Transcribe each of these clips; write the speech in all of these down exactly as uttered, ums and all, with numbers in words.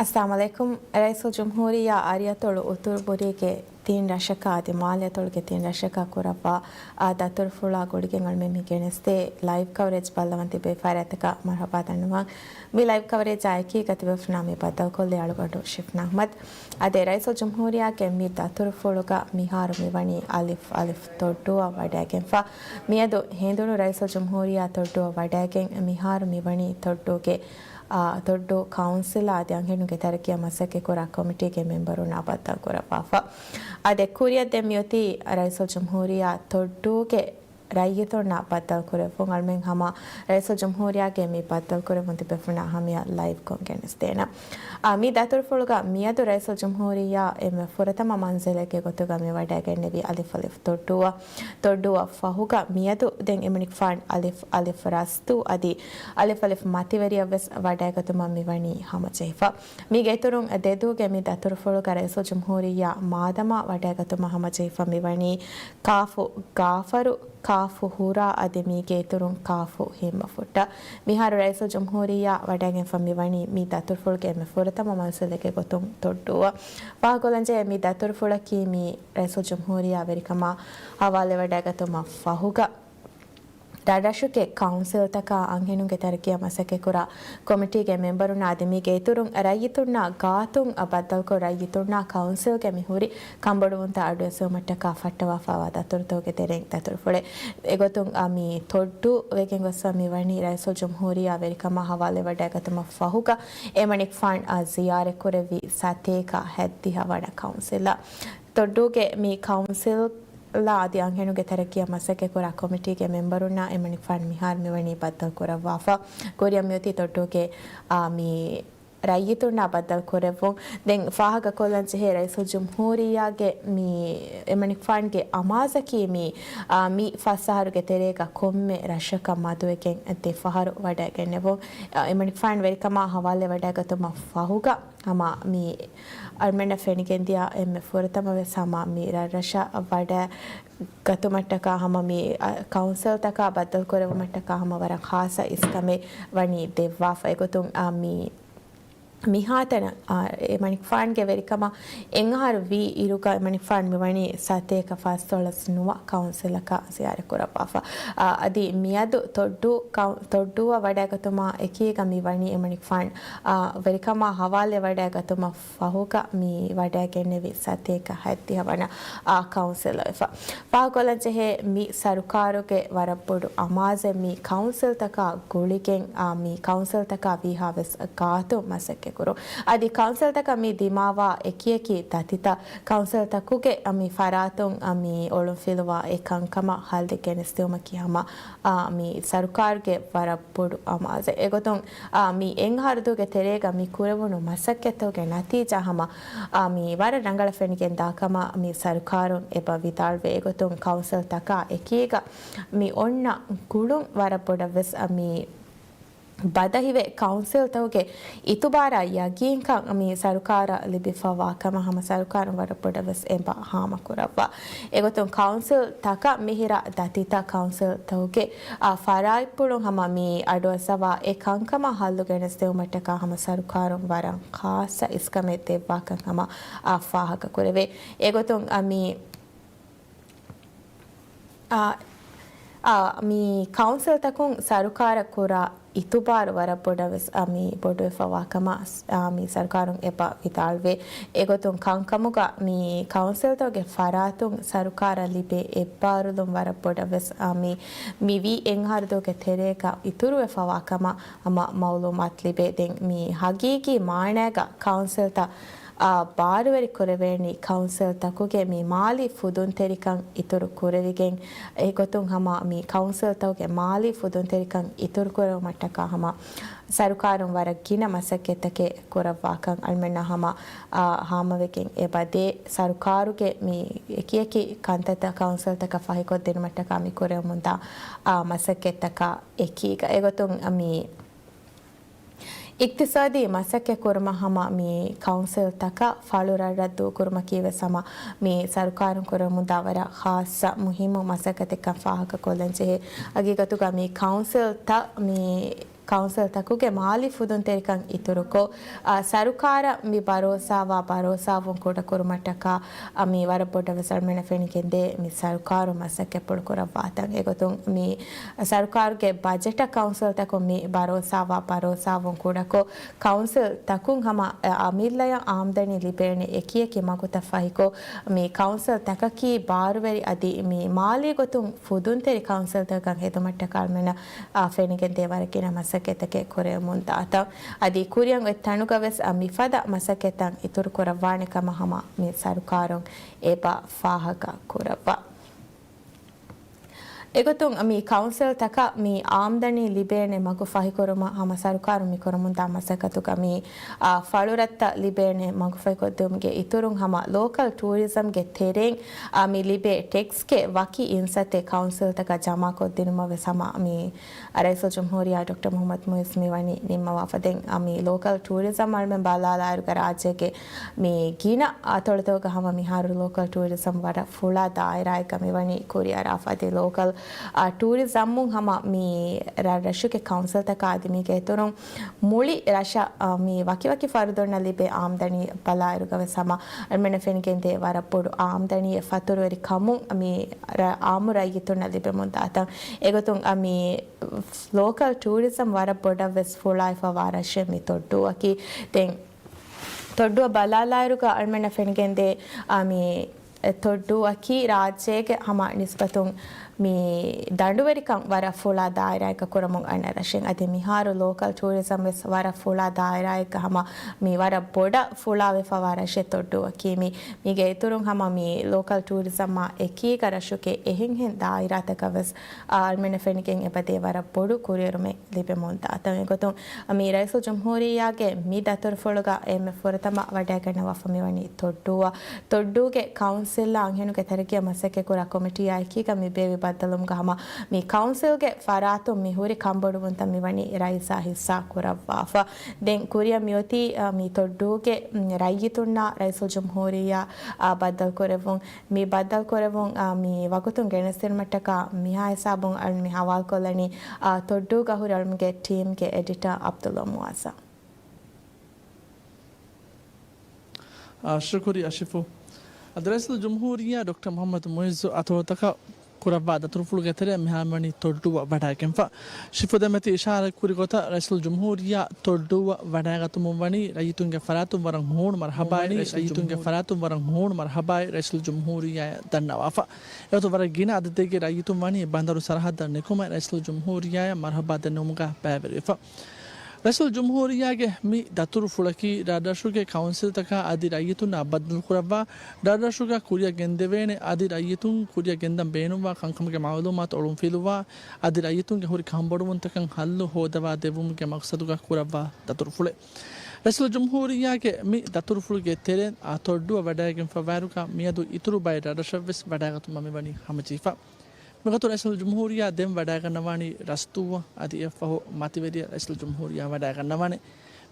އައްސަލާމު ޢަލައިކުމް. ރައީސުލްޖުމްހޫރިއްޔާ އަރިއަތޮޅު އުތުރުބުރީގެ ތިން ރަށަކާ އަދި މާލެ އަތޮޅުގެ ތިން ރަށަކާ ކުރައްވާ އާ ދަތުރުފުޅާ ގުޅިގެން އަޅުމެން މި ގެނެސްދޭ ލައިވް ކަވަރޭޖް ބައްލަވަން ތިބޭފަރާތަކަށް މަރުޙަބާ ދަންނަވަން. މި ލައިވް ކަވަރޭޖާ އެކީގަ ތިބޭފުޅުންނާ މި ބައްދަލުކޮށްލީ އަޅުގަނޑު ޝިފްނާ އަޙްމަދު. އަދި ރައީސުލްޖުމްހޫރިއްޔާގެ މި ދަތުރުފުޅުގަ މިހާރު މިވަނީ އަލިފް އަލިފް ތޮއްޑޫއަށް ވަޑައިގެންފަ. މިއަދު ހެނދުނު ރައީސުލްޖުމްހޫރިއްޔާ ތޮއްޑޫއަށް ވަޑައިގެން މިހާރު މިވަނީ ތޮއްޑޫގެ އާ، ތޮއްޑޫ ކައުންސިލާ އަދި އަންހެނުންގެ ތަރައްގީއަށް މަސައްކަތްކުރާ ކޮމިޓީގެ މެމްބަރުންނާ ބައްދަލުކުރައްވާފަ. އާ، ދެ ކުރިއަށް ދެން މިއޮތީ ރައީސުލްޖުމްހޫރިއްޔާ ތޮއްޑޫގެ ރައްޔިތުންނާ ބައްދަލުކުރެއްވުން. އަޅުމެން ހަމަ ރައީސުލްޖުމްހޫރިއްޔާގެ މި ބައްދަލުކުރެއްވުން ތިބޭފުޅުންނާ ހަމަޔަށް ލައިވްކޮށް ގެނެސްދޭނަން. އާ، މި ދަތުރުފުޅުގަ މިއަދު ރައީސުލްޖުމްހޫރިއްޔާ އެންމެ ފުރަތަމަ މަންޒިލެއްގެ ގޮތުގަ މި ވަޑައިގެންނެވީ އަލިފް އަލިފް ތޮއްޑޫއަށް. ތޮއްޑޫއަށް ފަހުގަ މިއަދު ދެން އެމަނިކުފާން އަލިފް އަލިފް ރަސްދޫ އަދި އަލިފް އަލިފް މަތިވެރިއަށްވެސް ވަޑައިގަތުމަށް މިވަނީ ހަމަޖެހިފަ. މީގެ އިތުރުން ދެދޫގެ މި ދަތުރުފުޅުގަ ރައީސުލްޖުމްހޫރިއްޔާ މާދަމާ ވަޑައިގަތުމަށް ހަމަޖެހިފަ މިވަނީ ކާފު ގާފަރު، ކާފު ހުރާ އަދި މީގެ އިތުރުން ކާފު ހިންމަފުއްޓަށް. މިހާރު ރައީސުލްޖުމްހޫރިއްޔާ ވަޑައިގެންފަ މިވަނީ މި ދަތުރުފުޅުގެ އެންމެ ފުރަތަމަ މަންޒިލެއްގެ ގޮތުން ތޮއްޑޫއަށް. ފާހަގަކޮށްލަންޖެހޭ މި ދަތުރުފުޅަކީ މި ރައީސުލްޖުމްހޫރިއްޔާ ވެރިކަމާ ހަވާލެވަޑައިގަތުމަށް ފަހުގަ، ރަށްރަށުގެ ކައުންސިލްތަކާ އަންހެނުންގެ ތަރައްގީއަށް މަސައްކަތްކުރާ ކޮމިޓީގެ މެމްބަރުންނާ އަދި މީގެ އިތުރުން ރައްޔިތުންނާ ގާތުން ބައްދަލުކޮށް، ރައްޔިތުންނާ ކައުންސިލްގެ މި ހުރި ކަންބޮޑުވުންތައް އަޑުއެއްސެވުމަށްޓަކާ ފައްޓަވާފައިވާ ދަތުރުތަކުގެ ތެރެއިން ދަތުރުފުޅެއް. އެގޮތުން އާ މި ތޮއްޑޫ ވެގެން ގޮސްފަ މިވަނީ ރައީސުލްޖުމްހޫރިއްޔާ ވެރިކަމާ ހަވާލެވަޑައިގަތުމަށް ފަހުގަ، އެމަނިކުފާން އާ ޒިޔާރަތްކުރެއްވި ސަތޭކަ ހަތްދިހަ ވަނަ ކައުންސިލަށް. ތޮއްޑޫގެ މި ކައުންސިލް އަދި އަންހެނުންގެ ތަރައްގީއަށް މަސައްކަތްކުރާ ކޮމިޓީގެ މެމްބަރުންނާ އެމަނިކުފާން މިހާރު މިވަނީ ބައްދަލުކުރައްވާފަ. ކުރިއަށް މިއޮތީ ތޮއްޑޫގެ، އާ، މި ރައްޔިތުންނާ ބައްދަލުކުރެއްވުން. ދެން ފާހަގަކޮށްލަން ޖެހޭ ރައީސުލްޖުމްހޫރިއްޔާގެ މި އެމަނިކުފާންގެ އަމާޒަކީ މި، އާ، މި ފަސް އަހަރުގެ ތެރޭގަ ކޮންމެ ރަށަކަށް މަދުވެގެން ދެ ފަހަރު ވަޑައިގެންނެވުން. އެމަނިކުފާން ވެރިކަމާ ހަވާލެވަޑައިގަތުމަށް ފަހުގަ ހަމަ މި އަޅުމެންނަށް ފެނިގެންދިޔަ އެންމެ ފުރަތަމަވެސް ހަމަ މި ރަށްރަށަށް ވަޑައިގަތުމަށްޓަކާ ހަމަ މި، އަ، ކައުންސިލްތަކާ ބައްދަލުކުރެއްވުމަށްޓަކާ ހަމަ ވަރަށް ޚާއްޞަ އިސްކަމެއް ވަނީ ދެއްވާފަ. އެގޮތުން، އަ، މި މިހާތަނަށް، އަ، އެމަނިކުފާންގެ ވެރިކަމަށް އެއްއަހަރު ވީ އިރުގަ އެމަނިކުފާން މިވަނީ ސަތޭކަ ފަސްދޮޅަސް ނުވަ ކައުންސިލަކަށް ޒިޔާރަތްކުރައްވާފަ. އަ، އަދި މިއަދު ތޮއްޑޫ ކައު-، ތޮއްޑޫއަށް ވަޑައިގަތުމާ އެކީގަ މިވަނީ އެމަނިކުފާން، އަ، ވެރިކަމާ ހަވާލެވަޑައިގަތުމަށް ފަހުގަ މި ވަޑައިގެންނެވި ސަތޭކަ ހަތްދިހަ ވަނަ، އާ، ކައުންސިލް ވެފަ. ފާހަގަކޮށްލަން ޖެހޭ މި ސަރުކާރުގެ ވަރަށް ބޮޑު އަމާޒެއް މި ކައުންސިލްތަކާ ގުޅިގެން، އާ، މި ކައުންސިލްތަކާ ވީހާވެސް ގާތު މަސައްކަތްކުރުން. އަދި ކައުންސިލްތަކަށް މި ދިމާވާ އެކިއެކި ދަތިތައް ކައުންސިލްތަކުގެ މި ފަރާތުން މި އޮޅުންފިލުވާ އެ ކަންކަމަށް ހައްލެއް ގެނެސްދިއުމަކީ ހަމަ އާ، މި ސަރުކާރުގެ ވަރަށް ބޮޑު އަމާޒެއް. އެގޮތުން، އާ، މި އެއްއަހަރުދޫގެ ތެރޭގަ މި ކުރެވުނު މަސައްކަތްތަކުގެ ނަތީޖާ ހަމަ، އާ، މި ވަރަށް ރަނގަޅަށް ފެނިގެން ދާކަމަށް މި ސަރުކާރުން އެބަ ވިދާޅުވޭ. އެގޮތުން ކައުންސިލްތަކާ އެކީގަ މި އޮންނަ ގުޅުން ވަރަށް ބޮޑަށްވެސް، އާ، މި ބަދަހިވެ ކައުންސިލްތަކުގެ އިތުބާރާ ޔަގީންކަން މި ސަރުކާރަށް ލިބިފަވާ ކަމަށް ހަމަ ސަރުކާރުން ވަރަށް ބޮޑަށްވެސް އެބަ ހާމަކުރައްވާ. އެގޮތުން ކައުންސިލް ތަކަށް މިހިރަ ދަތިތައް ކައުންސިލްތަކުގެ، އާ، ފަރާތްޕުޅުން ހަމަ މި އަޑުއައްސަވާ އެ ކަންކަމަށް ހައްލު ގެނެސްދެވުމަށްޓަކާ ހަމަ ސަރުކާރުން ވަރަށް ޚާއްޞަ އިސްކަމެއް ދެއްވާކަން ހަމަ، އާ، ފާހަގަކުރެވޭ. އެގޮތުން، އާ، މި އާ، އާ، މި ކައުންސިލްތަކުން ސަރުކާރަށް ކުރާ އިތުބާރު ވަރަށް ބޮޑަށް ވެސް، އާ، މި ބޮޑުވެފަވާ ކަމަށް، އާ، މި ސަރުކާރުން އެބަ ވިދާޅުވޭ. އެގޮތުން ކަންކަމުގަ މި ކައުންސިލްތަކުގެ ފަރާތުން ސަރުކާރަށް ލިބޭ އެއްބާރުލުން ވަރަށް ބޮޑަށް ވެސް، އާ، މި، މި ވީ އެއްއަހަރުދޫގެ ތެރޭގަ އިތުރުވެފަވާ ކަމަށް ހަމަ މައުލޫމާތު ލިބޭ. ދެން މި ހަގީގީ މާނައިގަ ކައުންސިލްތައް އާ، ބާރުވެރި ކުރެވޭނީ ކައުންސިލްތަކުގެ މި މާލީ ފުދުންތެރިކަން އިތުރު ކުރެވިގެން، އެގޮތުން ހަމަ މި ކައުންސިލްތަކުގެ މާލީ ފުދުންތެރިކަން އިތުރު ކުރެވުމަށްޓަކާ ހަމަ ސަރުކާރުން ވަރަށް ގިނަ މަސައްކަތްތަކެއް ކުރައްވާކަން އަޅުމެންނަށް ހަމަ، އާ، ހާމަވެގެން އެބަދޭ. ސަރުކާރުގެ މި އެކިއެކި ކަންތައްތައް ކައުންސިލްތަކަށް ފަހިކޮށްދިނުމަށްޓަކާ މި ކުރެވެމުންދާ، އާ، މަސައްކަތްތަކާ އެކީގަ. އެގޮތުން މި އިޤްތިޞާދީ މަސައްކަތް ކުރުމަށް ހަމަ މި ކައުންސިލްތަކަށް ފަޅު ރަށްރަށް ދޫކުރުމަކީ ވެސް ހަމަ މި ސަރުކާރުން ކުރެވެމުންދާ ވަރަށް ޚާއްޞަ މުހިއްމު މަސައްކަތެއްކަން ފާހަގަކޮށްލަން ޖެހޭ. ހަގީގަތުގަ މި ކައުންސިލްތައް މި ކައުންސިލްތަކުގެ މާލީ ފުދުންތެރިކަން އިތުރުކޮށް، އާ، ސަރުކާރަށް މި ބަރޯސާވާ ބަރޯސާވުން ކުޑަކުރުމަށްޓަކާ، އާ، މި ވަރަށް ބޮޑަށް ވެސް އަޅުމެންނަށް ފެނިގެންދޭ މި ސަރުކާރު މަސައްކަތްޕުޅު ކުރައްވާތަން. އެގޮތުން މި ސަރުކާރުގެ ބަޖެޓަށް ކައުންސިލްތަކުން މި ބަރޯސާވާ ބަރޯސާވުން ކުޑަކޮށް، ކައުންސިލްތަކުން ހަމަ، އަ، އަމިއްލަޔަށް އާމްދަނީ ލިބޭނެ އެކިއެކި މަގުތައް ފަހިކޮށް، މި ކައުންސިލްތަކަކީ ބާރުވެރި އަދި މި މާލީ ގޮތުން ފުދުންތެރި ކައުންސިލްތަކަކަށް ހެދުމަށްޓަކާ އަޅުމެންނަށް، އާ، ފެނިގެންދޭ ވަރަށް ގިނަ މަސައްކަތްތަކެއް ކުރެވެމުން ދާތަން. އަދި ކުރިއަށް އޮތް ތަނުގަ ވެސް، އާ، މިފަދަ މަސައްކަތްތައް އިތުރު ކުރައްވާނެ ކަމަށް ހަމަ މި ސަރުކާރުން އެބަ ފާހަގަ ކުރައްވާ. އެގޮތުން މި ކައުންސިލްތަކަށް މި އާމްދަނީ ލިބޭނެ މަގު ފަހިކުރުމަށް ހަމަ ސަރުކާރުން މި ކުރަމުންދާ މަސައްކަތުގަ މި، އާ، ފަޅުރަށްތައް ލިބޭނެ މަގު ފަހިކޮށްދިއުމުގެ އިތުރުން ހަމަ ލޯކަލް ޓޫރިޒަމްގެ ތެރެއިން، އާ، މި ލިބޭ ޓެކްސްގެ ވަކި އިންސައްތެއް ކައުންސިލްތަކަށް ޖަމާކޮށްދިނުމަށް ވެސް ހަމަ މި ރައީސުލްޖުމްހޫރިއްޔާ ޑޮކްޓަރ މުޙައްމަދު މުޢިއްޒު މިވަނީ ނިންމަވާފަ. ދެން، އާ، މި ލޯކަލް ޓޫރިޒަމް އަޅުމެން ބަލާލާއިރުގަ ރާއްޖޭގެ މި ގިނަ އަތޮޅުތަކުގަ ހަމަ މިހާރު ލޯކަލް ޓޫރިޒަމް ވަރަށް ފުޅާ ދާއިރާއެއްގަ މިވަނީ ކުރިއަރާފަ. އަދި ލޯކަލް، އާ، ޓޫރިޒަމުން ހަމަ މި ރަށްރަށުގެ ކައުންސިލްތަކާ އަދި މީގެ އިތުރުން މުޅި ރަށަށް، އާ، މި ވަކިވަކި ފަރުދުންނަށް ލިބޭ އާމްދަނީ ބަލާއިރުގަ ވެސް ހަމަ އަޅުމެންނަށް ފެނިގެންދޭ ވަރަށް ބޮޑު އާމްދަނީއެއް ފަތުރުވެރި ކަމުން މި ރަ-، އާއްމު ރައްޔިތުންނަށް ލިބެމުން ދާތަން. އެގޮތުން، އާ، މި ލޯކަލް ޓޫރިޒަމް ވަރަށް ބޮޑަށް ވެސް ފުޅާވެފަ ވާ ރަށެއް މި ތޮއްޑޫއަކީ. ދެން ތޮއްޑޫއަށް ބަލާލާއިރުގަ އަޅުމެންނަށް ފެނިގެންދޭ، އާ، މި ތޮއްޑޫއަކީ ރާއްޖޭގެ ހަމަ ނިސްބަތުން މި ދަނޑުވެރިކަން ވަރަށް ފުޅާ ދާއިރާއެއްގަ ކުރަމުން އަންނަ ރަށެއް. އަދި މިހާރު ލޯކަލް ޓޫރިޒަމް ވެސް ވަރަށް ފުޅާ ދާއިރާއެއްގަ ހަމަ މި ވަރަށް ބޮޑަށް ފުޅާވެފަވާ ރަށެއް ތޮއްޑޫއަކީ. މި، މީގެ އިތުރުން ހަމަ މި ލޯކަލް ޓޫރިޒަމާ އެކީގަ ރަށުގެ އެހެންހެން ދާއިރާތަކަށް ވެސް، އާ، އަޅުމެންނަށް ފެނިގެން އެބަދޭ ވަރަށް ބޮޑު ކުރިއެރުމެއް ލިބެމުން ދާތަން. އެގޮތުން މި ރައީސުލްޖުމްހޫރިއްޔާގެ މި ދަތުރުފުޅުގަ އެންމެ ފުރަތަމަ ވަޑައިގަންނަވާފަ މިވަނީ ތޮއްޑޫއަށް. ތޮއްޑޫގެ ކައުންސިލްއާ އަންހެނުންގެ ތަރައްގީއަށް މަސައްކަތްކުރާ ކޮމިޓީއާ އެކީގަ މި ބޭއްވި ބައްދަލުވުމުގަ ހަމަ މި ކައުންސިލްގެ ފަރާތުން މި ހުރި ކަންބޮޑުވުންތައް މިވަނީ ރައީސާ ހިއްސާ ކުރައްވާފަ. ދެން ކުރިއަށް މިއޮތީ، އަ، މި ތޮއްޑޫގެ، މް، ރައްޔިތުންނާ ރައީސުލްޖުމްހޫރިއްޔާ، އަ، ބައްދަލުކުރެއްވުން. މި ބައްދަލުކުރެއްވުން، އަ، މި ވަގުތުން ގެނެސްދިނުމަށްޓަކާ މިހާ ހިސާބުން އަޅުން މި ހަވާލުކޮށްލަނީ، އަ، ތޮއްޑޫގަ ހުރި އަޅުންގެ ޓީމްގެ އެޑިޓާ ޢަބްދުﷲ މުޢައްޒަމް. އާ، ޝުކުރިއްޔާ ޝިފު. އަދި ރައީސުލްޖުމްހޫރިއްޔާ ޑޮކްޓަރ މުޙައްމަދު މުޢިއްޒު އަތޮޅުތަކަށް ކުރައްވާ ދަތުރުފުޅުގެ ތެރެއަށް މިހާރު ވަނީ ތޮއްޑޫއަށް ވަޑައިގެންފަ. ޝިފު ދެމެތި އިޝާރަތްކުރި ގޮތަށް ރައީސުލްޖުމްހޫރިއްޔާ ތޮއްޑޫއަށް ވަޑައިގަތުމުން ވަނީ ރައްޔިތުންގެ ފަރާތުން ވަރަށް ހޫނު މަރުޙަބާއި، ރައްޔިތުންގެ ފަރާތުން ވަރަށް ހޫނު މަރުޙަބާއި ރައީސުލްޖުމްހޫރިއްޔާއަށް ދަންނަވާފަ. އެގޮތުން ވަރަށް ގިނަ އަދަދެއްގެ ރައްޔިތުން ވަނީ ބަނދަރު ސަރަހައްދަށް ނިކުމެ ރައީސުލްޖުމްހޫރިއްޔާއަށް މަރުޙަބާ ދެންނެވުމުގަ ބައިވެރިވެފަ. ރައީސުލްޖުމްހޫރިއްޔާގެ މި ދަތުރުފުޅަކީ ރަށްރަށުގެ ކައުންސިލްތަކާ އަދި ރައްޔިތުންނާ ބައްދަލުކުރައްވާ، ރަށްރަށުގަ ކުރިއަށް ގެންދެވޭނެ އަދި ރައްޔިތުން ކުރިއަށް ގެންދަން ބޭނުންވާ ކަންކަމުގެ މަޢުލޫމާތު އޮޅުންފިލުވާ، އަދި ރައްޔިތުންގެ ހުރި ކަންބޮޑުވުންތަކަށް ހައްލު ހޯދަވާ ދެއްވުމުގެ މަޤްޞަދުގަ ކުރައްވާ ދަތުރުފުޅެއް. ރައީސުލްޖުމްހޫރިއްޔާގެ މި ދަތުރުފުޅުގެ ތެރެއިން އާ ތޮއްޑޫއަށް ވަޑައިގެންފަ ވާއިރުގަ މިއަދު އިތުރު ބައެއް ރަށްރަށަށްވެސް ވަޑައިގަތުމަށް މިވަނީ ހަމަޖެހިފަ. މިގޮތުން ރައީސުލްޖުމްހޫރިއްޔާ ދެން ވަޑައިގަންނަވާނީ ރަސްދޫއަށް. އަދި އެއަށްފަހު މަތިވެރިއަށް ރައީސުލްޖުމްހޫރިއްޔާ ވަޑައިގަންނަވާނެ.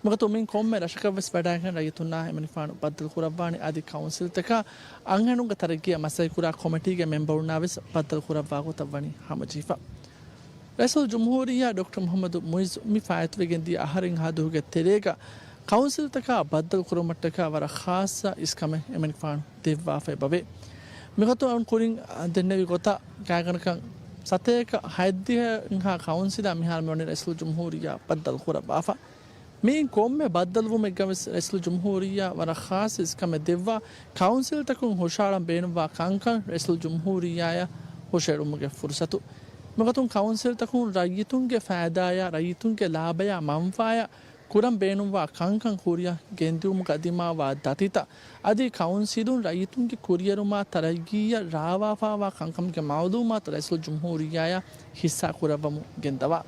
މިގޮތުން މިއިން ކޮންމެ ރަށަކަށްވެސް ވަޑައިގެން ރައްޔިތުންނާ އެމަނިފާނު ބައްދަލުކުރައްވާނެ. އަދި ކައުންސިލްތަކާ އަންހެނުންގެ ތަރައްގީއަށް މަސައްކަތްކުރާ ކޮމިޓީގެ މެމްބަރުންނާވެސް ބައްދަލުކުރައްވާ ގޮތަށް ވަނީ ހަމަޖެހިފަ. ރައީސުލްޖުމްހޫރިއްޔާ ޑޮކްޓަރ މުޙައްމަދު މުޢިއްޒު މި ފާއިތުވެގެންދިޔަ އަހަރެއްހާ ދުވަހުގެ ތެރޭގަ ކައުންސިލްތަކާ ބައްދަލުކުރުމަށްޓަކާ ވަރަށް ޚާއްޞަ އިސްކަމެއް އެމަނިކުފާނު ދެއްވާފަ އެބަވޭ. މިގޮތުން އަޅުން ކުރިން ދެންނެވި ގޮތަށް ގާތްގަނޑަކަށް ސަތޭކަ ހަތްދިހައެއްހާ ކައުންސިލާ މިހާރު މިވަނީ ރައީސުލްޖުމްހޫރިއްޔާ ބައްދަލުކުރައްވާފަ. މިއިން ކޮންމެ ބައްދަލުވުމެއްގަވެސް ރައީސުލްޖުމްހޫރިއްޔާ ވަރަށް ޚާއްޞަ އިސްކަމެއް ދެއްވާ، ކައުންސިލްތަކުން ހުށަހަޅަން ބޭނުންވާ ކަންކަން ރައީސުލްޖުމްހޫރިއްޔާއަށް ހުށައެޅުމުގެ ފުރުޞަތު. މިގޮތުން ކައުންސިލްތަކުން ރައްޔިތުންގެ ފައިދާއާ، ރައްޔިތުންގެ ލާބަޔާ މަންފާއާ ކުރަން ބޭނުންވާ ކަންކަން ކުރިއަށް ގެންދިއުމުގަ ދިމާވާ ދަތިތައް އަދި ކައުންސިލުން ރައްޔިތުންގެ ކުރިއެރުމާ ތަރައްގީއަށް ރާވާފާވާ ކަންކަމުގެ މަޢުލޫމާތު ރައީސުލްޖުމްހޫރިއްޔާއަށް ހިއްސާ ކުރައްވަމުން ގެންދަވާ.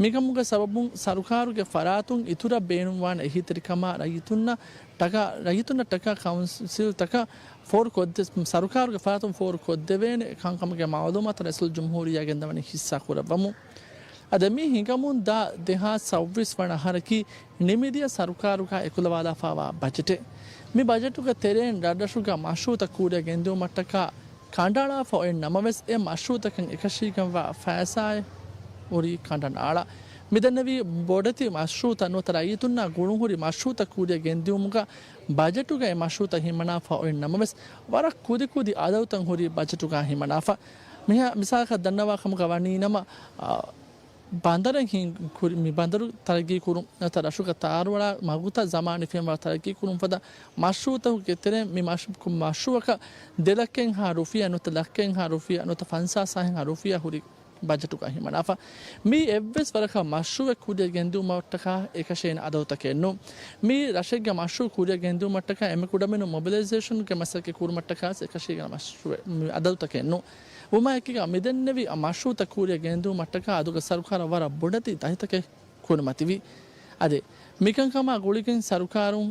މިކަމުގެ ސަބަބުން ސަރުކާރުގެ ފަރާތުން އިތުރަށް ބޭނުންވާނެ އެހީތެރިކަމާ ރައްޔިތުންނަށް ޓަކާ، ރައްޔިތުންނަށް ޓަކާ ކައުންސިލްތަކަށް ފޯރު ކޮށްދެ، ސަރުކާރުގެ ފަރާތުން ފޯރު ކޮށްދެވޭނެ ކަންކަމުގެ މަޢުލޫމާތު ރައީސުލްޖުމްހޫރިއްޔާ ގެންދަވަނީ ހިއްސާ ކުރައްވަމުން. އަދި މި ހިނގަމުން ދާ ދެހާސް ސައުވީސް ވަނަ އަހަރަކީ ނިމިދިޔަ ސަރުކާރުގަ އެކުލަވާލާފާވާ ބަޖެޓެއް. މި ބަޖެޓުގެ ތެރެއިން ރަށްރަށުގަ މަޝްރޫޢުތައް ކުރިއަށް ގެންދިއުމަށްޓަކާ ކަނޑައަޅާފަ އޮތް ނަމަވެސް، އެ މަޝްރޫޢުތަކަށް އެކަށީގެންވާ ފައިސާއެއް ހުރީ ކަނޑަނާޅާ. މިދެންނެވީ ބޮޑެތި މަޝްރޫޢުތައް ނުވަތަ ރައްޔިތުންނާ ގުޅުންހުރި މަޝްރޫޢުތައް ކުރިއަށް ގެންދިއުމުގަ ބަޖެޓުގައި މަޝްރޫޢުތައް ހިމަނާފަ އޮތް ނަމަވެސް، ވަރަށް ކުދިކުދި އަދަދުތައް ހުރި ބަޖެޓުގަ ހިމަނާފަ. މިހާ މިސާލަކަށް ދަންނަވާ ކަމުގަ ވަނީ ނަމަ، އާ، ބަނދަރެއް ހިން-، ކުރި-، މި ބަނދަރު ތަރައްގީ ކުރުން ނުވަތަ ރަށުގަ ތާރުއަޅާ މަގުތައް ޒަމާނީ ފެންވަރު ތަރައްގީ ކުރުން ފަދަ މަޝްރޫޢުތަކުގެ ތެރެއިން މި މަޝް-، މަޝްރޫޢަކަށް ދެ ލައްކައެއްހާ ރުފިޔާ ނުވަތަ ލައްކައެއްހާ ރުފިޔާ ނުވަތަ ފަންސާސް ހާހެއްހާ ރުފިޔާ ހުރި ބަޖެޓުގަ ހިމަނާފަ. މީ އެއްވެސް ވަރަކަށް މަޝްރޫޢެއް ކުރިއަށް ގެންދިއުމަށްޓަކާ އެކަށޭނެ އަދަދުތަކެއް ނޫން. މީ ރަށެއްގެ މަޝްރޫޢު ކުރިއަށް ގެންދިއުމަށްޓަކާ އެންމެ ކުޑަމިނުން މޮބިލައިޒޭޝަންގެ މަސައްކަތް ކުރުމަށްޓަކާ އެކަށޭގެން މަޝްރޫޢެއް، މި އަދަދުތަކެއް ނޫން. ވުމާއެކީގަ މިދެންނެވި މަޝްރޫޢުތައް ކުރިއަށް ގެންދިއުމަށްޓަކާ އަދުގެ ސަރުކާރަށް ވަރަށް ބޮޑެތި ދަތިތަކެއް ކުރިމަތިވި. އަދި މިކަންކަމާ ގުޅިގެން ސަރުކާރުން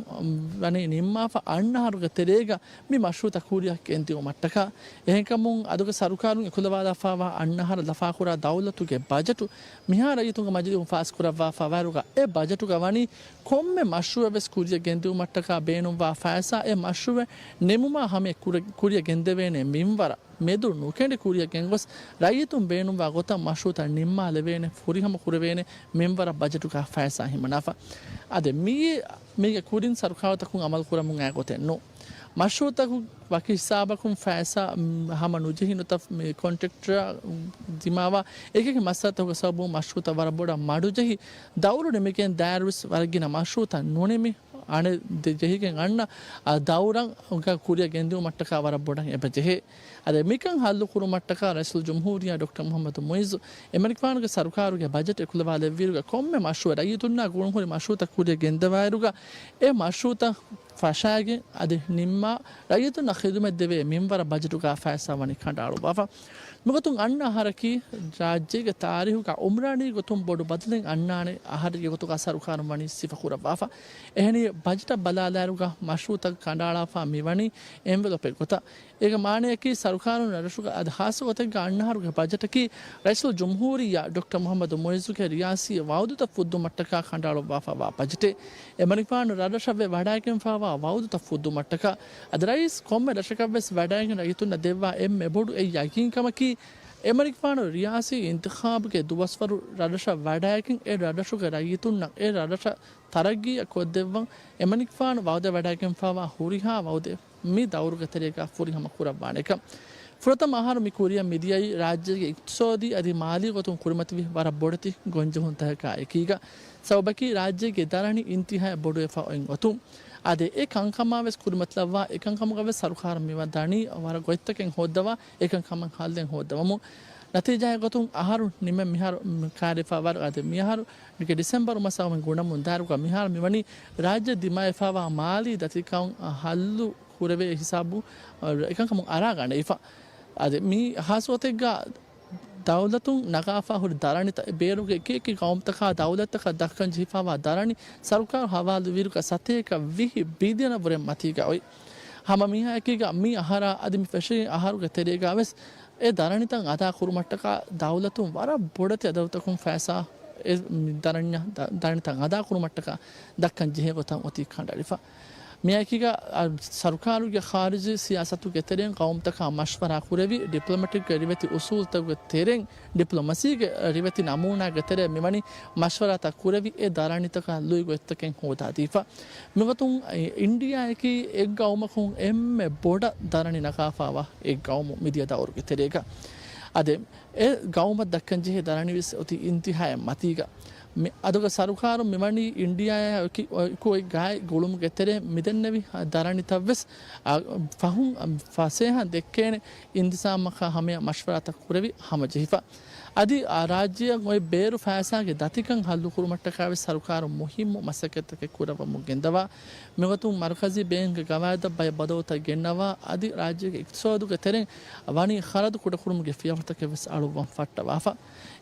ވަނީ ނިންމާފަ އަންނަ އަހަރުގެ ތެރޭގަ މި މަޝްރޫޢުތައް ކުރިއަށް ގެންދިއުމަށްޓަކާ. އެހެންކަމުން އަދުގެ ސަރުކާރުން އެކުލަވާލަފާވާ އަންނަ އަހަރަށް ލަފާކުރާ ދައުލަތުގެ ބަޖެޓު މިހާރު ރައްޔިތުންގެ މަޖިލީހުން ފާސްކުރައްވާފަ ވާއިރުގަ އެ ބަޖެޓުގަ ވަނީ ކޮންމެ މަޝްރޫޢެއް ވެސް ކުރިއަށް ގެންދިއުމަށްޓަކާ ބޭނުންވާ ފައިސާ އެ މަޝްރޫޢެއް ނިމުމާ ހަމަޔަށް ކުރި-، ކުރިއަށް ގެންދެވޭނެ މިންވަރަށް މެދު ނުކެނޑި ކުރިއަށް ގެންގޮސް، ރައްޔިތުން ބޭނުންވާ ގޮތަށް މަޝްރޫޢުތައް ނިންމާލެވޭނެ، ފުރިހަމަ ކުރެވޭނެ މިންވަރަށް ބަޖެޓުގަ ފައިސާ ހިމަނާފަ. އަދި މިއީ މީގެ ކުރިން ސަރުކާރުތަކުން އަމަލު ކުރަމުން އައި ގޮތެއް ނޫން. މަޝްރޫޢުތަކު ވަކި ހިސާބަކުން ފައިސާ، މް، ހަމަ ނުޖެހި ނުތަ މި ކޮންޓްރެކްޓަރ ދިމާވާ އެކި އެކި މައްސަލަތަކުގެ ސަބަބުން މަޝްރޫޢުތައް ވަރަށް ބޮޑަށް މަޑުޖެހި، ދައުރު ނިމިގެން ދާއިރުވެސް ވަރަށް ގިނަ މަޝްރޫޢުތައް ނުނިމި، އަނެއް ދެ ޖެހިގެން އަންނަ، އާ، ދައުރަށް ކުރިއަށް ގެންދިއުމަށްޓަކާ ވަރަށް ބޮޑަށް އެބަ ޖެހޭ. އަދި މިކަން ހައްލު ކުރުމަށްޓަކާ ރައީސުލްޖުމްހޫރިއްޔާ ޑޮކްޓަރ މުޙައްމަދު މުޢިއްޒު އެމަނިކުފާނުގެ ސަރުކާރުގެ ބަޖެޓް އެކުލަވާލެއްވިއިރުގަ ކޮންމެ މަޝްރޫޢެއް ރައްޔިތުންނާ ގުޅުންހުރި މަޝްރޫޢުތައް ކުރިއަށް ގެންދަވާއިރުގަ އެ މަޝްރޫޢުތައް ފަށާގެން އަދި ނިންމާ ރައްޔިތުންނަށް ޚިދުމަތް ދެވޭ މިންވަރަށް ބަޖެޓުގަ ފައިސާ ވަނީ ކަނޑައަޅުއްވާފަ. މިގޮތުން އަންނަ އަހަރަކީ ރާއްޖޭގެ ތާރީހުގަ އުމްރާނީ ގޮތުން ބޮޑު ބަދަލެއް އަންނާނެ އަހަރެއްގެ ގޮތުގަ ސަރުކާރުން ވަނީ ސިފަކުރައްވާފަ. އެހެނީ ބަޖެޓަށް ބަލާލާއިރުގަ މަޝްރޫޢުތައް ކަނޑައަޅާފަ މިވަނީ އެންވެލޮޕެއް ގޮތަށް. އޭގެ މާނަޔަކީ ސަރުކާރުން ރަށުގަ އަދި ހާއްސަ ގޮތެއްގަ އަންނަ އަހަރުގެ ބަޖެޓަކީ ރައީސުލްޖުމްހޫރިއްޔާ ޑޮކްޓަރ މުޙައްމަދު މުޢިއްޒުގެ ރިޔާސީ ވަޢުދުތައް ފުއްދުމަށްޓަކާ ކަނޑައަޅުއްވާފައިވާ ބަޖެޓެއް. އެމަނިކުފާނު ރަށްރަށަށްވެ ވަޑައިގެންފައިވާ ވަޢުދުތައް ފުއްދުމަށްޓަކާ. އަދި ރައީސް ކޮންމެ ރަށަކަށްވެސް ވަޑައިގެން ރައްޔިތުންނަށް ދެއްވާ އެންމެ ބޮޑު އެއް ޔަގީންކަމަކީ، އެމަނިކުފާނު ރިޔާސީ އިންތިޚާބުގެ ދުވަސްވަރު ރަށްރަށަށް ވަޑައިގެން އެ ރަށްރަށުގެ ރައްޔިތުންނަށް އެ ރަށްރަށަށް ތަރައްގީއަށް ކޮށްދެއްވަން އެމަނިކުފާނު ވަޢުދެއް ވަޑައިގެންފައިވާ ހުރިހާ ވަޢުދެއް މި ދައުރުގެ ތެރޭގަ ފުރިހަމަ ކުރައްވާނެކަން. ފުރަތަމަ އަހަރު މި ކުރިއަށް މިދިޔައީ ރާއްޖޭގެ އިޤްތިޞާދީ އަދި މާލީ ގޮތުން ކުރިމަތިވި ވަރަށް ބޮޑެތި ގޮންޖެހުންތަކާ އެކީގަ. ސަބަބަކީ ރާއްޖޭގެ ދަރަނި އިންތިހާއަށް ބޮޑުވެފަ އޮތް ގޮތުން. އަދި އެ ކަންކަމާވެސް ކުރިމަތިލައްވާ އެކަންކަމުގަވެސް ސަރުކާރުން މިވަ ދަނީ ވަރަށް ގޮތްތަކެއް ހޯއްދަވާ އެކަންކަމަށް ހައްލެއް ހޯއްދަވަމުން. ނަތީޖާއެއް ގޮތުން އަހަރު ނިމެން މިހާރު ކާރިފަ ވަރު އަދި މިއަހަރު މިގެ ޑިސެމްބަރު މަސް އަވަން ގުނަމުން ދާއިރުގަ މިހާރު މިވަނީ ރާއްޖެ ދިމާވެފައިވާ މާލީ ދަތިކަން ހައްލު ކުރެވޭ ހިސާބު އެކަންކަމުން އަރާގަނެވިފަ. އަދި މި ހާސްވަތެއްގަ ދައުލަތުން ނަގާފަ ހުރި ދަރަނިތައް ބޭރުގެ އެކި އެކި ގައުމުތަކާ ދައުލަތްތަކަށް ދައްކަން ޖެހިފައިވާ ދަރަނި ސަރުކާރު ހަވާލުވިއިރުގަ ސަތޭކަ ވިހި ބިލިއަނަށް ވުރެ މަތީގަ އޮތް. ހަމަ މީހާއެކީގަ މި އަހަރާ އަދި މި ފެށި އަހަރުގެ ތެރޭގަވެސް އެ ދަރަނިތައް އަދާ ކުރުމަށްޓަކާ ދައުލަތުން ވަރަށް ބޮޑެތި އަދަދުތަކުން ފައިސާ އެ ދަރަނި-، ދަ-، ދަރަނިތައް އަދާ ކުރުމަށްޓަކާ ދައްކަން ޖެހޭ ގޮތަށް އޮތީ ކަނޑައެޅިފަ. މިއަކީގަ، އަ، ސަރުކާރުގެ ޚާރިޖީ ސިޔާސަތުގެ ތެރެއިން ޤައުމުތަކާ މަޝްވަރާ ކުރެވި، ޑިޕްލޮމެޓިކްގެ ރިވެތި އުސޫލުތަކުގެ ތެރެއިން، ޑިޕްލޮމަސީގެ ރިވެތި ނަމޫނާގެ ތެރެއިން މިވަނީ މަޝްވަރާތައް ކުރެވި، އެ ދަރަނިތަކަށް ލުއި ގޮތްތަކެއް ހޯދާދީފަ. މިގޮތުން އިންޑިއާއަކީ އެއް ގައުމަކުން އެންމެ ބޮޑަށް ދަރަނި ނަގާފައިވާ އެއް ގައުމު މިދިޔަ ދައުރުގެ ތެރޭގަ. އަދި އެ ގައުމަށް ދައްކަންޖެހޭ ދަރަނިވެސް އޮތީ އިންތިހާއަށް މަތީގަ. މި އަދުގެ ސަރުކާރުން މިވަނީ އިންޑިއާއާ އެކި އެކު އޮތް ގާތް ގުޅުމުގެ ތެރޭ މިދެންނެވި ދަރަނިތައްވެސް، އަ، ފަހުން، އަ، ފަސޭހަން ދެއްކޭނެ އިންތިޒާމަކާ ހަމަޔަށް މަޝްވަރާތައް ކުރެވި ހަމަޖެހިފަ. އަދި އާ ރާއްޖެއަށް އޮތް ބޭރު ފައިސާގެ ދަތިކަން ހައްލުކުރުމަށްޓަކާވެސް ސަރުކާރުން މުހިއްމު މަސައްކަތްތަކެއް ކުރައްވަމުން ގެންދަވާ. މިގޮތުން މަރުކަޒީ ބޭންކްގެ ގަވާއިދަށް ބައެއް ބަދަލުތައް ގެންނަވާ، އަދި ރާއްޖޭގެ އިޤްތިޞާދުގެ ތެރެއިން ވަނީ ޚަރަދު ކުޑަކުރުމުގެ ފިޔަވަޅުތަކެއްވެސް އަޅުއްވަން ފައްޓަވާފަ.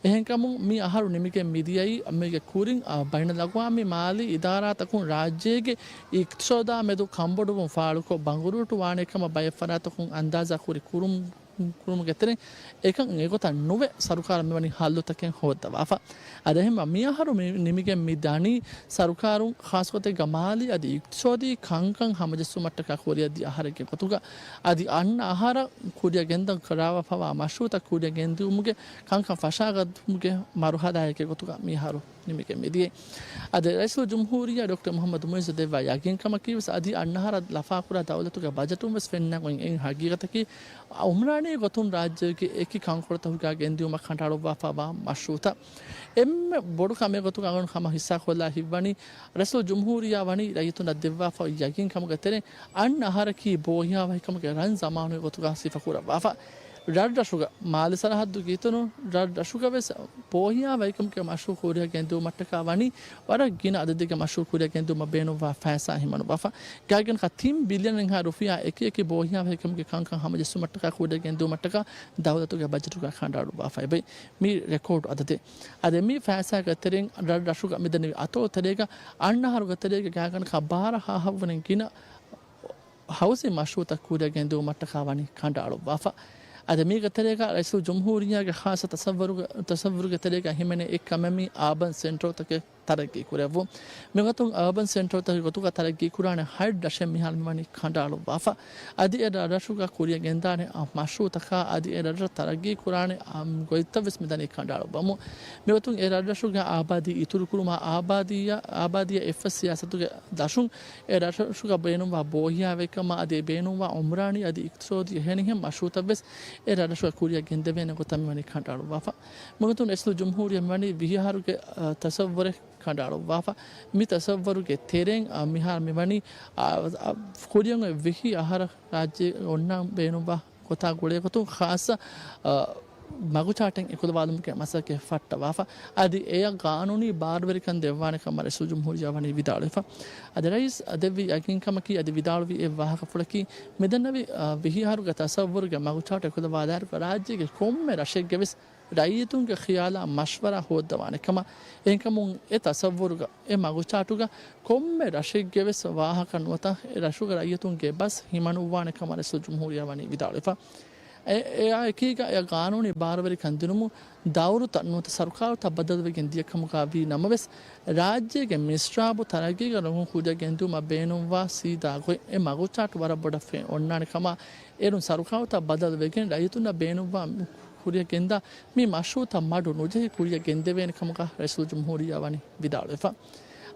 އެހެންކަމުން މި އަހަރު ނިމިގެން މިދިޔައީ، މީގެ ކުރިން، އާ، ބައިނަލްއަގްވާމީ މާލީ އިދާރާތަކުން ރާއްޖޭގެ އިޤްތިޞާދާ މެދު ކަންބޮޑުވުން ފާޅުކޮށް، ބަނގުރޫޓު ވާނެ ކަމަށް ބައެއް ފަރާތަކުން އަންދާޒާ ކުރި ކުރުން ކުރުމުގެ ތެރެއިން އެކަން އެގޮތަށް ނުވެ، ސަރުކާރަށް މިވަނީ ހައްލުތަކެއް ހޯއްދަވާފަ. އަދި އެހެންމަ މިއަހަރު މި ނިމިގެން މި ދަނީ ސަރުކާރުން ޚާއްޞަގޮތެއްގަ މާލީ އަދި އިޤްތިޞާދީ ކަންކަން ހަމަޖެއްސުމަށްޓަކާ ކުރިއަށްދިޔަ އަހަރެއްގެ ގޮތުގަ، އަދި އަންނަ އަހަރަށް ކުރިއަށް ގެންދަން ކުރާފައިވާ މަޝްރޫޢުތައް ކުރިއަށް ގެންދިއުމުގެ ކަންކަން ފަށާގަތުމުގެ މަރުހަލާއެއްގެ ގޮތުގަ މިއަހަރު ނިމިގެން މިދިޔައީ. އަދި ރައީސުލްޖުމްހޫރިއްޔާ ޑޮކްޓަރ މުޙައްމަދު މުޢިއްޒު ދެއްވާ ޔަގީންކަމަކީ ވެސް އަދި އަންނަ އަހަރަށް ލަފާކުރާ ދައުލަތުގެ ބަޖެޓުން ވެސް ފެންނަން އޮތް އެއް ހަގީގަތަކީ، އުމްރާނީ ގޮތުން ރާއްޖޭގެ އެކި ކަންކޮޅުތަކުގައި ގެންދިއުމަށް ކަނޑައަޅުއްވާފައިވާ މަޝްރޫޢުތައް. އެންމެ ބޮޑު ކަމެއް ގޮތުގަ އަޅުގަނޑު ހަމަ ހިއްސާކޮށްލާ ހިތްވަނީ، ރައީސުލްޖުމްހޫރިއްޔާ ވަނީ ރައްޔިތުންނަށް ދެއްވާފައި ޔަގީންކަމުގެ ތެރެއިން އަންނަ އަހަރަކީ ބޯހިޔާވަހިކަމުގެ ރަން ޒަމާނުގެ ގޮތުގަ ސިފަކުރައްވާފަ. ރަށްރަށުގަ، މާލެ ސަރަހައްދު ގިތުނު ރަށްރަށުގަ ވެސް ބޯހިޔާވަހިކަމުގެ މަޝްރޫޢު ކުރިއަށް ގެންދިއުމަށްޓަކާ ވަނީ ވަރަށް ގިނަ އަދަދެއްގެ މަޝްރޫޢު ކުރިއަށް ގެންދިއުމަށް ބޭނުންވާ ފައިސާ ހިމަނުއްވާފަ. ގާތްގަނޑަކަށް ތިން ބިލިއަނެއްހާ ރުފިޔާ އެކި އެކި ބޯހިޔާވަހިކަމުގެ ކަންކަން ހަމަޖެއްސުމަށްޓަކާ ކުރިއަށް ގެންދިއުމަށްޓަކާ ދައުލަތުގެ ބަޖެޓުގަ ކަނޑައަޅުއްވާފައި އެބައި. މީ ރެކޯޑު އަދަދެއް. އަދި މި ފައިސާގެ ތެރެއިން ރަށްރަށުގަ މިދެންނެވި އަތޮޅު ތެރޭގަ އަންނަ އަހަރުގެ ތެރޭގަ ގާތްގަނޑަކަށް ބާރަ ހާހަށްވުރެން ގިނަ ހައުސިން މަޝްރޫޢުތައް ކުރިއަށް ގެންދިއުމަށްޓަކާ ވަނީ ކަނޑައަޅުއްވާފަ. އަދި މީގެ ތެރޭގަ ރައީސުލްޖުމްހޫރިއްޔާގެ ޚާއްޞަ ތަޞައްވަރުގެ، ތަޞައްވަރުގެ ތެރޭގަ ހިމެނޭ އެއްކަމެއް މީ އާބަން ސެންޓަރުތަކެއް ތަރައްގީ ކުރެއްވުން. މިގޮތުން އާބަން ސެންޓަރުތަކެއް ގޮތުގަ ތަރައްގީ ކުރާނެ ހަތް ރަށެއް މިހާރު މިވަނީ ކަނޑައަޅުއްވާފަ. އަދި އެ ރަށްރަށުގަ ކުރިއަށް ގެންދާނެ އާ މަޝްރޫޢުތަކާ އަދި އެ ރަށްރަށް ތަރައްގީ ކުރާނެ އާ ގޮތްތައް ވެސް މިދަނީ ކަނޑައަޅުއްވަމުން. މިގޮތުން އެ ރަށްރަށުގެ އާބާދީ އިތުރުކުރުމާ އާބާދީއަށް، އާބާދީއަށް އެއްފަސް ސިޔާސަތުގެ ދަށުން އެ ރަށްރަށުގަ ބޭނުންވާ ބޯހިޔާވެރިކަމާ އަދި އެ ބޭނުންވާ އުމްރާނީ އަދި އިޤްތިޞާދީ އެހެނިހެން މަޝްރޫޢުތައް ވެސް އެ ރަށްރަށުގަ ކުރިއަށް ގެންދެވޭނެ ގޮތަށް މިވަނީ ކަނޑައަޅުއްވާފަ. މިގޮތުން ރައީސުލްޖުމްހޫރިއްޔާ މިވަނީ ވިހި އަހަރުގެ، އަ، ތަޞައްވަރެއް ކަނޑައަޅުއްވާފަ. މި ތަޞައްވަރުގެ ތެރެއިން، އަ، މިހާރު މިވަނީ، އަ، އަ، ކުރިއަށް އޮތް ވިހި އަހަރަށް ރާއްޖެ އޮންނަން ބޭނުންވާ ގޮތާ ގުޅޭގޮތުން ޚާއްޞަ، އަ، މަގުޗާޓެއް އެކުލަވާލުމުގެ މަސައްކަތް ފައްޓަވާފަ. އަދި އެޔަށް ގާނޫނީ ބާރުވެރިކަން ދެއްވާނެ ކަމަށް ރައީސުލްޖުމްހޫރިއްޔާ ވަނީ ވިދާޅުވެފަ. އަދި ރައީސް ދެއްވި ޔަގީންކަމަކީ އަދި ވިދާޅުވި އެއް ވާހަކަފުޅަކީ، މިދެންނެވި، އަ، ވިހި އަހަރުގެ ތަޞައްވަރުގެ މަގުޗާޓު އެކުލަވާލާއިރު ރާއްޖޭގެ ކޮންމެ ރަށެއްގެ ވެސް ރައްޔިތުންގެ ޚިޔާލާ މަޝްވަރާ ހޯއްދަވާނެ ކަމަށް. އެހެންކަމުން އެ ތަޞައްވަރުގަ، އެ މަގުޗާޓުގަ ކޮންމެ ރަށެއްގެ ވެސް ވާހަކަ ނުވަތަ އެ ރަށުގެ ރައްޔިތުންގެ ބަސް ހިމަނުއްވާނެ ކަމަށް ރައީސުލްޖުމްހޫރިއްޔާ ވަނީ ވިދާޅުވެފަ. އެ، އެއާ އެކީގަ އެ ގާނޫނީ ބާރުވެރިކަން ދިނުމުން ދައުރުތައް ނުވަތަ ސަރުކާރުތައް ބަދަލުވެގެން ދިޔަ ކަމުގަ ވީ ނަމަވެސް، ރާއްޖޭގެ މިސްރާބު ތަރައްގީގެ ރޮނގުން ކުރިއަށް ގެންދިއުމަށް ބޭނުންވާ ސީދާ ގޮތް އެ މަގުޗާޓު ވަރަށް ބޮޑަށް ފެ-، އޮންނާނެ ކަމަށް އޭރުން ސަރުކާރުތައް ބަދަލުވެގެން ރައްޔިތުންނަށް ބޭނުންވާ ކުރިއަށް ގެންދާ މި މަޝްރޫޢުތައް މަޑު ނުޖެހި ކުރިއަށް ގެންދެވޭނެ ކަމުގަ ރައީސުލްޖުމްހޫރިއްޔާ ވަނީ ވިދާޅުވެފަ.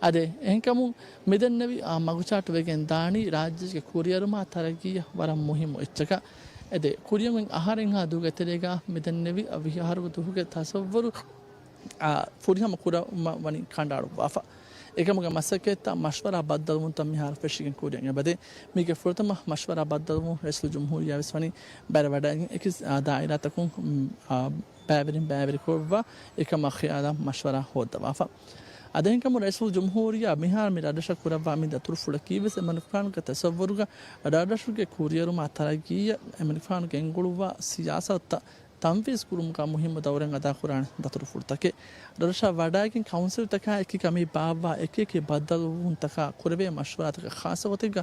އަދި އެހެންކަމުން މިދެންނެވި، އާ، މަގުޗާޓު ވެގެން ދާނީ ރާއްޖޭގެ ކުރިއެރުމާ ތަރައްގީއަށް ވަރަށް މުހިއްމު އެއްޗަކަށް. އެދެ، ކުރިއަށް އަހަރެއް ހާ ދުވަހުގެ ތެރޭގަ މިދެންނެވި، އަ، ވިހި އަހަރުގެ ދުވަހުގެ ތަޞައްވަރު، އާ، ފުރިހަމަ ކުރަމުން ވަނީ ކަނޑައަޅުއްވާފަ. އެކަމުގެ މަސައްކަތްތައް މަޝްވަރާ ބައްދަލުވުންތައް މިހާރު ފެށިގެން ކުރިއަށް އެބަދޭ. މީގެ ފުރަތަމަ މަޝްވަރާ ބައްދަލުވުން ރައީސުލްޖުމްހޫރިއްޔާ ވެސް ވަނީ ބައިވެރިވަޑައިގެން އެކި، އާ، ދާއިރާތަކުން، އާ، ބައިވެރިން ބައިވެރިކުރައްވާ އެކަމާ ޚިޔާލާ މަޝްވަރާ ހޯއްދަވާފަ. އަދި އެހެންކަމުން ރައީސުލްޖުމްހޫރިއްޔާ މިހާރު މި ރަށްރަށަށް ކުރައްވާ މި ދަތުރުފުޅަކީ ވެސް އެމަނިކުފާނުގެ ތަޞައްވަރުގަ ރަށްރަށުގެ ކުރިއެރުމާ ތަރައްގީއަށް އެމަނިކުފާނު ގެންގުޅުއްވާ ސިޔާސަތުތައް ތަންފީޒު ކުރުމުގަ މުހިއްމު ދައުރެއް އަދާކުރާނެ ދަތުރުފުޅުތަކެއް. ރަށްރަށަށް ވަޑައިގެން ކައުންސިލްތަކާ އެކީގަ މި ބާއްވާ އެކި އެކި ބައްދަލުވުންތަކާ ކުރެވޭ މަޝްވަރާތަކަށް ޚާއްޞަގޮތެއްގަ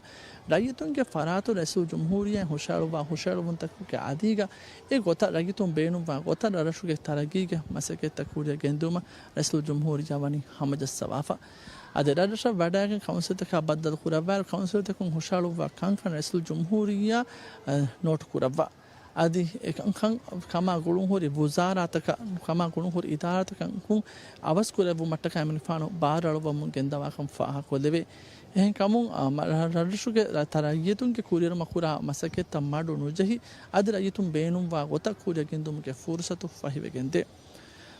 ރައްޔިތުންގެ ފަރާތުން ރައީސުލްޖުމްހޫރިއްޔާއިން ހުށައެޅުއްވާ ހުށައެޅުވުންތަކުގެ އަދީގަ އެ ގޮތަށް ރައްޔިތުން ބޭނުންވާ ގޮތަށް ރަށްރަށުގެ ތަރައްގީގެ މަސައްކަތްތައް ކުރިއަށް ގެންދިއުމަށް ރައީސުލްޖުމްހޫރިއްޔާ ވަނީ ހަމަޖައްސަވާފަ. އަދި ރަށްރަށަށް ވަޑައިގެން ކައުންސިލްތަކާ ބައްދަލު ކުރައްވާއިރު ކައުންސިލްތަކުން ހުށައެޅުއްވާ ކަންކަން ރައީސުލްޖުމްހޫރިއްޔާ، އަ، ނޯޓު ކުރައްވާ. އަދި އެ ކަންކަން ކަމާ ގުޅުންހުރި ވުޒާރާތަކަށް، ކަމާ ގުޅުންހުރި އިދާރާތަކަށް އަވަސް ކުރެއްވުމަށްޓަކާ އެމަނިކުފާނު ބާރު އަޅުއްވަމުން ގެންދަވާކަން ފާހަގަކޮށްލެވޭ. އެހެންކަމުން، އާ، މަ-، ރަ-، ރަށްރަށުގެ ރަ-، ތަ-، ރައްޔިތުންގެ ކުރިއެރުމަށް ކުރާ މަސައްކަތްތައް މަޑު ނުޖެހި، އަދި ރައްޔިތުން ބޭނުންވާ ގޮތަށް ކުރިއަށް ގެންދުމުގެ ފުރުސަތު ފަހިވެގެންދޭ.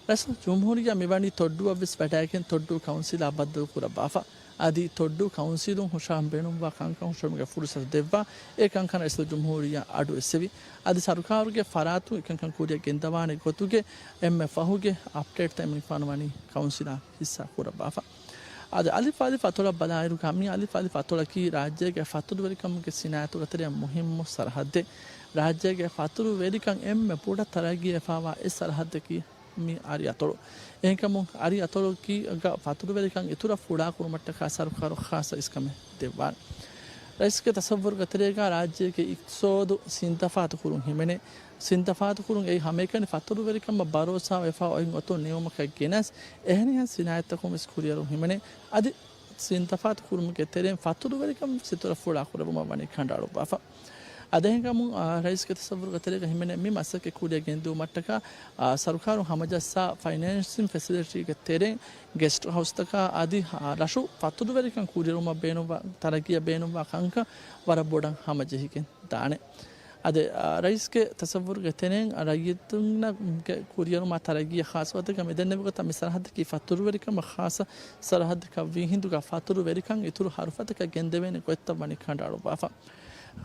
ރައީސުލްޖުމްހޫރިއްޔާ މިވަނީ ތޮއްޑޫއަށްވެސް ވަޑައިގެން ތޮއްޑޫ ކައުންސިލާ ބައްދަލު ކުރައްވާފަ. އަދި ތޮއްޑޫ ކައުންސިލުން ހުށަހަޅަން ބޭނުންވާ ކަންކަން ހުށަހެޅުމުގެ ފުރުސަތު ދެއްވާ، އެ ކަންކަން ރައީސުލްޖުމްހޫރިއްޔާ އަޑު އެއްސެވި. އަދި ސަރުކާރުގެ ފަރާތުން އެކަންކަން ކުރިއަށް ގެންދަވާނެ ގޮތުގެ އެންމެ ފަހުގެ އަޕްޑޭޓްތައް އެމަނިކުފާނު ވަނީ ކައުންސިލާ ހިއްސާ ކުރައްވާފަ. އަދި އަލިފް އަލިފް އަތޮޅަށް ބަލާއިރުގަ މި އަލިފް އަލިފް އަތޮޅަކީ ރާއްޖޭގެ ފަތުރުވެރިކަމުގެ ސިނާއަތުގެ ތެރެއަށް މުހިއްމު ސަރަހައްދެއް. ރާއްޖޭގެ ފަތުރުވެރިކަން އެންމެ ބޮޑަށް ތަރައްގީވެފައިވާ އެއް ސަރަހައްދަކީ މި އަރި އަތޮޅު. އެހެންކަމުން އަރި އަތޮޅަކީގަ ފަތުރުވެރިކަން އިތުރަށް ފުޅާކުރުމަށްޓަކާ ސަރުކާރު ޚާއްޞަ އިސްކަމެއް ދެއްވާނެ. ރައީސްގެ ތަޞައްވަރުގެ ތެރޭގަ ރާއްޖޭގެ އިޤްތިޞާދު ސިންތަފާތު ކުރުން ހިމެނޭ. ސިންތަފާތު ކުރުން އެއީ ހަމައެކަނި ފަތުރުވެރިކަމަށް ބަރޯސާވެފަ އޮތް ގޮތުން ނިމުމަކަށް ގެނަސް، އެހެނިހެން ސިނާއަތްތަކުން ވެސް ކުރިއެރުން ހިމެނޭ. އަދި ސިންތަފާތު ކުރުމުގެ ތެރެއިން ފަތުރުވެރިކަން ވެސް އިތުރަށް ފުޅާ ކުރެވުމަށް ވަނީ ކަނޑައަޅުއްވާފަ. އަދެހެންކަމުން ރައީސްގެ ތަސައްވުރުގެ ތެރޭގަ ހިމެނޭ މި މަސައްކަތް ކުރިއަށް ގެންދިއުމަށްޓަކާ، އާ، ސަރުކާރުން ހަމަޖައްސާ ފައިނޭންސިން ފެސިލިޓީގެ ތެރެއިން ގެސްޓް ހައުސްތަކާ އަދި، އާ، ރަށު ފަތުރުވެރިކަން ކުރިއެރުމަށް ބޭނުންވާ، ތަރައްގީއަށް ބޭނުންވާ ކަންކަން ވަރަށް ބޮޑަށް ހަމަޖެހިގެން ދާނެ. އަދި، އާ، ރައީސްގެ ތަސައްވުރުގެ ތެރެއިން ރައްޔިތުންނަށް ކުރިއެރުމާ ތަރައްގީއަށް ޚާއްޞަ ގޮތެއްގަ މިދެންނެވި ގޮތަށް މި ސަރަހައްދަކީ ފަތުރުވެރިކަމަށް ޚާއްޞަ ސަރަހައްދަކަށް ވީ ހިނދުގަ ފަތުރުވެރިކަން އިތުރު ހަރުފަތަކަށް ގެންދެވޭނެ ގޮތްތައް ވަނީ ކަނޑައަޅުއްވާފަ.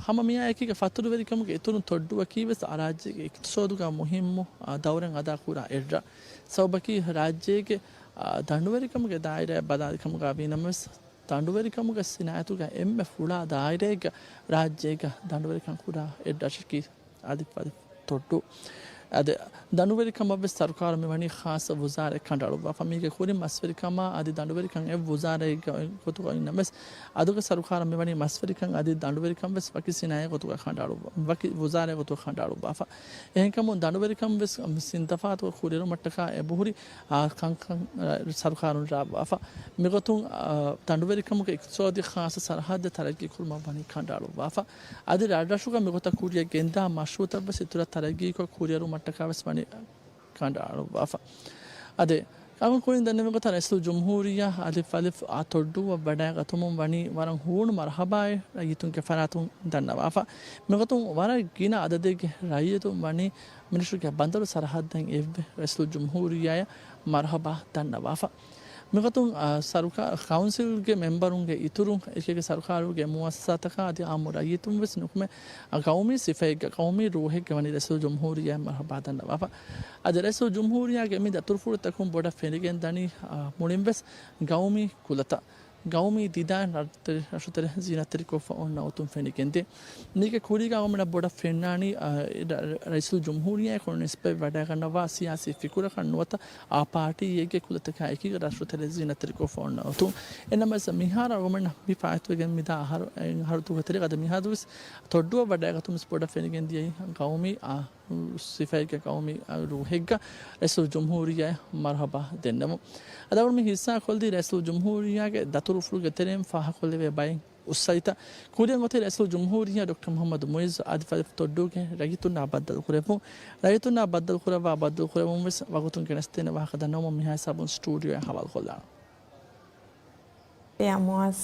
ހަމަ މިއާއެކީގަ ފަތުރުވެރިކަމުގެ އިތުރުން ތޮއްޑުއަކީވެސް ރާއްޖޭގެ އިޤްތިޞާދުގަ މުހިއްމު، އާ، ދައުރެއް އަދާކުރާ އެއްރަށް. ސަބަބަކީ ރާއްޖޭގެ، އާ، ދަނޑުވެރިކަމުގެ ދާއިރާއަށް ބަލާލިކަމުގަ ވީނަމަވެސް، ދަނޑުވެރިކަމުގެ ސިނާއަތުގަ އެންމެ ފުޅާ ދާއިރާއެއްގަ ރާއްޖޭގަ ދަނޑުވެރިކަން ކުރާ އެއްރަށަކީ އަލިފް އަލިފް ތޮއްޑޫ. އަދި ދަނޑުވެރިކަމަށްވެސް ސަރުކާރަށް މިވަނީ ޚާއްޞަ ވުޒާރައެއް ކަނޑައަޅުއްވާފަ. މީގެ ކުރިން މަސްވެރިކަމާ އަދި ދަނޑުވެރިކަން އެއް ވުޒާރައެއްގެ ގޮތުގަ އިންނަމަވެސް، އަދުގެ ސަރުކާރަށް މިވަނީ މަސްވެރިކަން އަދި ދަނޑުވެރިކަންވެސް ވަކި ސިނާއަތް ގޮތުގަ ކަނޑައަޅުއްވާ، ވަކި ވުޒާރައެއް ގޮތުގަ ކަނޑައަޅުއްވާފަ. އެހެންކަމުން ދަނޑުވެރިކަންވެސް ސިންތަފާތުގަ ކުރިއެރުމަށްޓަކާ އެބަހުރި، އާ، ކަންކަން، އާ، ސަރުކާރުން ރާވާފަ. މިގޮތުން، އާ، ދަނޑުވެރިކަމުގެ އިޤްތިޞާދީ ޚާއްޞަ ސަރަހައްދެއް ތަރައްގީ ކުރުމަށް ވަނީ ކަނޑައަޅުއްވާފަ. އަދި ރަށްރަށުގަ މިގޮތަށް ކުރިއަށް ގެންދާ މަޝްރޫޢުތައްވެސް އިތުރަށް ތަރައްގީކޮށް ކުރިއެރުމަށްޓަކާވެސް ވަނީ ކަނޑައަޅުއްވާފަ. އަދި އަޅުގަނޑު ކުރިން ދެންނެވި ގޮތަށް ރައީސުލްޖުމްހޫރިއްޔާ އަލިފް އަލިފް އާ ތޮއްޑޫއަށް ވަޑައިގަތުމުން ވަނީ ވަރަށް ހޫނު މަރުޙަބާއެއް ރައްޔިތުންގެ ފަރާތުން ދަންނަވާފަ. މިގޮތުން ވަރަށް ގިނަ އަދަދެއްގެ ރައްޔިތުން ވަނީ މިނިސްޓްރީގެ ބަނދަރު ސަރަހައްދަށް އެއްވެ ރައީސުލްޖުމްހޫރިއްޔާއަށް މަރުޙަބާ ދަންނަވާފަ. މިގޮތުން، އާ، ސަރުކާ-، ކައުންސިލްގެ މެމްބަރުންގެ އިތުރުން އެކި އެކި ސަރުކާރުގެ މުއައްސަސާތަކާ އަދި އާއްމު ރައްޔިތުން ވެސް ނުކުމެ، އާ، ގައުމީ ސިފައެއްގަ، ގައުމީ ރޫހެއްގަ ވަނީ ރައީސުލްޖުމްހޫރިއްޔާއަށް މަރުޙަބާ ދަންނަވާފަ. އަދި ރައީސުލްޖުމްހޫރިއްޔާގެ މި ދަތުރުފުޅުތަކުން ބޮޑަށް ފެނިގެން ދަނީ، އާ، މުޅިންވެސް ގައުމީ ކުލަތައް، ގައުމީ ދިދައިން ރަށުތެރެ، ރަށުތެރެ ޒީނަތްތެރިކޮށްފަ އޮންނަ އޮތުން ފެނިގެންދޭ. މީގެ ކުރީގަ އަޅުގަނޑަށް ބޮޑަށް ފެންނާނީ، އާ، ރަ-، ރައީސުލްޖުމްހޫރިއްޔާއަކު ނިސްބަތް ވަޑައިގަންނަވާ ސިޔާސީ ފިކުރަކަށް ނުވަތަ އާ ޕާޓީއެއްގެ ކުލަތަކާ އެކީގަ ރަށުތެރެ ޒީނަތްތެރިކޮށްފަ އޮންނަ އޮތުން. އެނަމަވެސް މިހާރު އަޅުގަނޑަށް މި ފާއިތުވެގެން މިދާ އަހަރު، އަހަރު ދުވަހު ތެރޭގަ އަދި މިހާރު ވެސް ތޮއްޑޫއަށް ވަޑައިގަތުން ވެސް ބޮޑަށް ފެނިގެން ދިޔައީ ގައުމީ، އާ، ސިފައެއްގެ ގައުމީ ރޫހެއްގަ ރައީސުލްޖުމްހޫރިއްޔާއަށް މަރުޙަބާ ދެންނެވުން. އަދި އަޅުގަނޑު މި ހިއްސާކޮށްލީ ރައީސުލްޖުމްހޫރިއްޔާގެ ދަތުރުފުޅުގެ ތެރެއިން ފާހަގަކޮށްލެވޭ ބައެއް އުއްސައްތަ. ކުރިއަށް އޮތީ ރައީސުލްޖުމްހޫރިއްޔާ ޑޮކްޓަރ މުޙައްމަދު މުޢިއްޒު އަދި ފަލިފް ތޮއްޑޫގެ ރައްޔިތުންނާ ބައްދަލުކުރެއްވުން. ރައްޔިތުންނާ ބައްދަލުކުރައްވާ ބައްދަލުކުރެއްވުން ވެސް ވަގުތުން ގެނެސްދޭނެ ވާހަކަ ދަންނަވަމުން މިހާ ހިސާބުން ސްޓޫޑިއޯއަށް ހަވާލުކޮށްލާނަން. އެއާ މުއާޒް.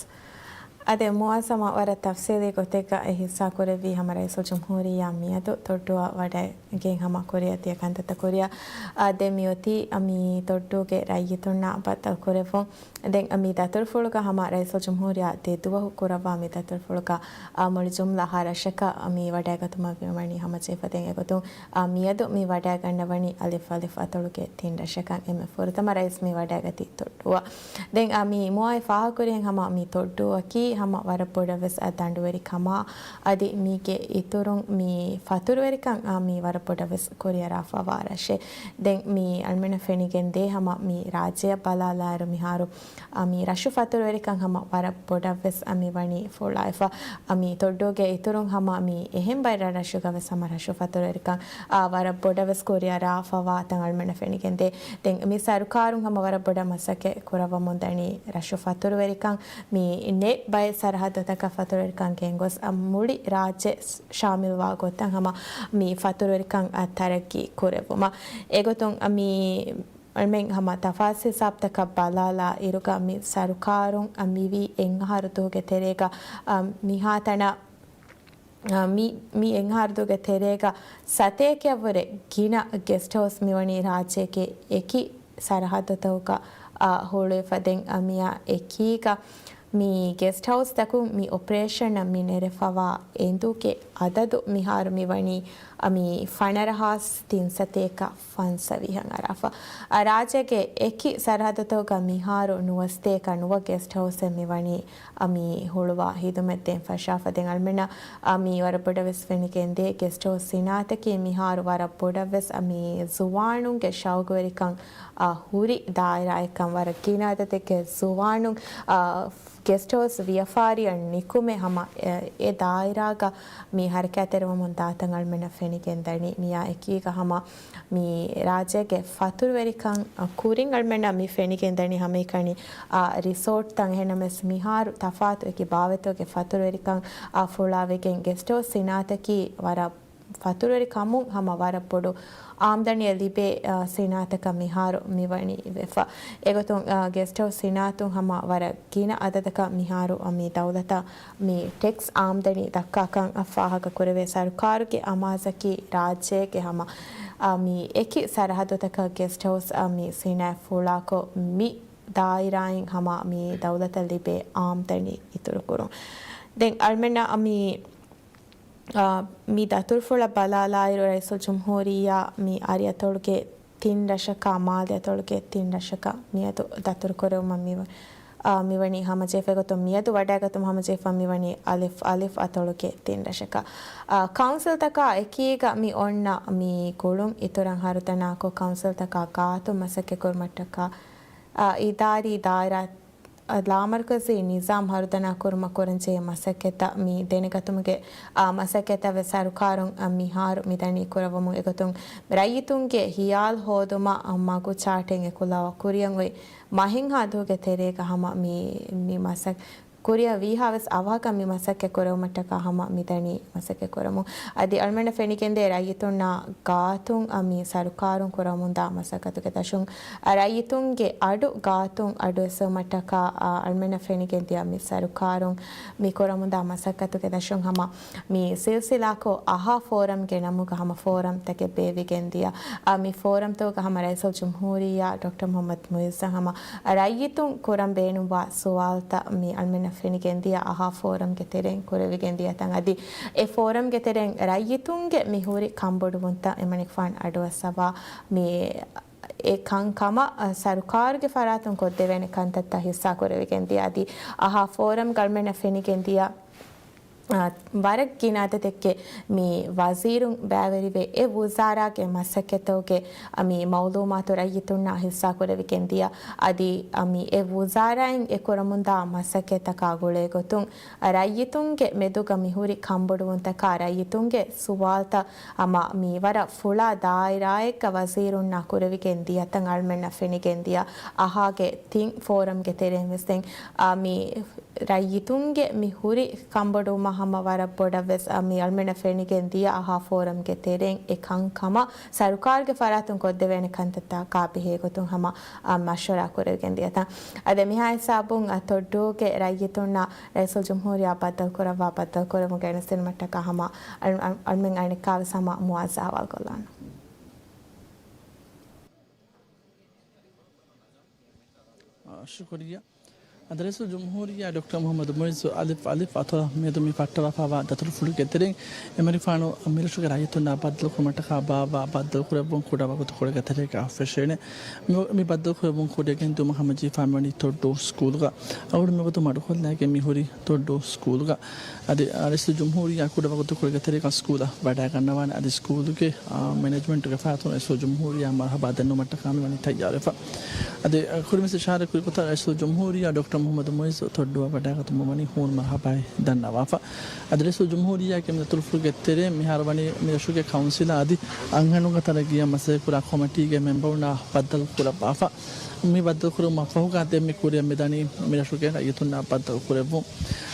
އަދި މުއާޒް ހަމަ ވަރަށް ތަފްސީލީ ގޮތެއްގަ އެ ހިއްސާ ކުރެއްވީ ހަމަ ރައީސުލްޖުމްހޫރިއްޔާ މިއަދު ތޮއްޑޫއަށް ވަޑައިގެން ހަމަ ކުރިއަށް ދިޔަ ކަންތައްތައް ކުރިއަށް. އާ، ދެން މިއޮތީ މި ތޮއްޑޫގެ ރައްޔިތުންނާ ބައްދަލު ކުރެއްވުން. ދެން މި ދަތުރުފުޅުގަ ހަމަ ރައީސުލްޖުމްހޫރިއްޔާ ދެ ދުވަހު ކުރައްވާ މި ދަތުރުފުޅުގަ، އާ، މުޅި ޖުމްލަ ހަ ރަށަކަށް މި ވަޑައިގަތުމަށް ވަނީ ހަމަޖެހިފަ. ދެން އެގޮތުން އާ، މިއަދު މި ވަޑައިގަންނަވަނީ އަލިފް އަލިފް އަތޮޅުގެ ތިން ރަށަކަށް އެންމެ ފުރަތަމަ ރައީސް މި ވަޑައިގަތީ ތޮއްޑޫއަށް. ދެން، އާ، މި މުއާއި ފާހަގަކުރިހެން ހަމަ މި ތޮއްޑޫއަކީ ހަމަ ވަރަށް ބޮޑަށް ވެސް އަ ދަނޑުވެރިކަމާ އަދި މީގެ އިތުރުން މި ފަތުރުވެރިކަން، އާ، މި ވަރަށް ބޮޑަށް ވެސް ކުރިއަރާފަވާ ރަށެއް. ދެން މި އަޅުމެންނަށް ފެނިގެންދޭ ހަމަ މި ރާއްޖެއަށް ބަލާލާއިރު މިހާރު އަ، މި ރަށު ފަތުރުވެރިކަން ހަމަ ވަރަށް ބޮޑަށް ވެސް އަ، މި ވަނީ ފުޅާއިފަ. އަ، މި ތޮއްޑޫގެ އިތުރުން ހަމަ މި އެހެން ބައެއް ރަށްރަށުގަ ވެސް ހަމަ ރަށު ފަތުރުވެރިކަން، އަ، ވަރަށް ބޮޑަށް ވެސް ކުރިއަރާފަވާ ތަން އަޅުމެންނަށް ފެނިގެންދޭ. ދެން މި ސަރުކާރުން ހަމަ ވަރަށް ބޮޑަށް މަސައްކަތް ކުރައްވަމުން ދަނީ ރަށު ފަތުރުވެރިކަން، މި ނެތް ބައެއް ސަރަހައްދުތަކަށް ފަތުރުވެރިކަން ގެންގޮސް، އަ، މުޅި ރާއްޖެ ޝާމިލްވާ ގޮތަށް ހަމަ މި ފަތުރުވެރިކަން، އަ، ތަރައްގީ ކުރެއްވުމަށް. އެގޮތުން، އަ، މި އަޅުމެން ހަމަ ތަފާސް ހިސާބުތަކަށް ބަލާލާ އިރުގަ މި ސަރުކާރުން މިވީ އެއް އަހަރު ދުވަހުގެ ތެރޭގަ، އަ، މިހާތަނަށް، އަ، މި، މި އެއް އަހަރު ދުވަހުގެ ތެރޭގަ ސަތޭކައަށްވުރެ ގިނަ ގެސްޓް ހައުސް މިވަނީ ރާއްޖޭގެ އެކި ސަރަހައްދުތަކުގަ، އަ، ހުޅުވިފަ. ދެން މިއާ އެކީގަ މި ގެސްޓް ހައުސްތަކުން މި އޮޕަރޭޝަނަށް މި ނެރެފަވާ އެނދުގެ އަދަދު މިހާރު މިވަނީ، އަ، މި ފަނަރަހާސް ތިންސަތޭކަ ފަންސަވީހަށް އަރާފަ. އަ، ރާއްޖޭގެ އެކި ސަރަހައްދުތަކުގަ މިހާރު ނުވަސަތޭކަ ނުވަ ގެސްޓް ހައުސެއް މިވަނީ، އަ، މި ހުޅުވާ ހިދުމަތް ދޭން ފަށާފަ. ދެން އަޅުމެންނަށް، އަ، މި ވަރަށް ބޮޑަށް ވެސް ފެނިގެންދޭ. ގެސްޓް ހައުސް ސިނާއަތަކީ މިހާރު ވަރަށް ބޮޑަށް ވެސް، އަ، މި ޒުވާނުންގެ ޝައުގުވެރިކަން، އަ، ހުރި ދާއިރާއެއްކަން. ވަރަށް ގިނަ އަދަދެއްގެ ޒުވާނުން، އަ، ގެސްޓް ހައުސް ވިޔަފާރިއަށް ނިކުމެ ހަމަ، އެ، އެ ދާއިރާގަ މި ހަރަކާތްތެރިވަމުން ދާތަން އަޅުމެންނަށް ފެނިގެންދަނީ. މިއާ އެކީގަ ހަމަ މި ރާއްޖޭގެ ފަތުރުވެރިކަން، އަ، ކުރިން އަޅުމެންނަށް މި ފެނިގެންދަނީ ހަމައެކަނި، އަ، ރިސޯޓްތައް. އެހެންނަމަވެސް މިހާރު ތަފާތު އެކި ބާވަތުގެ ފަތުރުވެރިކަން، އަ، ފުޅާވެގެން ގެސްޓް ހައުސް ސިނާއަތަކީ ވަރަށް ފަތުރުވެރި ކަމުން ހަމަ ވަރަށް ބޮޑު އާމްދަނީއެއް ލިބޭ، އަ، ސިނާއަތަކަށް މިހާރު މިވަނީ ވެފަ. އެގޮތުން، އަ، ގެސްޓް ހައުސް ސިނާއަތުން ހަމަ ވަރަށް ގިނަ އަދަދަކަށް މިހާރު، އަ، މި ދައުލަތަށް މި ޓެކްސް އާމްދަނީ ދައްކާކަން ފާހަގަކުރެވޭ. ސަރުކާރުގެ އަމާޒަކީ ރާއްޖޭގެ ހަމަ، އަ، މި އެކި ސަރަހައްދުތަކަށް ގެސްޓް ހައުސް، އަ، މި ސިނާއަތް ފުޅާކޮށް، މި ދާއިރާއިން ހަމަ މި ދައުލަތަށް ލިބޭ އާމްދަނީ އިތުރުކުރުން. ދެން އަޅުމެންނަށް މި، އަ، މި ދަތުރުފުޅަށް ބަލާލާއިރު، ރައީސުލްޖުމްހޫރިއްޔާ މި އަރި އަތޮޅުގެ ތިން ރަށަކާ، މާލެ އަތޮޅުގެ ތިން ރަށަކަށް މިއަދު ދަތުރުކުރެވުމަށް މި، އާ، މިވަނީ ހަމަޖެހިފައިގަތުން މިއަދު ވަޑައިގަތުމަށް ހަމަޖެހިފަ މިވަނީ އަލިފް، އަލިފް އަތޮޅުގެ ތިން ރަށަކަށް. އާ، ކައުންސިލްތަކާ އެކީގަ މި އޮންނަ މި ގުޅުން އިތުރަށް ހަރުދަނާކޮށް، ކައުންސިލްތަކާ ގާތުން މަސައްކަތްކުރުމަށްޓަކާ، އާ، އިދާރީ ދާއިރާ އަ، ލާމަރުކަޒީ ނިޒާމް ހަރުދަނާ ކުރުމަށް ކުރަންޖެހޭ މަސައްކަތްތައް މި ދެނެގަތުމުގެ، އަ، މަސައްކަތްތައް ވެސް ސަރުކާރުން، އަ، މިހާރު މިދަނީ ކުރައްވަމުން. އެގޮތުން ރައްޔިތުންގެ ހިޔާލު ހޯދުމަށް، އަ، މަގު ޗާޓެއް އެކުލަވާ ކުރިއަށް އޮތް މަހެއްހާ ދުވަހުގެ ތެރޭގަ ހަމަ މި، މި މަސައް-، ކުރިއަށް ވީހާވެސް އަވަހަކަށް މި މަސައްކަތް ކުރެވުމަށްޓަކާ ހަމަ މިދަނީ މަސައްކަތް ކުރަމުން. އަދި އަޅުމެންނަށް ފެނިގެންދޭ ރައްޔިތުންނާ ގާތުން އަ، މި ސަރުކާރުން ކުރަމުންދާ މަސައްކަތުގެ ދަށުން، އަ، ރައްޔިތުންގެ އަޑު ގާތުން އަޑުއެއްސެވުމަށްޓަކާ، އަ، އަޅުމެންނަށް ފެނިގެންދިޔަ މި ސަރުކާރުން މި ކުރަމުންދާ މަސައްކަތުގެ ދަށުން ހަމަ މި ސިލްސިލާކޮށް އަހާ ފޯރަމްގެ ނަމުގަ ހަމަ ފޯރަމްތަކެއް ބޭއްވިގެންދިޔަ. އަ، މި ފޯރަމްތަކުގަ ހަމަ ރައީސުލްޖުމްހޫރިއްޔާ ޑޮކްޓަރ މުޙައްމަދު މުޢިއްޒަށް ހަމަ ރައްޔިތުން ކުރަން ބޭނުންވާ ސުވާލުތައް މި އަޅުމެންނަށް ފެނިގެންދިޔަ އަހާ ފޯރަމްގެ ތެރެއިން ކުރެވިގެން ދިޔަތަން އަދި އެ ފޯރަމްގެ ތެރެއިން ރައްޔިތުންގެ މި ހުރި ކަންބޮޑުވުންތައް އެމަނިކުފާނު އަޑުއައްސަވާ މި އެ ކަންކަމަށް ސަރުކާރުގެ ފަރާތުން ކޮށްދެވޭނެ ކަންތައްތައް ހިއްސާ ކުރެވިގެން ދިޔަ އަދި އަހާ ފޯރަމްގަ އަޅުމެންނަށް ފެނިގެން ދިޔަ އާ، ވަރަށް ގިނަ އަދަދެއްގެ މި ވަޒީރުން ބައިވެރިވެ، އެ ވުޒާރާގެ މަސައްކަތުގެ މި މައުލޫމާތު ރައްޔިތުންނާ ހިއްސާ ކުރެވިގެން ދިޔަ. އަދި، އަ، މި އެ ވުޒާރާއިން އެ ކުރަމުންދާ މަސައްކަތްތަކާ ގުޅޭގޮތުން، ރައްޔިތުންގެ މެދުގަ މިހުރި ކަންބޮޑުވުންތަކާ ރައްޔިތުންގެ ސުވާލުތައް ހަމަ މި ވަރަށް ފުޅާ ދާއިރާއެއްގަ ވަޒީރުންނާ ކުރެވިގެން ދިޔަތަން އަޅުމެންނަށް ފެނިގެން ދިޔަ. އަހާގެ ތިން ފޯރަމްގެ ތެރެއިން ވެސް ދެން، އަ، މި ރައްޔިތުންގެ މި ހުރި ކަންބޮޑުވުމަށް ހަމަ ވަރަށް ބޮޑަށް ވެސް، އަ، މި އަޅުމެންނަށް ފެނިގެން ދިޔަ އަހާ ފޯރަމްގެ ތެރެއިން އެ ކަންކަމަށް ސަރުކާރުގެ ފަރާތުން ކޮށްދެވޭނެ ކަންތައްތަކާ ބެހޭ ގޮތުން ހަމަ، އަ، މަޝްވަރާ ކުރެވިގެން ދިޔަތަން. އަދި މިހާ ހިސާބުން، އަ، ތޮއްޑޫގެ ރައްޔިތުންނަށް ރައީސުލްޖުމްހޫރިއްޔާ ބައްދަލުކުރައްވާ ބައްދަލުކުރެވުން ގެނެސްދިނުމަށްޓަކާ ހަމަ އަ، އަ، އަޅުމެން އަނެއްކާވެސް ހަމަ މުވާޒާ އަވާލުކޮށްލާނަން. އާ، ޝުކުރިއްޔާ. އަދި ރައީސުލްޖުމްހޫރިއްޔާ ޑޮކްޓަރ މުޙައްމަދު މުޢިއްޒު އަލިފް އަލިފް އަތޮޅަށް މިއަދު މި ފައްޓަވާފައިވާ ދަތުރުފުޅުގެ ތެރެއިން އެމަނިކުފާނު މިރަށުގެ ރައްޔިތުންނާ ބައްދަލުކުރުމަށްޓަކާ ބާއްވާ ބައްދަލުކުރެއްވުން ކުޑަ ވަގުތުކޮޅެއްގެ ތެރޭގަ އަށްފަށޭނެ. މި، މި ބައްދަލުކުރެއްވުން ކުރިއަށް ގެންދިއުމަށް ހަމަޖެހިފާ މިވަނީ ތޮއްޑޫ ސްކޫލްގަ. އަޅުގަނޑު މިވަގުތު މަޑުކޮށްލައިގެން މިހުރީ ތޮއްޑޫ ސްކޫލްގަ. އަދި، އާ، ރައީސުލްޖުމްހޫރިއްޔާ ކުޑަ ވަގުތުކޮޅެއްގެ ތެރޭގަ ސްކޫލަށް ވަޑައިގަންނަވާނެ. އަދި ސްކޫލުގެ، އާ، މެނޭޖްމަންޓުގެ ފަރާތުން ރައީސުލްޖުމްހޫރިއްޔާ މަރުޙަބާ ދެންނެވުމަށްޓަކާ މިވަނީ ތައްޔާރުވެފަ. އަދި، އާ، ކުރިންވެސް އިޝާރަތް ކުރި ގޮތަށް ރައީސުލްޖުމްހޫރިއްޔާ ޑޮކްޓަރ މުޙައްމަދު މުޢިއްޒު ތޮއްޑޫއަށް ވަޑައިގަތުމަށް ވަނީ ހޫނު މަރުޙަބާއެއް ދަންނަވާފަ. އަދި ރައީސުލްޖުމްހޫރިއްޔާގެ މި ދަތުރުފުޅުގެ ތެރޭ މިހާރު ވަނީ މިރަށުގެ ކައުންސިލާ އަދި އަންހެނުންގެ ތަރައްގީއަށް މަސައްކަތްކުރާ ކޮމިޓީގެ މެމްބަރުންނާ ބައްދަލުކުރައްވާފަ. މި ބައްދަލުކުރުމަށްފަހުގަ ދެން މި ކުރިއަށް މިދަނީ މިރަށުގެ ރައްޔިތުންނާ ބައްދަލުކުރެއްވުން.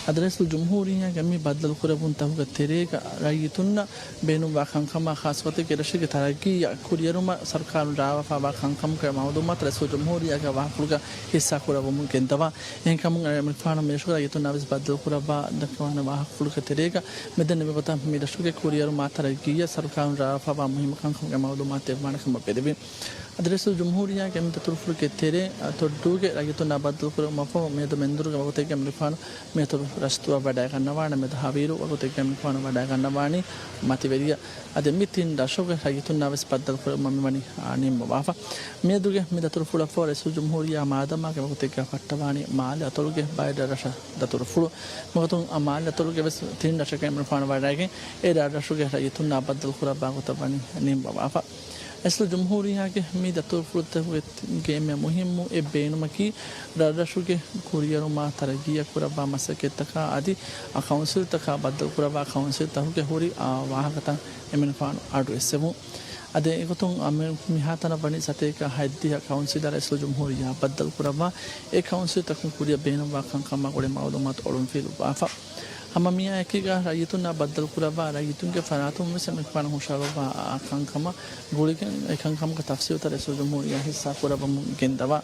އަދި ރައީސުލްޖުމްހޫރިއްޔާގެ މި ބައްދަލުކުރެއްވުންތަކުގެ ތެރޭގަ ރައްޔިތުންނަށް ބޭނުންވާ ކަންކަމާ ޚާއްޞަގޮތެއްގެ ރަށެއްގެ ތަރައްގީއަށް ކުރިއެރުމަށް ސަރުކާރުން ރާވާފައިވާ ކަންކަމުގެ މައުލޫމާތު ރައީސުލްޖުމްހޫރިއްޔާގެ ވާހަކަފުޅުގަ ހިއްސާކުރެއްވަމުން ގެންދަވާ. އެހެންކަމުން އެމަނިކުފާނު މިރަށުގެ ރައްޔިތުންނާވެސް ބައްދަލުކުރައްވާ ދައްކަވާނެ ވާހަކަފުޅުގެ ތެރޭގަ މިދެންނެވި ގޮތަށް މިރަށުގެ ކުރިއެރުމާ ތަރައްގީއަށް ސަރުކާރުން ރާވާފައިވާ މުހިއްމު ކަންކަމުގެ މައުލޫމާތު ދެއްވާނެ ކަމަށް ބެލެވި. އަދި ރައީސުލްޖުމްހޫރިއްޔާގެ މި ދަތުރުފުޅުގެ ތެރޭ، އަ، ތޮއްޑޫގެ ރައްޔިތުންނާ ބައްދަލުކުރެވުމަށްފަހު މިއަދު މެންދުރުގެ ވަގުތެއްގަ އެމަނިކުފާނު މިއަތޮޅު ރަސްދުއަށް ވަޑައިގަންނަވާނެ. މިއަދު ހަވީރު ވަގުތެއްގަ އެމަނިކުފާނު ވަޑައިގަންނަވާނީ މަތިވެރިޔަށް. އަދި މި ތިން ރަށުގެ ރައްޔިތުންނާވެސް ބައްދަލުކުރެވުމަށް މިވަނީ، އާ، ނިންމަވާފަ. މިއަދުގެ މި ދަތުރުފުޅަށްފަހު ރައީސުލްޖުމްހޫރިއްޔާ މާދަމާގެ ވަގުތެއްގަ ފައްޓަވާނީ މާލެ އަތޮޅުގެ ބައެއް ރަށަށް ދަތުރުފުޅު. މިގޮތުން މާލެ އަތޮޅުގެ ވެސް ތިން ރަށަކަށް އެމަނިކުފާނު ވަޑައިގެން އެ ރަށްރަށުގެ ރައްޔިތުންނާ ބައްދަލުކުރައްވާ ގޮތަށް ވަނީ ނިންމަވާފަ. ރައީސުލްޖުމްހޫރިއްޔާގެ މި ދަތުރުފުޅުތަކުގެ އެންމެ މުހިއްމު އެއް ބޭނުމަކީ، ރަށްރަށުގެ ކުރިއަރުމާ ތަރައްގީއަށް ކުރައްވާ މަސައްކަތްތަކާ އަދި ކައުންސިލްތަކާ ބައްދަލުކުރައްވާ ކައުންސިލްތަކުގެ ހުރި ވާހަކަތައް އެމަނިކުފާނު އަޑުއެއްސެވުން. އަދި އެގޮތުން މިހާތަނަށް ވަނީ ސަތޭކަ ހަތްދިހަ ކައުންސިލަށް ރައީސުލްޖުމްހޫރިއްޔާ ބައްދަލުކުރައްވާ، އެ ކައުންސިލްތަކުން ކުރިއަށް ބޭނުންވާ ކަންކަމާ ގުޅޭ މައުލޫމާތު އޮޅުންފިލުއްވާފަ. ހަމަ މިއާ އެކީގަ ރައްޔިތުންނާ ބައްދަލުކުރައްވާ، ރައްޔިތުންގެ ފަރާތުން ވެސް އެމަނިކުފާނު ހުށަހަޅުއްވާ ކަންކަމަށް ގުޅިގެން އެކަންކަމުގެ ތަފްސީލުތައް ރައީސުލްޖުމްހޫރިއްޔާ ހިއްސާ ކުރައްވަމުން ގެންދަވާ.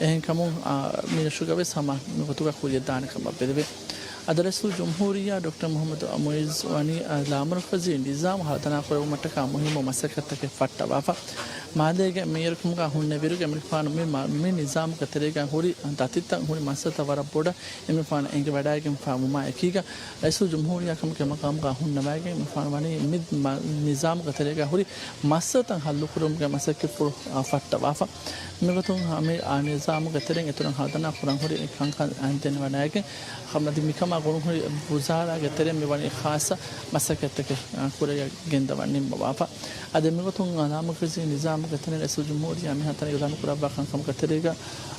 އެހެންކަމުން، އާ، މިރަށުގަ ވެސް ހަމަ މިގޮތުގަ ކުރިއަށް ދާނެ ކަމަށް ބެލެވޭ. އަދި ރައީސުލްޖުމްހޫރިއްޔާ ޑޮކްޓަރ މުޙައްމަދު މުޢިއްޒު ވަނީ، އާ، ލާމަރުކަޒީ ނިޒާމު ހަރުދަނާކުރެއްވުމަށްޓަކާ މުހިއްމު މަސައްކަތްތަކެއް ފައްޓަވާފަ. މާލޭގެ މޭޔަރުކަމުގަ ހުންނެވިއިރުގެ އެމަނިކުފާނު މި މަ-، މި ނިޒާމުގެ ތެރޭގަ ހުރި ދަތިތައް ހުރި މައްސަލަތައް ވަރަށް ބޮޑަށް އެމަނިކުފާނު އެނގިވަޑައިގެންފާ ވުމާ އެކީގަ، ރައީސުލްޖުމްހޫރިއްޔާ ކަމުގެ މަގާމުގަ ހުންނަވައިގެން އެމަނިކުފާނު ވަނީ މި މަ-، ނިޒާމުގެ ތެރޭގަ ހުރި މައްސަލަތައް ހައްލުކުރުމުގެ މަސައްކަތްފުޅު، އާ، ފައްޓަވާފަ. މިގޮތުން މި، އާ، ނިޒާމުގެ ތެރެއިން އިތުރަށް ހަރުދަނާ ކުރަން ހުރި ކަންކަން އަންތެން ވަޑައިގެން، ހަމަ އަދި މިކަމާ ގުޅުން ހުރި ވުޒާރާގެ ތެރެއިން މިވަނީ ޚާއްޞަ މަސައްކަތްތަކެއް، އާ، ކުރެޔަށް ގެންދަވަން ނިންމަވާފަ. އަދި މިގޮތުން ލާމަރުކަޒީ ނިޒާމުގެ ތެރެއިން ރައީސުލްޖުމްހޫރިއްޔާ މިހާތަނަށް އިޢުލާނު ކުރައްވާ ކަންކަމުގެ ތެރޭގަ،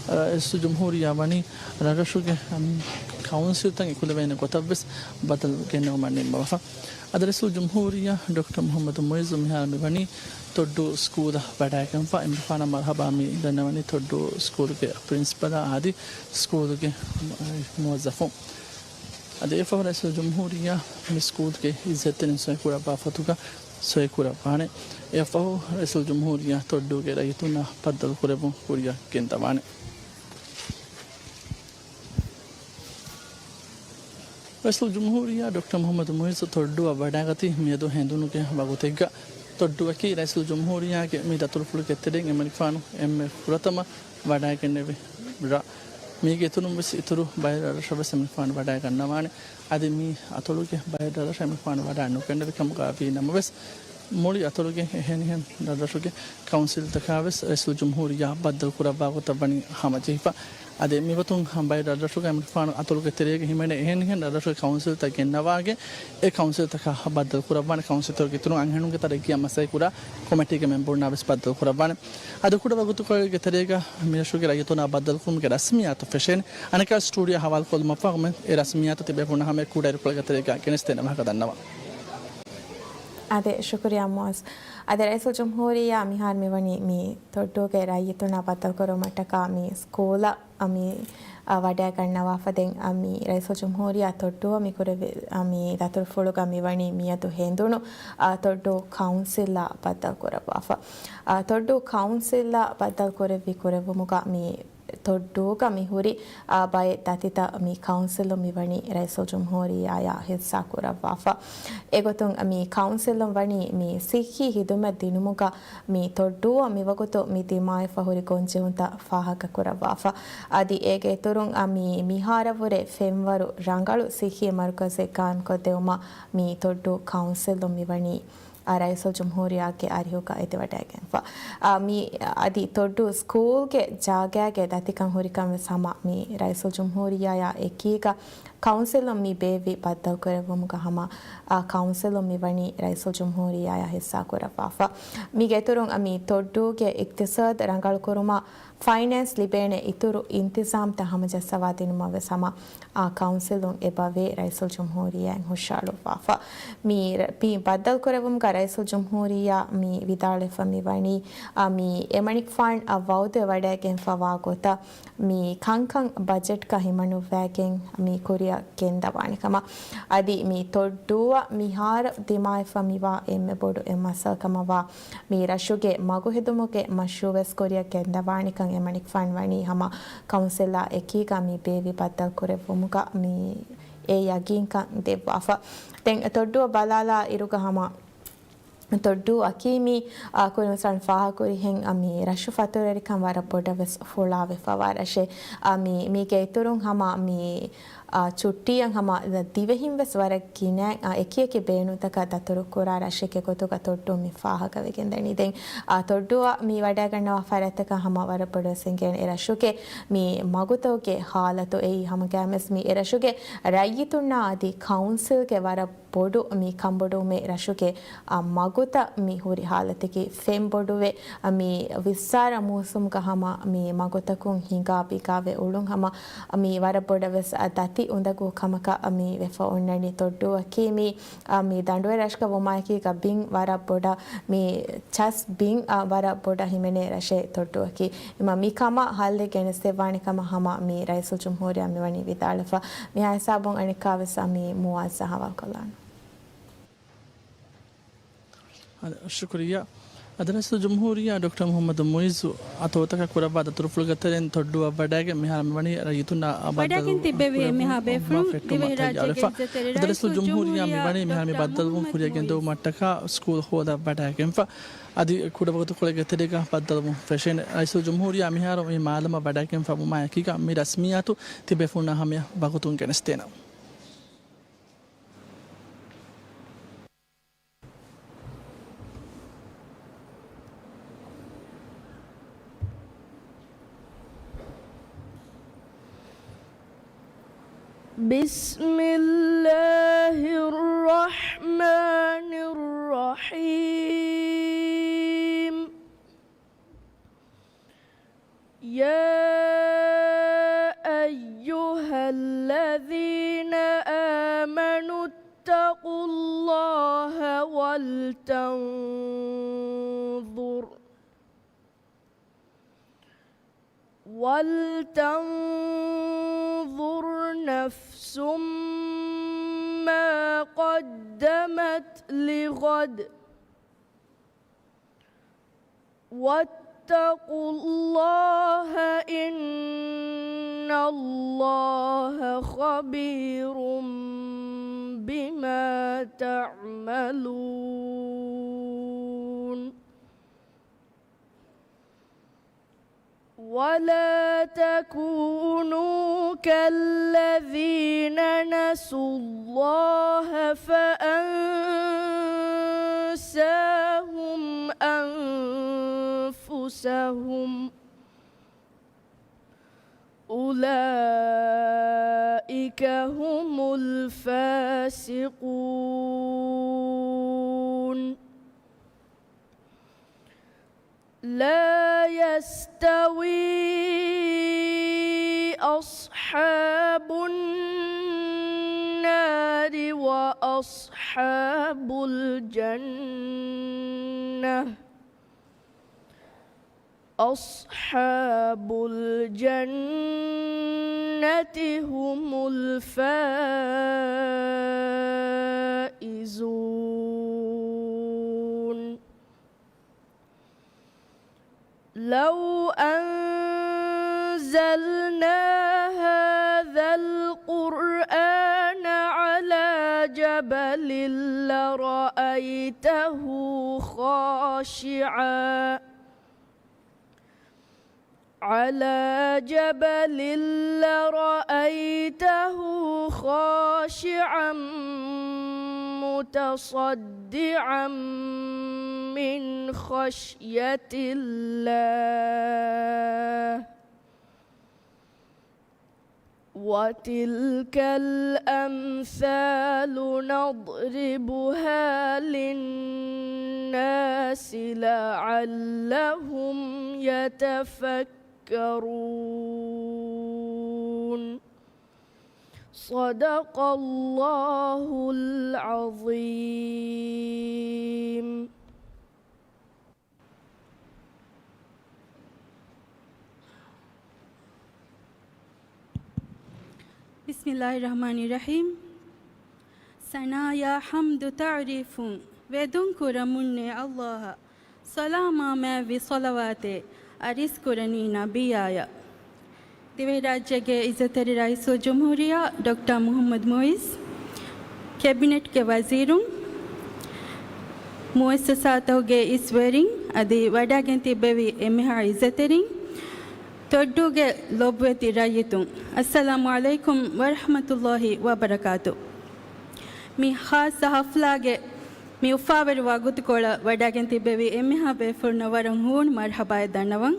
އަ، ރައީސުލްޖުމްހޫރިއްޔާ ވަނީ ރަށްރަށުގެ، އަމް، ކައުންސިލްތައް އެކުލެވޭނެ ގޮތަށްވެސް ބަދަލު ގެންނެވުމަށް ނިންމަވާފަ. އަދި ރައީސުލްޖުމްހޫރިއްޔާ ޑޮކްޓަރ މުޙައްމަދު މުޢިއްޒު މިހާރު މިވަނީ ތޮއްޑޫ ސްކޫލަށް ވަޑައިގެންފަ. އެމަނިކުފާނަށް މަރުޙަބާ މި ދަންނަވަނީ ތޮއްޑޫ ސްކޫލުގެ ޕްރިންސިޕަލާ އަދި ސްކޫލުގެ މުވައްޒަފުން. އަދި އެއަށްފަހު ރައީސުލްޖުމްހޫރިއްޔާ މި ސްކޫލްގެ އިއްޒަތްތެރިން ސޮއިކުރައްވާ ފޮތުގަ ސޮއިކުރައްވާނެ. އެއަށްފަހު ރައީސުލްޖުމްހޫރިއްޔާ ތޮއްޑޫގެ ރައްޔިތުންނާ ބައްދަލުކުރެއްވުން ކުރިއަށް ގެންދަވާނެ. ރައީސުލްޖުމްހޫރިއްޔާ ޑޮކްޓަރ މުޙައްމަދު މުޢިއްޒު ތޮއްޑޫއަށް ވަޑައިގަތީ މިއަދު ހެނދުނުގެ ވަގުތެއްގަ. ތޮއްޑޫއަކީ ރައީސުލްޖުމްހޫރިއްޔާގެ މި ދަތުރުފުޅުގެ ތެރެއިން އެމަނިކުފާނު އެންމެ ފުރަތަމަ ވަޑައިގެންނެވި ރަށް. މީގެ އިތުރުން ވެސް އިތުރު ބައެއް ރަށްރަށަށް ވެސް އެމަނިކުފާނު ވަޑައިގަންނަވާނެ. އަދި މި އަތޮޅުގެ ބައެއް ރަށްރަށަށް އެމަނިކުފާނު ވަޑައި ނުގެންނެވި ކަމުގަ ވީ ނަމަވެސް، މުޅި އަތޮޅުގެ އެހެނިހެން ރަށްރަށުގެ ކައުންސިލްތަކާ ވެސް ރައީސުލްޖުމްހޫރިއްޔާ ބައްދަލު ކުރައްވާ ގޮތަށް ވަނީ ހަމަޖެހިފަ. އަދި މިގޮތުން ބައެއް ރަށްރަށުގަ އެމަނިކުފާނު އަތޮޅުގެ ތެރޭގަ ހިމެނޭ އެހެނިހެން ރަށްރަށުގެ ކައުންސިލްތައް ގެންނަވާގެން އެ ކައުންސިލްތަކާ ބައްދަލު ކުރައްވާނެ. ކައުންސިލްތަކުގެ އިތުރުން އަންހެނުންގެ ތަރައްގީއަށް މަސައްކަތް ކުރާ ކޮމެޓީގެ މެމްބަރުންނާ ވެސް ބައްދަލު ކުރައްވާނެ. އަދި ކުޑަ ވަގުތުކޮޅެއްގެ ތެރޭގަ މިރަށުގެ ރައްޔިތުންނާ ބައްދަލުކުރުމުގެ ރަސްމިއްޔާތު ފެށޭނެ. އަނެއްކާ ސްޓޫޑިއޯ ހަވާލުކޮށްލުމަށްފަހު އެ ރަސްމިއްޔާތު ތިބޭފުޅުންނާ ހަމަޔަށް ކުޑައިރުކޮޅެއްގެ ތެރޭގަ ގެނެސްދޭނެ ވާހަކަ ދަންނަވާ. އާދެ، ޝުކުރިއްޔާ މުޢިއްޒު. އާދެ، ރައީސުލްޖުމްހޫރިއްޔާ މިހާރު މިވަނީ މި ތޮއްޑޫގެ ރައްޔިތުންނާ ބައްދަލުކުރުމަށްޓަކާ މި ސްކޫލަށް މި، އަ، ވަޑައިގަންނަވާފަ. ދެން، އަ، މި ރައީސުލްޖުމްހޫރިއްޔާ ތޮއްޑޫއަށް މި ކުރެވި، އަ، މި ދަތުރުފުޅުގަ މިވަނީ މިއަދު ހެނދުނު، އަ، ތޮއްޑޫ ކައުންސިލްއާ ބައްދަލުކުރައްވާފަ. އަ، ތޮއްޑޫ ކައުންސިލްއާ ބައްދަލުކުރެއްވި ކުރެއްވުމުގަ މި ތޮއްޑޫގަ މި ހުރި، އާ، ބައެއް ދަތިތައް މި ކައުންސިލުން މިވަނީ ރައީސުލްޖުމްހޫރިއްޔާއާ ހިއްސާ ކުރައްވާފަ. އެގޮތުން މި ކައުންސިލުން ވަނީ މި ސިއްހީ ހިދުމަތް ދިނުމުގަ މި ތޮއްޑޫއަށް މިވަގުތު މި ދިމާވެފަ ހުރި ގޮންޖެހުންތައް ފާހަގަ ކުރައްވާފަ. އަދި އޭގެ އިތުރުން މި މިހާރަށްވުރެ ފެންވަރު ރަނގަޅު ސިއްހީ މަރުކަޒެއް ގާއިމްކޮށްދެވުމަށް މި ތޮއްޑޫ ކައުންސިލުން މިވަނީ އާ، ރައީސުލްޖުމްހޫރިއްޔާގެ އަރިހުގަ އެދިވަޑައިގެންފަ. އާ، މި އަދި ތޮއްޑޫ ސްކޫލްގެ ޖާގައިގެ ދަތިކަން ހުރިކަން ވެސް ހަމަ މި ރައީސުލްޖުމްހޫރިއްޔާއާ އެކީގަ ކައުންސިލުން މި ބޭއްވި ބައްދަލުކުރެއްވުމުގަ ހަމަ، އާ، ކައުންސިލުން މިވަނީ ރައީސުލްޖުމްހޫރިއްޔާއާ ހިއްސާ ކުރައްވާފަ. މީގެ އިތުރުން މި ތޮއްޑޫގެ އިޤްތިޞާދު ރަނގަޅުކުރުމަށް ފައިނޭންސް ލިބޭނެ އިތުރު އިންތިޒާމްތައް ހަމަޖައްސަވާދިނުމަށް ވެސް ހަމަ، އާ، ކައުންސިލުން އެބަވޭ ރައީސުލްޖުމްހޫރިއްޔާއިން ހުށައަޅުއްވާފަ. މި ރ-، މި ބައްދަލުކުރެއްވުމުގަ ރައީސުލްޖުމްހޫރިއްޔާ މި ވިދާޅުވެފަ މިވަނީ، އާ، މި އެމަނިކުފާން އަށް ވައުދުވެވަޑައިގެންފަވާ ގޮތަށް މި ކަންކަން ބަޖެޓްގަ ހިމަނުއްވައިގެން މި ކުރިއަށް ގެންދަވާނެ ކަމަށް. އަދި މި ތޮއްޑޫއަށް މިހާރު ދިމާވެފަ މިވާ އެންމެ ބޮޑު އެއް މައްސަލަ ކަމަށްވާ މި ރަށުގެ މަގުހެދުމުގެ މަޝްރޫއުވެސް ކުރިއަށް ގެންދަވާނެކަން އެމަނިކުފާން ވަނީ ހަމަ ކައުންސިލާ އެކީގަ މި ބޭއްވި ބައްދަލުކުރެއްވުމުގަ މި އެ ޔަގީންކަން ދެއްވާފަ. ދެން ތޮއްޑޫއަށް ބަލާލާ އިރުގަ ހަމަ ތޮއްޑޫއަކީ މި، އާ، ކުރިން ފާހަގަކުރިހެން، އާ، މި ރަށު ފަތުރުވެރިކަން ވަރަށް ބޮޑަށް ވެސް ފުޅާވެފަވާ ރަށެއް. އާ، މި، މީގެ އިތުރުން ހަމަ މި، އާ، ޗުއްޓީއަށް ހަމަ ދިވެހިން ވެސް ވަރަށް ގިނަ، އާ، އެކިއެކި ބޭނުންތަކަށް ދަތުރު ކުރާ ރަށެއްގެ ގޮތުގަ ތޮއްޑޫ މި ފާހަގަވެގެންދަނީ. ދެން، އާ، ތޮއްޑޫއަށް މި ވަޑައިގަންނަވާ ފަރާތްތަކަށް ހަމަ ވަރަށް ބޮޑަށް ވެސް އެނގޭނެ އެ ރަށުގެ މި މަގުތަކުގެ ހާލަތު އެއީ ހަމަގައިމުވެސް މި އެ ރަށުގެ ރައްޔިތުންނާ އަދި ކައުންސިލްގެ ވަރަށް ބޮޑު މި ކަނބޮޑުވުމެއް ރަށުގެ، އަ، މަގުތައް މި ހުރި ހާލަތަކީ ފެންބޮޑުވެ، އަ، މި ވިއްސާރަ މޫސުމުގަ ހަމަ މި މަގުތަކުން ހިނގާ ބިގާވެ އުޅުން ހަމަ، އަ، މި ވަރަށް ބޮޑަށް ވެސް، އަ، ދަތި އުނދަގޫ ކަމަކަށް، އަ، މި ވެފަ އޮންނަނީ. ތޮއްޑޫއަކީ މި، އަ، މި ދަނޑުވެރި ރަށުގަ ވުމާއެކީގަ ބިން ވަރަށް ބޮޑަށް މި ޗަސް ބިން، އަ، ވަރަށް ބޮޑަށް ހިމެނޭ ރަށެއް ތޮއްޑޫއަކީ. އެމަ މި ކަމަށް ހައްލެއް ގެނެސްދެއްވާނެ ކަމަށް ހަމަ މި ރައީސުލްޖުމްހޫރިއްޔާ މިވަނީ ވިދާޅުވެފަ. މިހާ ހިސާބުން އަނެއްކާވެސް މި މުއާޒް ހަވާލުކޮށްލާނަން. ޝުކުރިއްޔާ. އަދި ރައީސުލްޖުމްހޫރިއްޔާ ޑޮކްޓަރ މުޙައްމަދު މުޢިއްޒު އަތޮޅުތަކަށް ކުރައްވާ ދަތުރުފުޅުގެ ތެރެއިން ތޮއްޑޫއަށް ވަޑައިގެން މިހާރު މިވަނީ ރައްޔިތުންނާ ބައްދަލުވުން ކުރެއްވުމަށް ފެއްޓުމަށް ތައްޔާރުވެފަ. އަދި ރައީސުލްޖުމްހޫރިއްޔާ މިވަނީ މިހާރު މި ބައްދަލުވުން ކުރިއަށް ގެންދެވުމަށްޓަކާ ސްކޫލް ހޯދަ ވަޑައިގެންފަ. އަދި ކުޑަވަގުތުކޮޅެއްގެ ތެރޭގަ ބައްދަލުވުން ފެށޭނެ. ރައީސުލްޖުމްހޫރިއްޔާ މިހާރު މި މާލަމަށް ވަޑައިގެންފަ ވުމާއެކީގަ މި ރަސްމިއްޔާތު ތިބޭފުޅުންނާ ހަމަޔަށް ވަގުތުން ގެނެސްދޭނަން. بسم الله الرحمن الرحيم. يا أيها الذين آمنوا اتقوا الله ولتنظر، ولتنظر نفس ما قدمت لغد، واتقوا الله إن الله خبير بما تعملون. ولا تكونوا كالذين نسوا الله فأنساهم أنفسهم أولئك هم الفاسقون. لا يستوي أصحاب النار وأصحاب الجنة، أصحاب الجنة هم الفائزون. لو أنزلنا هذا القرآن على جبل لرأيته خاشعا، على جبل لرأيته خاشعا متصدعا من خشية الله. وتلك الأمثال نضربها للناس لعلهم يتفكرون. صدق الله العظيم. بسم الله الرحمن الرحيم. ސަނާޔާ ޙަމްދު ތަޢުރީފުން ވެދުން ކުރަމުންނޭ ﷲ އަށް، ސަލާމާ މާތްވި ޞަލަވާތެއް އަރިސްކުރަނީ ނަބިއްޔާޔަށް. ދިވެހިރާއްޖޭގެ އިއްޒަތްތެރި ރައީސުލްޖުމްހޫރިއްޔާ ޑޮކްޓަރ މުޙައްމަދު މުޢިއްޒު، ކެބިނެޓްގެ ވަޒީރުން، މުއައްސަސާތަކުގެ އިސްވެރިން އަދި ވަޑައިގެން ތިއްބެވި އެންމެހާ އިއްޒަތްތެރިން، ތޮއްޑޫގެ ލޮބުވެތި ރައްޔިތުން، އައްސަލާމު ޢަލައިކުމް ވަރަޙްމަތުﷲ ވަބަރަކާތު. މި ޚާއްޞަ ޙަފްލާގެ މި އުފާވެރި ވަގުތުކޮޅަށް ވަޑައިގެން ތިއްބެވި އެންމެހާ ބޭފުޅުންނަށް ވަރަށް ހޫނު މަރްޙަބާއެއް ދަންނަވަން.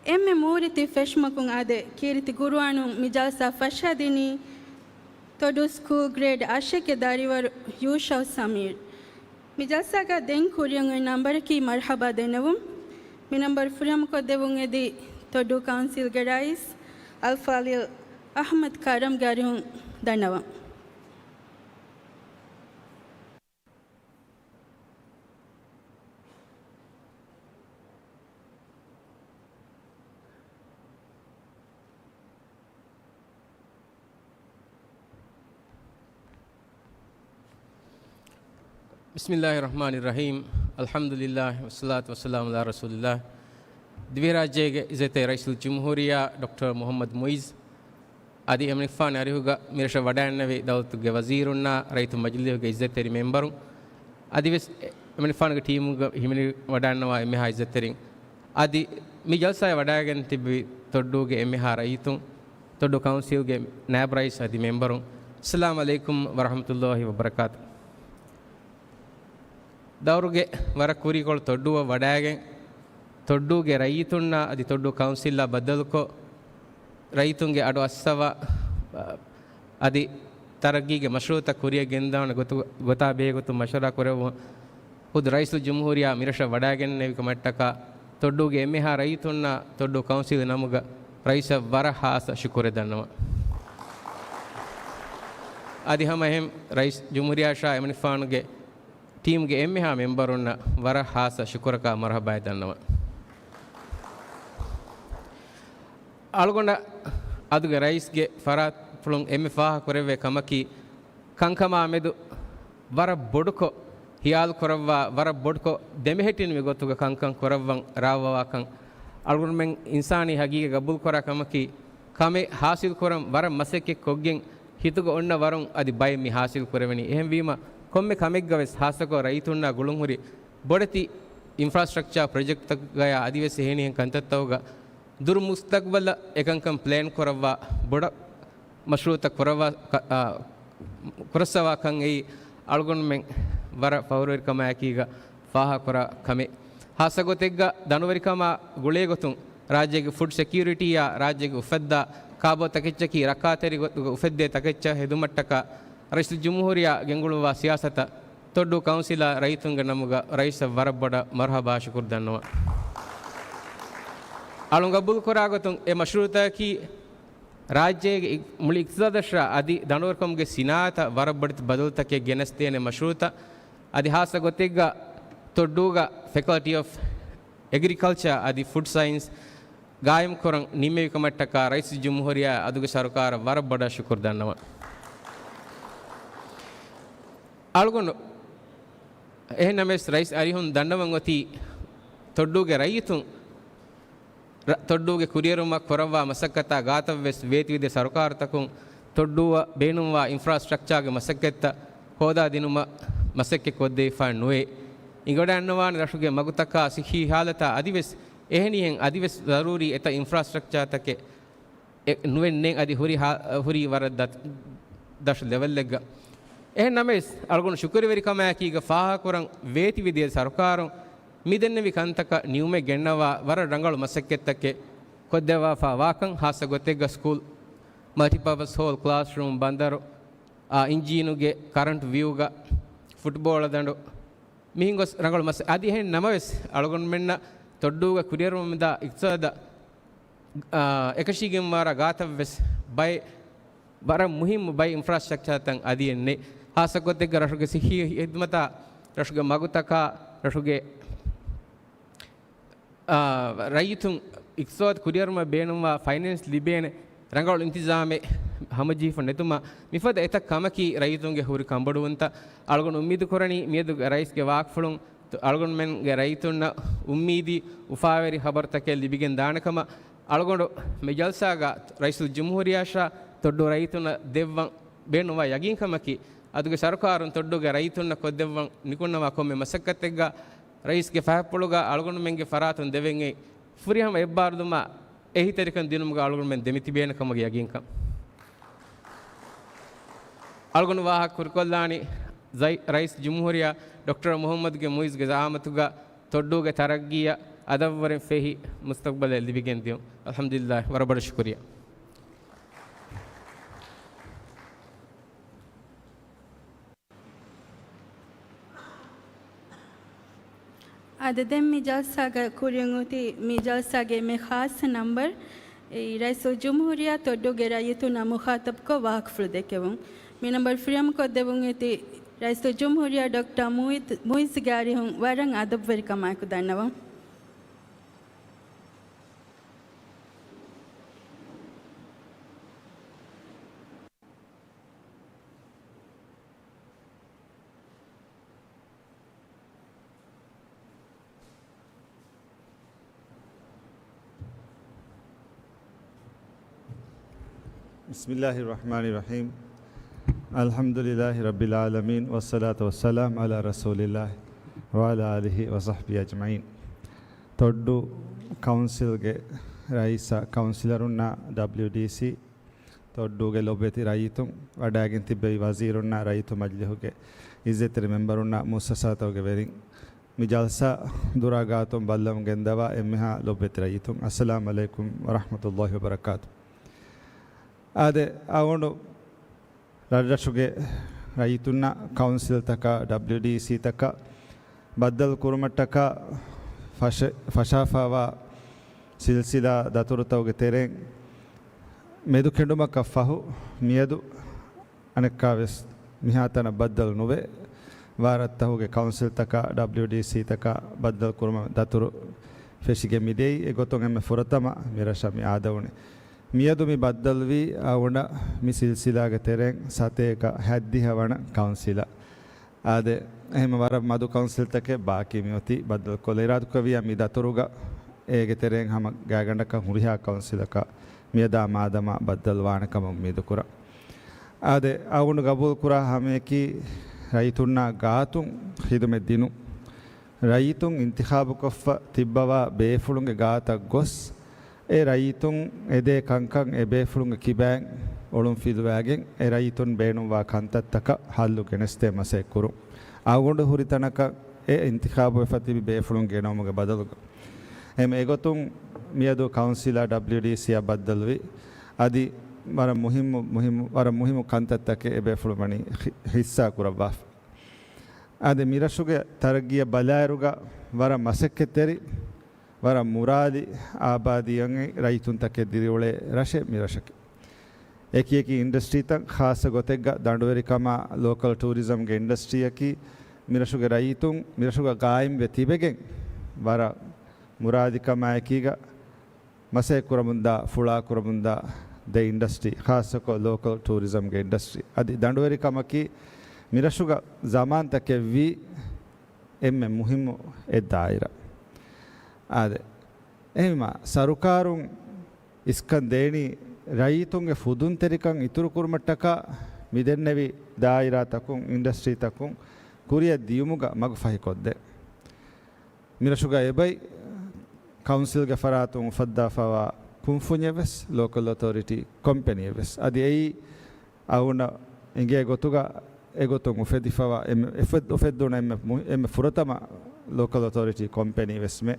އެންމެ މޫރިތި ފެށުމަކުން އާދެ، ކީރިތި ޤުރުއާނުން މި ޖަލްސާ ފަށާދިނީ، ތޮޑު ސްކޫލް ގްރޭޑް އަށެއްގެ ދަރިވަރު ޔޫޝައު ސަމީރް. މި ޖަލްސާގަ ދެން ކުރިއަށް އޮތް ނަންބަރަކީ މަރްޙަބާ ދެންނެވުން. މި ނަންބަރު ފުރިހަމަކޮށްދެއްވުން އެދި ތޮޑު ކައުންސިލްގެ ރައީސް އަލްފާޟިލް އަޙްމަދު ކަރަމްގެ އަރިހުން ދަންނަވަން. ބިސްމިއްލާހި ރަޙްމާނި ރަޙީމް. އަލްޙަމްދުލިއްލާހި ވައްޞަލާތު ވައްސަލާމު ޢަލާ ރަސޫލިއްލާހް. ދިވެހިރާއްޖޭގެ އިއްޒަތްތެރި ރައީސުލްޖުމްހޫރިއްޔާ ޑޮކްޓަރ މުޙައްމަދު މުޢިއްޒު، އަދި އެމަނިކުފާނު އަރިހުގަ މިރަށަށް ވަޑައިންނެވި ދައުލަތުގެ ވަޒީރުންނާ ރައްޔިތު މަޖިލީހުގެ އިއްޒަތްތެރި މެންބަރުން، އަދިވެސް އެމަނިކުފާނުގެ ޓީމުގަ ހިމެނި ވަޑައިންނަވާ އެންމެހާ އިއްޒަތްތެރިން، އަދި މި ޖަލްސާއަށް ވަޑައިގެން ތިއްބެވި ތޮއްޑޫގެ އެންމެހާ ރައްޔިތުން، ތޮއްޑޫ ކައުންސިލްގެ ނާއިބު ރައީސް އަދި މެންބަރުން، އައްސަލާމު ޢަލައިކުމް ވަރަޙްމަތުﷲި ވަބަރަކާތު. ދައުރުގެ ވަރަށް ކުރީކޮޅު ތޮއްޑޫއަށް ވަޑައިގެން، ތޮއްޑޫގެ ރައްޔިތުންނާ އަދި ތޮއްޑޫ ކައުންސިލާ ބައްދަލުކޮށް، ރައްޔިތުންގެ އަޑު އައްސަވާ، އަދި ތަރައްގީގެ މަޝްރޫޢުތައް ކުރިއަށް ގެންދާނެ ގޮތު، ގޮތާ ބެހޭ ގޮތުން މަޝްވަރާ ކުރެއްވުން ޚުދު ރައީސުލްޖުމްހޫރިއްޔާ މިރަށަށް ވަޑައިގެންނެވި ކަމަށްޓަކާ، ތޮއްޑޫގެ އެންމެހާ ރައްޔިތުންނާ ތޮއްޑޫ ކައުންސިލް ނަމުގަ ރައީސަށް ވަރަށް ހާއްސަ ޝުކުރެއް ދަންނަވަން. އަދި ހަމަ އެހެން ރައީސް ޖުމްހޫރިއްޔާއަށާ އެމަނިކުފާނުގެ ޓީމްގެ އެންމެހާ މެންބަރުންނަށް ވަރަށް ހާއްސަ ޝުކުރަކާ މަރުޙަބާއެއް ދަންނަވަން. އަޅުގަނޑަށް އަދުގެ ރައީސްގެ ފަރާތްޕުޅުން އެންމެ ފާހަގަކުރެވޭ ކަމަކީ، ކަންކަމާ މެދު ވަރަށް ބޮޑުކޮށް ހިޔާލު ކުރައްވާ، ވަރަށް ބޮޑުކޮށް ދެމެހެއްޓެނިވި ގޮތުގަ ކަންކަން ކުރައްވަން ރާވާވާކަން. އަޅުގަނޑުމެން އިންސާނީ ހަގީގަތް ގަބޫލުކުރާ ކަމަކީ، ކަމެއް ހާސިލް ކުރަން ވަރަށް މަސައްކަތް ކޮށްގެން، ހިތުގަ އޮންނަ ވަރުން އަދި ބައެއް މި ހާސިލް ކުރެވެނީ. އެހެންވީމަ، ކޮންމެ ކަމެއްގަވެސް ހާއްސަކޮށް ރައްޔިތުންނާ ގުޅުންހުރި ބޮޑެތި އިންފްރާސްޓްރަކްޗާ ޕްރޮޖެކްޓްތަކުގަޔާ އަދިވެސް އެހެނިހެން ކަންތައްތަކުގަ ދުރު މުސްތަގްބަލަށް އެކަންކަން ޕްލޭން ކުރައްވާ ބޮޑަށް މަޝްރޫޢުތައް ކުރައްވާ، އާ، ކުރައްސަވާކަން އެއީ އަޅުގަނޑުމެން ވަރަށް ފަޚުރުވެރިކަމާއެކީގަ ފާހަގަކުރާ ކަމެއް. ހާއްސަގޮތެއްގަ ދަނޑުވެރިކަމާ ގުޅޭގޮތުން ރާއްޖޭގެ ފުޑް ސެކިއުރިޓީއާ ރާއްޖޭގެ އުފައްދާ ކާބޯ ތަކެއްޗަކީ ރައްކާތެރި ގޮތުގަ އުފެއްދޭ ތަކެއްޗަށް ހެދުމަށްޓަކާ ރައީސުލްޖުމްހޫރިއްޔާ ގެންގުޅުއްވާ ސިޔާސަތަށް ތޮއްޑޫ ކައުންސިލާ ރައްޔިތުންގެ ނަމުގަ ރައީސަށް ވަރަށް ބޮޑަށް މަރުޙަބާ ޝުކުރު ދަންނަވަން. އަޅުން ގަބޫލުކުރާގޮތުން އެ މަޝްރޫޢުތަކަކީ ރާއްޖޭގެ އި، މުޅި އިޤްތިޞާދަށާ އަދި ދަނޑުވެރިކަމުގެ ސިނާޢަތަށް ވަރަށް ބޮޑެތި ބަދަލުތަކެއް ގެނެސްދޭނެ މަޝްރޫޢުތައް. އަދި ހާއްސަ ގޮތެއްގަ ތޮއްޑޫގަ ފެކަލްޓީ އޮފް އެގްރިކަލްޗާ އަދި ފުޑް ސައިންސް ގާއިމްކުރަން ނިންމެވި ކަމަށްޓަކާ ރައީސުލްޖުމްހޫރިއްޔާ އަދުގެ ސަރުކާރަށް ވަރަށް ބޮޑަށް ޝުކުރު ދަންނަވަން. އަޅުގަނޑު އެހެންނަމަވެސް ރައީސް އަރިހުން ދަންނަވަން އޮތީ ތޮއްޑޫގެ ރައްޔިތުން ރަ، ތޮއްޑޫގެ ކުރިއެރުމަށް ކުރައްވާ މަސައްކަތާ ގާތަށްވެސް ވޭތުވެދިޔަ ސަރުކާރުތަކުން ތޮއްޑޫއަށް ބޭނުންވާ އިންފްރާސްޓްރަކްޗާގެ މަސައްކަތްތައް ހޯދާދިނުމަށް މަސައްކަތް ކޮށްދެވިފައެއް ނުވޭ. އިނގިވަޑައިގަންނަވާނެ ރަށުގެ މަގުތަކާ ސިއްހީ ހާލަތާ އަދިވެސް އެހެނިހެން އަދިވެސް ޒަރޫރީ އެތައް އިންފްރާސްޓްރަކްޗާތަކެއް އެ، ނުވެންނެއް އަދި ހުރި ހާ، ހުރީ ވަރަށް ދަ، ދަށު ލެވެލްއެއްގަ. އެހެން ނަމަވެސް، އަޅުގަނޑު ޝުކުރުވެރިކަމާއެކީގަ ފާހަގަކުރަން ވޭތިވެދިޔަ ސަރުކާރުން މިދެންނެވި ކަންތަކަށް ނިއުމެއް ގެންނަވާ ވަރަށް ރަނގަޅު މަސައްކަތްތަކެއް ކޮށްދެއްވާފާ ވާކަން، ހާއްސަ ގޮތެއްގަ ސްކޫލް، މަލްޓިޕާޕަސް ހޯލް، ކްލާސްރޫމް، ބަނދަރު، އާ، އިންޖީނުގެ ކަރަންޓް ވިއުގަ، ފުޓްބޯޅަ ދަނޑު، މިހިން ގޮސް ރަނގަޅު މަސަ، އަދި އެހެން ނަމަވެސް، އަޅުގަނޑުމެންނަށް ތޮއްޑޫގަ ކުރިއެރުމަށް މިދާ އިޤްތިޞާދަށް އާ، އެކަށީގެންވާރާ ގާތަށްވެސް ބައެއް ވަރަށް މުހިއްމު ބައެއް އިންފްރާސްޓްރަކްޗާތައް އަދި އެއް ނެތް. ހާއްސަ ގޮތެއްގަ ރަށުގެ ސިއްހީ ހިދުމަތާ، ރަށުގެ މަގުތަކާ، ރަށުގެ، އާ، ރައްޔިތުން އިޤްތިޞާދު ކުރިއެރުމަށް ބޭނުންވާ ފައިނޭންސް ލިބޭނެ ރަނގަޅު އިންތިޒާމެއް ހަމަޖެހިފަ ނެތުމަށް މިފަދަ އެތައް ކަމަކީ ރައްޔިތުންގެ ހުރި ކަންބޮޑުވުންތައް. އަޅުގަނޑު އުއްމީދު ކުރަނީ މިއަދު ރައީސްގެ ވާހަކަފުޅުން އަޅުގަނޑުމެންގެ ރައްޔިތުންނަށް އުއްމީދީ އުފާވެރި ޚަބަރުތަކެއް ލިބިގެން ދާނެ ކަމަށް. އަޅުގަނޑު މި ޖަލްސާގަ ރައީސުލްޖުމްހޫރިއްޔާއަށާ ތޮއްޑޫ ރައްޔިތުންނަށް ދެއްވަން ބޭނުންވާ ޔަގީންކަމަކީ، އަދުގެ ސަރުކާރުން ތޮއްޑޫގެ ރައްޔިތުންނަށް ކޮށްދެއްވަން ނިކުންނަވާ ކޮންމެ މަސައްކަތެއްގަ ރައީސްގެ ފަހަތްޕުޅުގަ އަޅުގަނޑުމެންގެ ފަރާތުން ދެވެން އެ ފުރިހަމަ އެއްބާރުލުމާ އެހީތެރިކަން ދިނުމުގަ އަޅުގަނޑުމެން ދެމިތިބޭނެ ކަމުގެ ޔަގީންކަން. އަޅުގަނޑު ވާހަކަ ކުރިކޮށްލާނީ ޒައި، ރައީސް ޖުމްހޫރިއްޔާ ޑޮކްޓަރ މުޙައްމަދުގެ މުޢިއްޒުގެ ޒަޢާމަތުގަ ތޮއްޑޫގެ ތަރައްގީއަށް އަދަށްވުރެން ފެހި މުސްތަޤްބަލެއް ލިބިގެން ދިޔުން. އަލްޙަމްދުލިއްލާހް، ވަރަށް ބޮޑަށް ޝުކުރިއްޔާ. އަދި ދެން މި ޖަލްސާގަ ކުރިޔަށް އޮތީ މި ޖަލްސާގެ އެންމެ ޚާއްޞަ ނަންބަރު، އެއީ ރައީސުލްޖުމްހޫރިއްޔާ ތޮއްޑޫގެ ރައްޔިތުންނާ މުޚާޠަބުކޮށް ވާހަކަފުޅު ދެއްކެވުން. މި ނަންބަރު ފުރިހަމަކޮށްދެއްވުން އޮތީ ރައީސުލްޖުމްހޫރިއްޔާ ޑޮކްޓަރ މުއިއްޒު، މުއިއްޒުގެ އަރިހުން ވަރަށް އަދަބުވެރިކަމާއެކު ދަންނަވަން. بسم الله الرحمن الرحيم. الحمد لله رب العالمين، والصلاة والسلام على رسول الله وعلى آله وصحبه أجمعين. ތޮއްޑޫ ކައުންސިލްގެ ރައީސާ، ކައުންސިލަރުންނާ، ޑަބްލިޔުޑީސީ، ތޮއްޑޫގެ ލޮބުވެތި ރައްޔިތުން، ވަޑައިގެން ތިއްބެވި ވަޒީރުންނާ، ރައްޔިތު މަޖިލިހުގެ އިއްޒަތްތެރި މެމްބަރުންނާ، މުއައްސަސާތަކުގެ ވެރިން، މި ޖަލްސާ ދުރާ ގާތުން ބައްލަވަމުން ގެންދަވާ އެންމެހާ ލޮބުވެތި ރައްޔިތުން، އައްސަލާމް ޢަލައިކުމް ވަރަޙްމަތުﷲި ވަބަރަކާތު. އާދެ، އަޅުގަނޑު ރަށްރަށުގެ ރައްޔިތުންނަށް ކައުންސިލްތަކާ، ޑަބްލިޔުޑީސީތަކާ ބައްދަލު ކުރުމަށްޓަކާ ފަށެ-، ފަށާފައިވާ ސިލްސިލާ ދަތުރުތަކުގެ ތެރެއިން މެދުކެނޑުމަކަށް ފަހު، މިއަދު އަނެއްކާވެސް މިހާތަނަށް ބައްދަލު ނުވެ، ވާރަށްތަކުގެ ކައުންސިލްތަކާ، ޑަބްލިޔުޑީސީތަކާ ބައްދަލު ކުރުމަށް ދަތުރު ފެށިގެން މިދިޔައީ. އެގޮތުން އެންމެ ފުރަތަމަ މި ރަށަށް މި އާދަވުނީ. މިއަދު މި ބައްދަލުވީ އަޅުގަނޑަށް މި ސިލްސިލާގެ ތެރެއިން ސަތޭކަ ހަތްދިހަ ވަނަ ކައުންސިލަށް. އާދެ، އެހެން ވަރަށް މަދު ކައުންސިލްތަކެއް ބާކީ މިއޮތީ ބައްދަލުކޮށްލަން. އިރާދަކުރެއްވިއްޔާ މި ދަތުރުގަ އޭގެ ތެރެއިން ހަމަ ގާތްގަނޑަކަށް ހުރިހާ ކައުންސިލަކަށް މިއަދާ މާދަމާ ބައްދަލުވާނެ ކަމަށް އުއްމީދުކުރަން. އާދެ، އަޅުގަނޑު ގަބޫލުކުރާ ހަމަޔަކީ ރައްޔިތުންނާ ގާތުން ޚިދުމަތް ދިނުން. ރައްޔިތުން އިންތިޚާބުކޮށްފަ ތިއްބަވާ ބޭފުޅުންގެ ގާތަށް ގޮސް، އެ ރައްޔިތުން އެދޭ ކަންކަން އެ ބޭފުޅުންގެ ކިބައިން އޮޅުން ފިލުވާގެން، އެ ރައްޔިތުން ބޭނުންވާ ކަންތައްތަކަށް ހައްލު ގެނެސްދޭ މަސައްކަތް ކުރުން. އަޅުގަނޑު ހުރި ތަނަކަށް އެ އިންތިޚާބުވެފަ ތިބި ބޭފުޅުން ގެނައުމުގެ ބަދަލުގަ. އެހެން އެގޮތުން މިއަދު ކައުންސިލާ ޑަބްލިޔުޑީސީއަށް ބައްދަލުވި، އަދި ވަރަށް މުހިއްމު، މުހިއްމު، ވަރަށް މުހިއްމު ކަންތައްތަކެއް އެ ބޭފުޅުން ވަނީ ހި-، ހިއްސާ ކުރައްވާފަ. އަދި މިރަށުގެ ތަރައްގީއަށް ބަލާއިރުގަ ވަރަށް މަސައްކަތްތެރި، ވަރަށް މުރާލި އާބާދީއަށް ރައްޔިތުންތަކެއް ދިރިއުޅޭ ރަށެއް މިރަށަކީ. އެކިއެކި އިންޑަސްޓްރީތައް، ޚާއްޞަ ގޮތެއްގަ ދަނޑުވެރިކަމާ ލޯކަލް ޓޫރިޒަމްގެ އިންޑަސްޓްރީއަކީ، މިރަށުގެ ރައްޔިތުން މިރަށުގަ ގާއިމްވެ ތިބެގެން ވަރަށް މުރާލިކަމާއެކީގަ މަސައްކަތްކުރަމުންދާ، ފުޅާކުރަމުންދާ ދެ އިންޑަސްޓްރީ، ޚާއްޞަކޮށް ލޯކަލް ޓޫރިޒަމްގެ އިންޑަސްޓްރީ. އަދި ދަނޑުވެރިކަމަކީ މިރަށުގަ ޒަމާންތަކެއްވީ އެންމެ މުހިއްމު އެއް ދާއިރާ. އާދެ، އެހެންވީމާ، ސަރުކާރުން އިސްކަން ދޭނީ ރައްޔިތުންގެ ފުދުންތެރިކަން އިތުރުކުރުމަށްޓަކާ މިދެންނެވި ދާއިރާތަކުން، އިންޑަސްޓްރީތަކުން ކުރިއަށް ދިޔުމުގަ މަގުފަހިކޮށްދޭ. މިރަށުގަ އެބައި ކައުންސިލްގެ ފަރާތުން އުފައްދާފައިވާ ކުންފުންޏެއްވެސް، ލޯކަލް އޮތޯރިޓީ ކޮމްޕެނީއެއްވެސް. އަދި އެއީ އަޅުގަނޑަށް އެނގޭ ގޮތުގަ އެގޮތުން އުފެދިފައިވާ އެންމެ، އެފެ-، އުފެއްދުނު އެންމެ މު-، އެންމެ ފުރަތަމަ ލޯކަލް އޮތޯރިޓީ ކޮމްޕެނީވެސްމެ.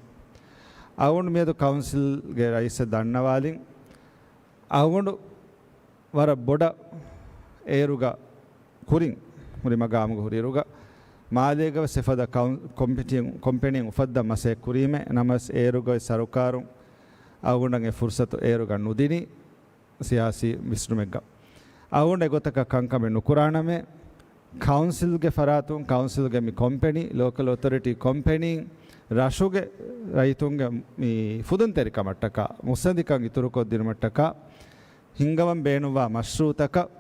އަޅުގަނޑު މިއަދު ކައުންސިލްގެ ރައީސަށް ދަންނަވާލިން. އަޅުގަނޑު ވަރަށް ބޮޑަށް އޭރުގަ ކުރިން ހުރި މަގާމުގަ ހުރިއިރުގަ މާލޭގަވެސް އެފަދަ ކައުން-، ކޮމްޕެޓިން-، ކޮމްޕެނީން އުފައްދަން މަސައްކަތް ކުރީމޭ. ނަމަވެސް އޭރުގައި ސަރުކާރުން އަޅުގަނޑަށް އެ ފުރުސަތު އޭރުގަ ނުދިނީ ސިޔާސީ ވިސްނުމެއްގަ. އަޅުގަނޑު އެގޮތަކަށް ކަންކަމެއް ނުކުރާނަމޭ. ކައުންސިލްގެ ފަރާތުން، ކައުންސިލްގެ މި ކޮމްޕެނީ، ލޯކަލް އޮތޯރިޓީ ކޮމްޕެނީން ރަށުގެ ރައްޔިތުންގެ މި ފުދުންތެރިކަމަށްޓަކާ، މުއްސަނދިކަން އިތުރުކޮށްދިނުމަށްޓަކާ ހިންގަވަން ބޭނުންވާ މަޝްރޫއުތަކަށް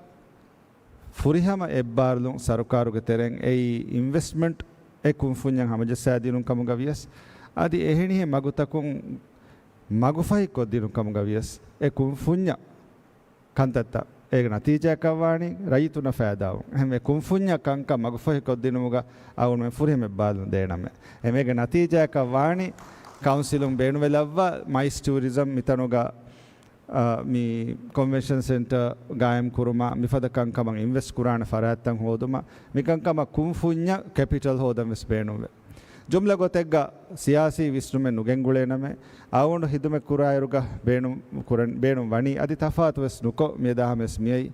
ފުރިހަމަ އެއްބާރުލުން ސަރުކާރުގެ ތެރެއިން އެއީ އިންވެސްޓްމަންޓް އެ ކުންފުންޏަށް ހަމަޖައްސާދިނުން ކަމުގަ ވިޔަސް، އަދި އެހެނިހެން މަގުތަކުން މަގުފަހިކޮށްދިނުން ކަމުގަ ވިޔަސް، އެ ކުންފުންޏަށް ކަންތައްތައް އޭގެ ނަތީޖާއަކަށް ވާނީ ރައްޔިތުންނަށް ފައިދާވުން. އެހެންވެ، ކުންފުންޏަށް ކަންކަން މަގުފަހިކޮށްދިނުމުގަ އަޅުގަނޑުމެން ފުރިހަމަ އެއްބާރުލުން ދޭނަމޭ. އެމޭގެ ނަތީޖާއަކަށް ވާނީ ކައުންސިލުން ބޭނުންވެލައްވާ މައިސް ޓޫރިޒަމް މިތަނުގަ އާ، މި ކޮންވެންޝަން ސެންޓަރ ގާއިމް ކުރުމާ، މިފަދަ ކަންކަމަށް އިންވެސްޓް ކުރާނެ ފަރާތްތައް ހޯދުމަށް، މިކަންކަމަށް ކުންފުންޏަށް ކެޕިޓަލް ހޯދަން ވެސް ބޭނުންވޭ. ޖުމްލަ ގޮތެއްގަ ސިޔާސީ ވިސްނުމެއް ނުގެންގުޅޭނަމޭ، އަޅުގަނޑު ހިދުމަތް ކުރާއިރުގަ ބޭނުން ކުރަން، ބޭނުން ވަނީ، އަދި ތަފާތު ވެސް ނުކޮށް، މިއަދާ ހަމަވެސް މިއައީ،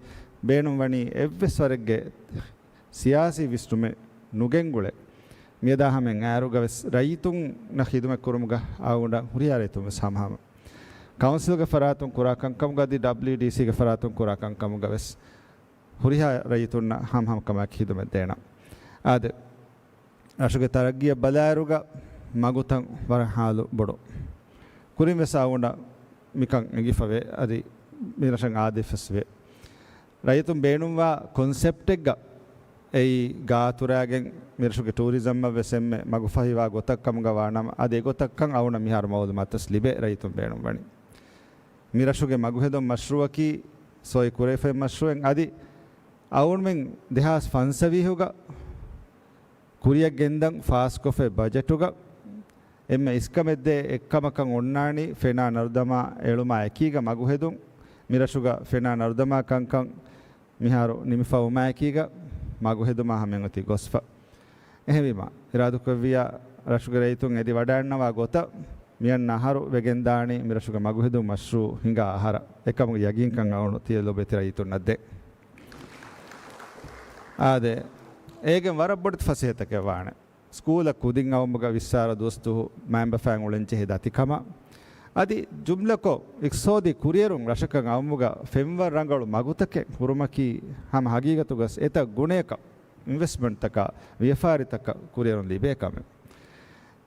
ބޭނުން ވަނީ އެއްވެސް ވަރެއްގެ ސިޔާސީ ވިސްނުމެއް ނުގެންގުޅޭ މިއަދާ ހަމައިން އާރުގަ ވެސް ރައްޔިތުންނަށް ޚިދުމަތް ކުރުމުގަ އަޅުގަނޑަށް ހުރިހާ ރައްޔިތުން ވެސް ހަމަހަމަ ކައުންސިލްގެ ފަރާތުން ކުރާ ކަންކަމުގަ އަދި ޑަބްލިއުޑީސީގެ ފަރާތުން ކުރާ ކަންކަމުގަ ވެސް ހުރިހާ ރައްޔިތުންނަށް ހަމަހަމަކަމާއެކީ ޚިދުމަތް ދޭނަން. އާދެ، ރަށުގެ ތަރައްގީއަށް ބަލާއިރުގަ މަގުތައް ވަރަށް ހާލު ބޮޑު. ކުރިން ވެސް އަޅުގަނޑަށް މިކަން އެނގިފަވޭ، އަދި މި ރަށަށް އާދެފަސްވޭ. ރައްޔިތުން ބޭނުންވާ ކޮންސެޕްޓެއްގަ އެއީ ގާތުރާގެން މިރަށުގެ ޓޫރިޒަމަށް ވެސް އެންމެ މަގުފަހިވާ ގޮތަށް ކަމުގަ ވާނަމަ، އަދި އެގޮތަށްކަން އަޅުގަނޑަށް މިހާރު މައުލޫމާތު ވެސް ލިބޭ ރައްޔިތުން ބޭނުންވަނީ. މިރަށުގެ މަގުހެދުން މަޝްރޫއަކީ ސޮއި ކުރެވިފައި މަޝްރޫއެއް އަދި އަޅުގަނޑުމެން ދެހާސް ފަންސަވީހުގަ ކުރިއަށް ގެންދަން ފާސްކޮށްފައި ބަޖެޓުގަ އެންމެ އިސްކަމެއްދޭ އެއްކަމަކަށް އޮންނާނީ ފެނާ ނަރުދަމާ އެޅުމާ އެކީގަ މަގުހެދުން. މިރަށުގަ ފެނާ ނަރުދަމާ ކަންކަން މިހާރު ނިމިފަ އޮމާއެކީގަ މަގުހެދުމާ ހަމައިން އޮތީ ގޮސްފަ. އެހެންވީމަ، އިރާދުކުރެއްވިއްޔާ ރަށުގެ ރައްޔިތުން އެދި ވަޑައަންނަވާ ގޮތަށް މިއަންނަ އަހަރު ވެގެންދާނީ މިރަށުގެ މަގުހެދުން މަޝްރޫއު ހިނގާ އަހަރަށް. އެކަމުގެ ޔަގީންކަން އަޅުގަނޑު ތިޔަ ލޯބިވެތި ރައްޔިތުންނަށް ދޭ. އާދެ، އޭގެން ވަރަށް ބޮޑެތި ފަސޭހަތަކެއް ވާނެ. ސްކޫލަށް ކުދިން އައުމުގަ ވިއްސާރަ ދުވަސްދުވަހު މައިންބަފައިން އުޅެންޖެހޭ ދަތިކަމަށް، އަދި ޖުމްލަކޮށް އިޤްތިޞާދީ ކުރިއެރުން ރަށަކަށް އައުމުގަ ފެންވަރު ރަނގަޅު މަގުތަކެއް ހުރުމަކީ ހަމަ ހަގީގަތުގަސް އެތައް ގުނަޔަކަށް އިންވެސްޓްމަންޓްތަކާ ވިޔަފާރިތަކަށް ކުރިއެރުން ލިބޭ ކަމެއް.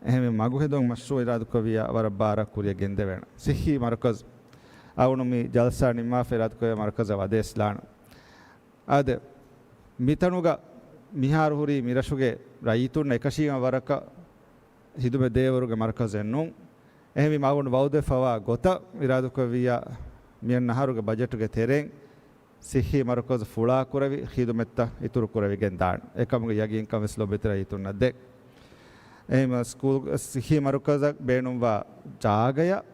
އެހެންވެ، މަގުހެދުން މަޝްރޫއު އިރާދުކޮށްވިޔާ ވަރަށް ބާރަށް ކުރިއަށް ގެންދެވޭނެ. ޞިއްޙީ މަރުކަޒު، އަޅުގަނޑު މި ޖަލްސާ ނިންމާފަ އިރާދުކޮށް މަރުކަޒަށް ވަދެސްލާނެ. އާދެ، މިތަނުގަ މިހާރު ހުރީ މިރަށުގެ ރައްޔިތުންނަށް އެކަށީގެން ވަރަކަށް ހިދުމަތް ދޭވަރުގެ މަރުކަޒެއް ނޫން. އެހެންވީމަ އަޅުގަނޑު ވައުދެއްފަވާ ގޮތަށް އިރާދުކޮށްވިއްޔާ މިއަންނަ އަހަރުގެ ބަޖެޓުގެ ތެރެއިން ސިއްހީ މަރުކަޒު ފުޅާކުރެވި ޚިދުމަތްތައް އިތުރުކުރެވިގެން ދާން. އެކަމުގެ ޔަގީންކަން ވެސް ލޯބިވެތި ރައްޔިތުންނަށް ދޭ. އެހެންވީމަ ސްކޫލް ސިއްހީ މަރުކަޒަށް ބޭނުންވާ ޖާގަޔަށް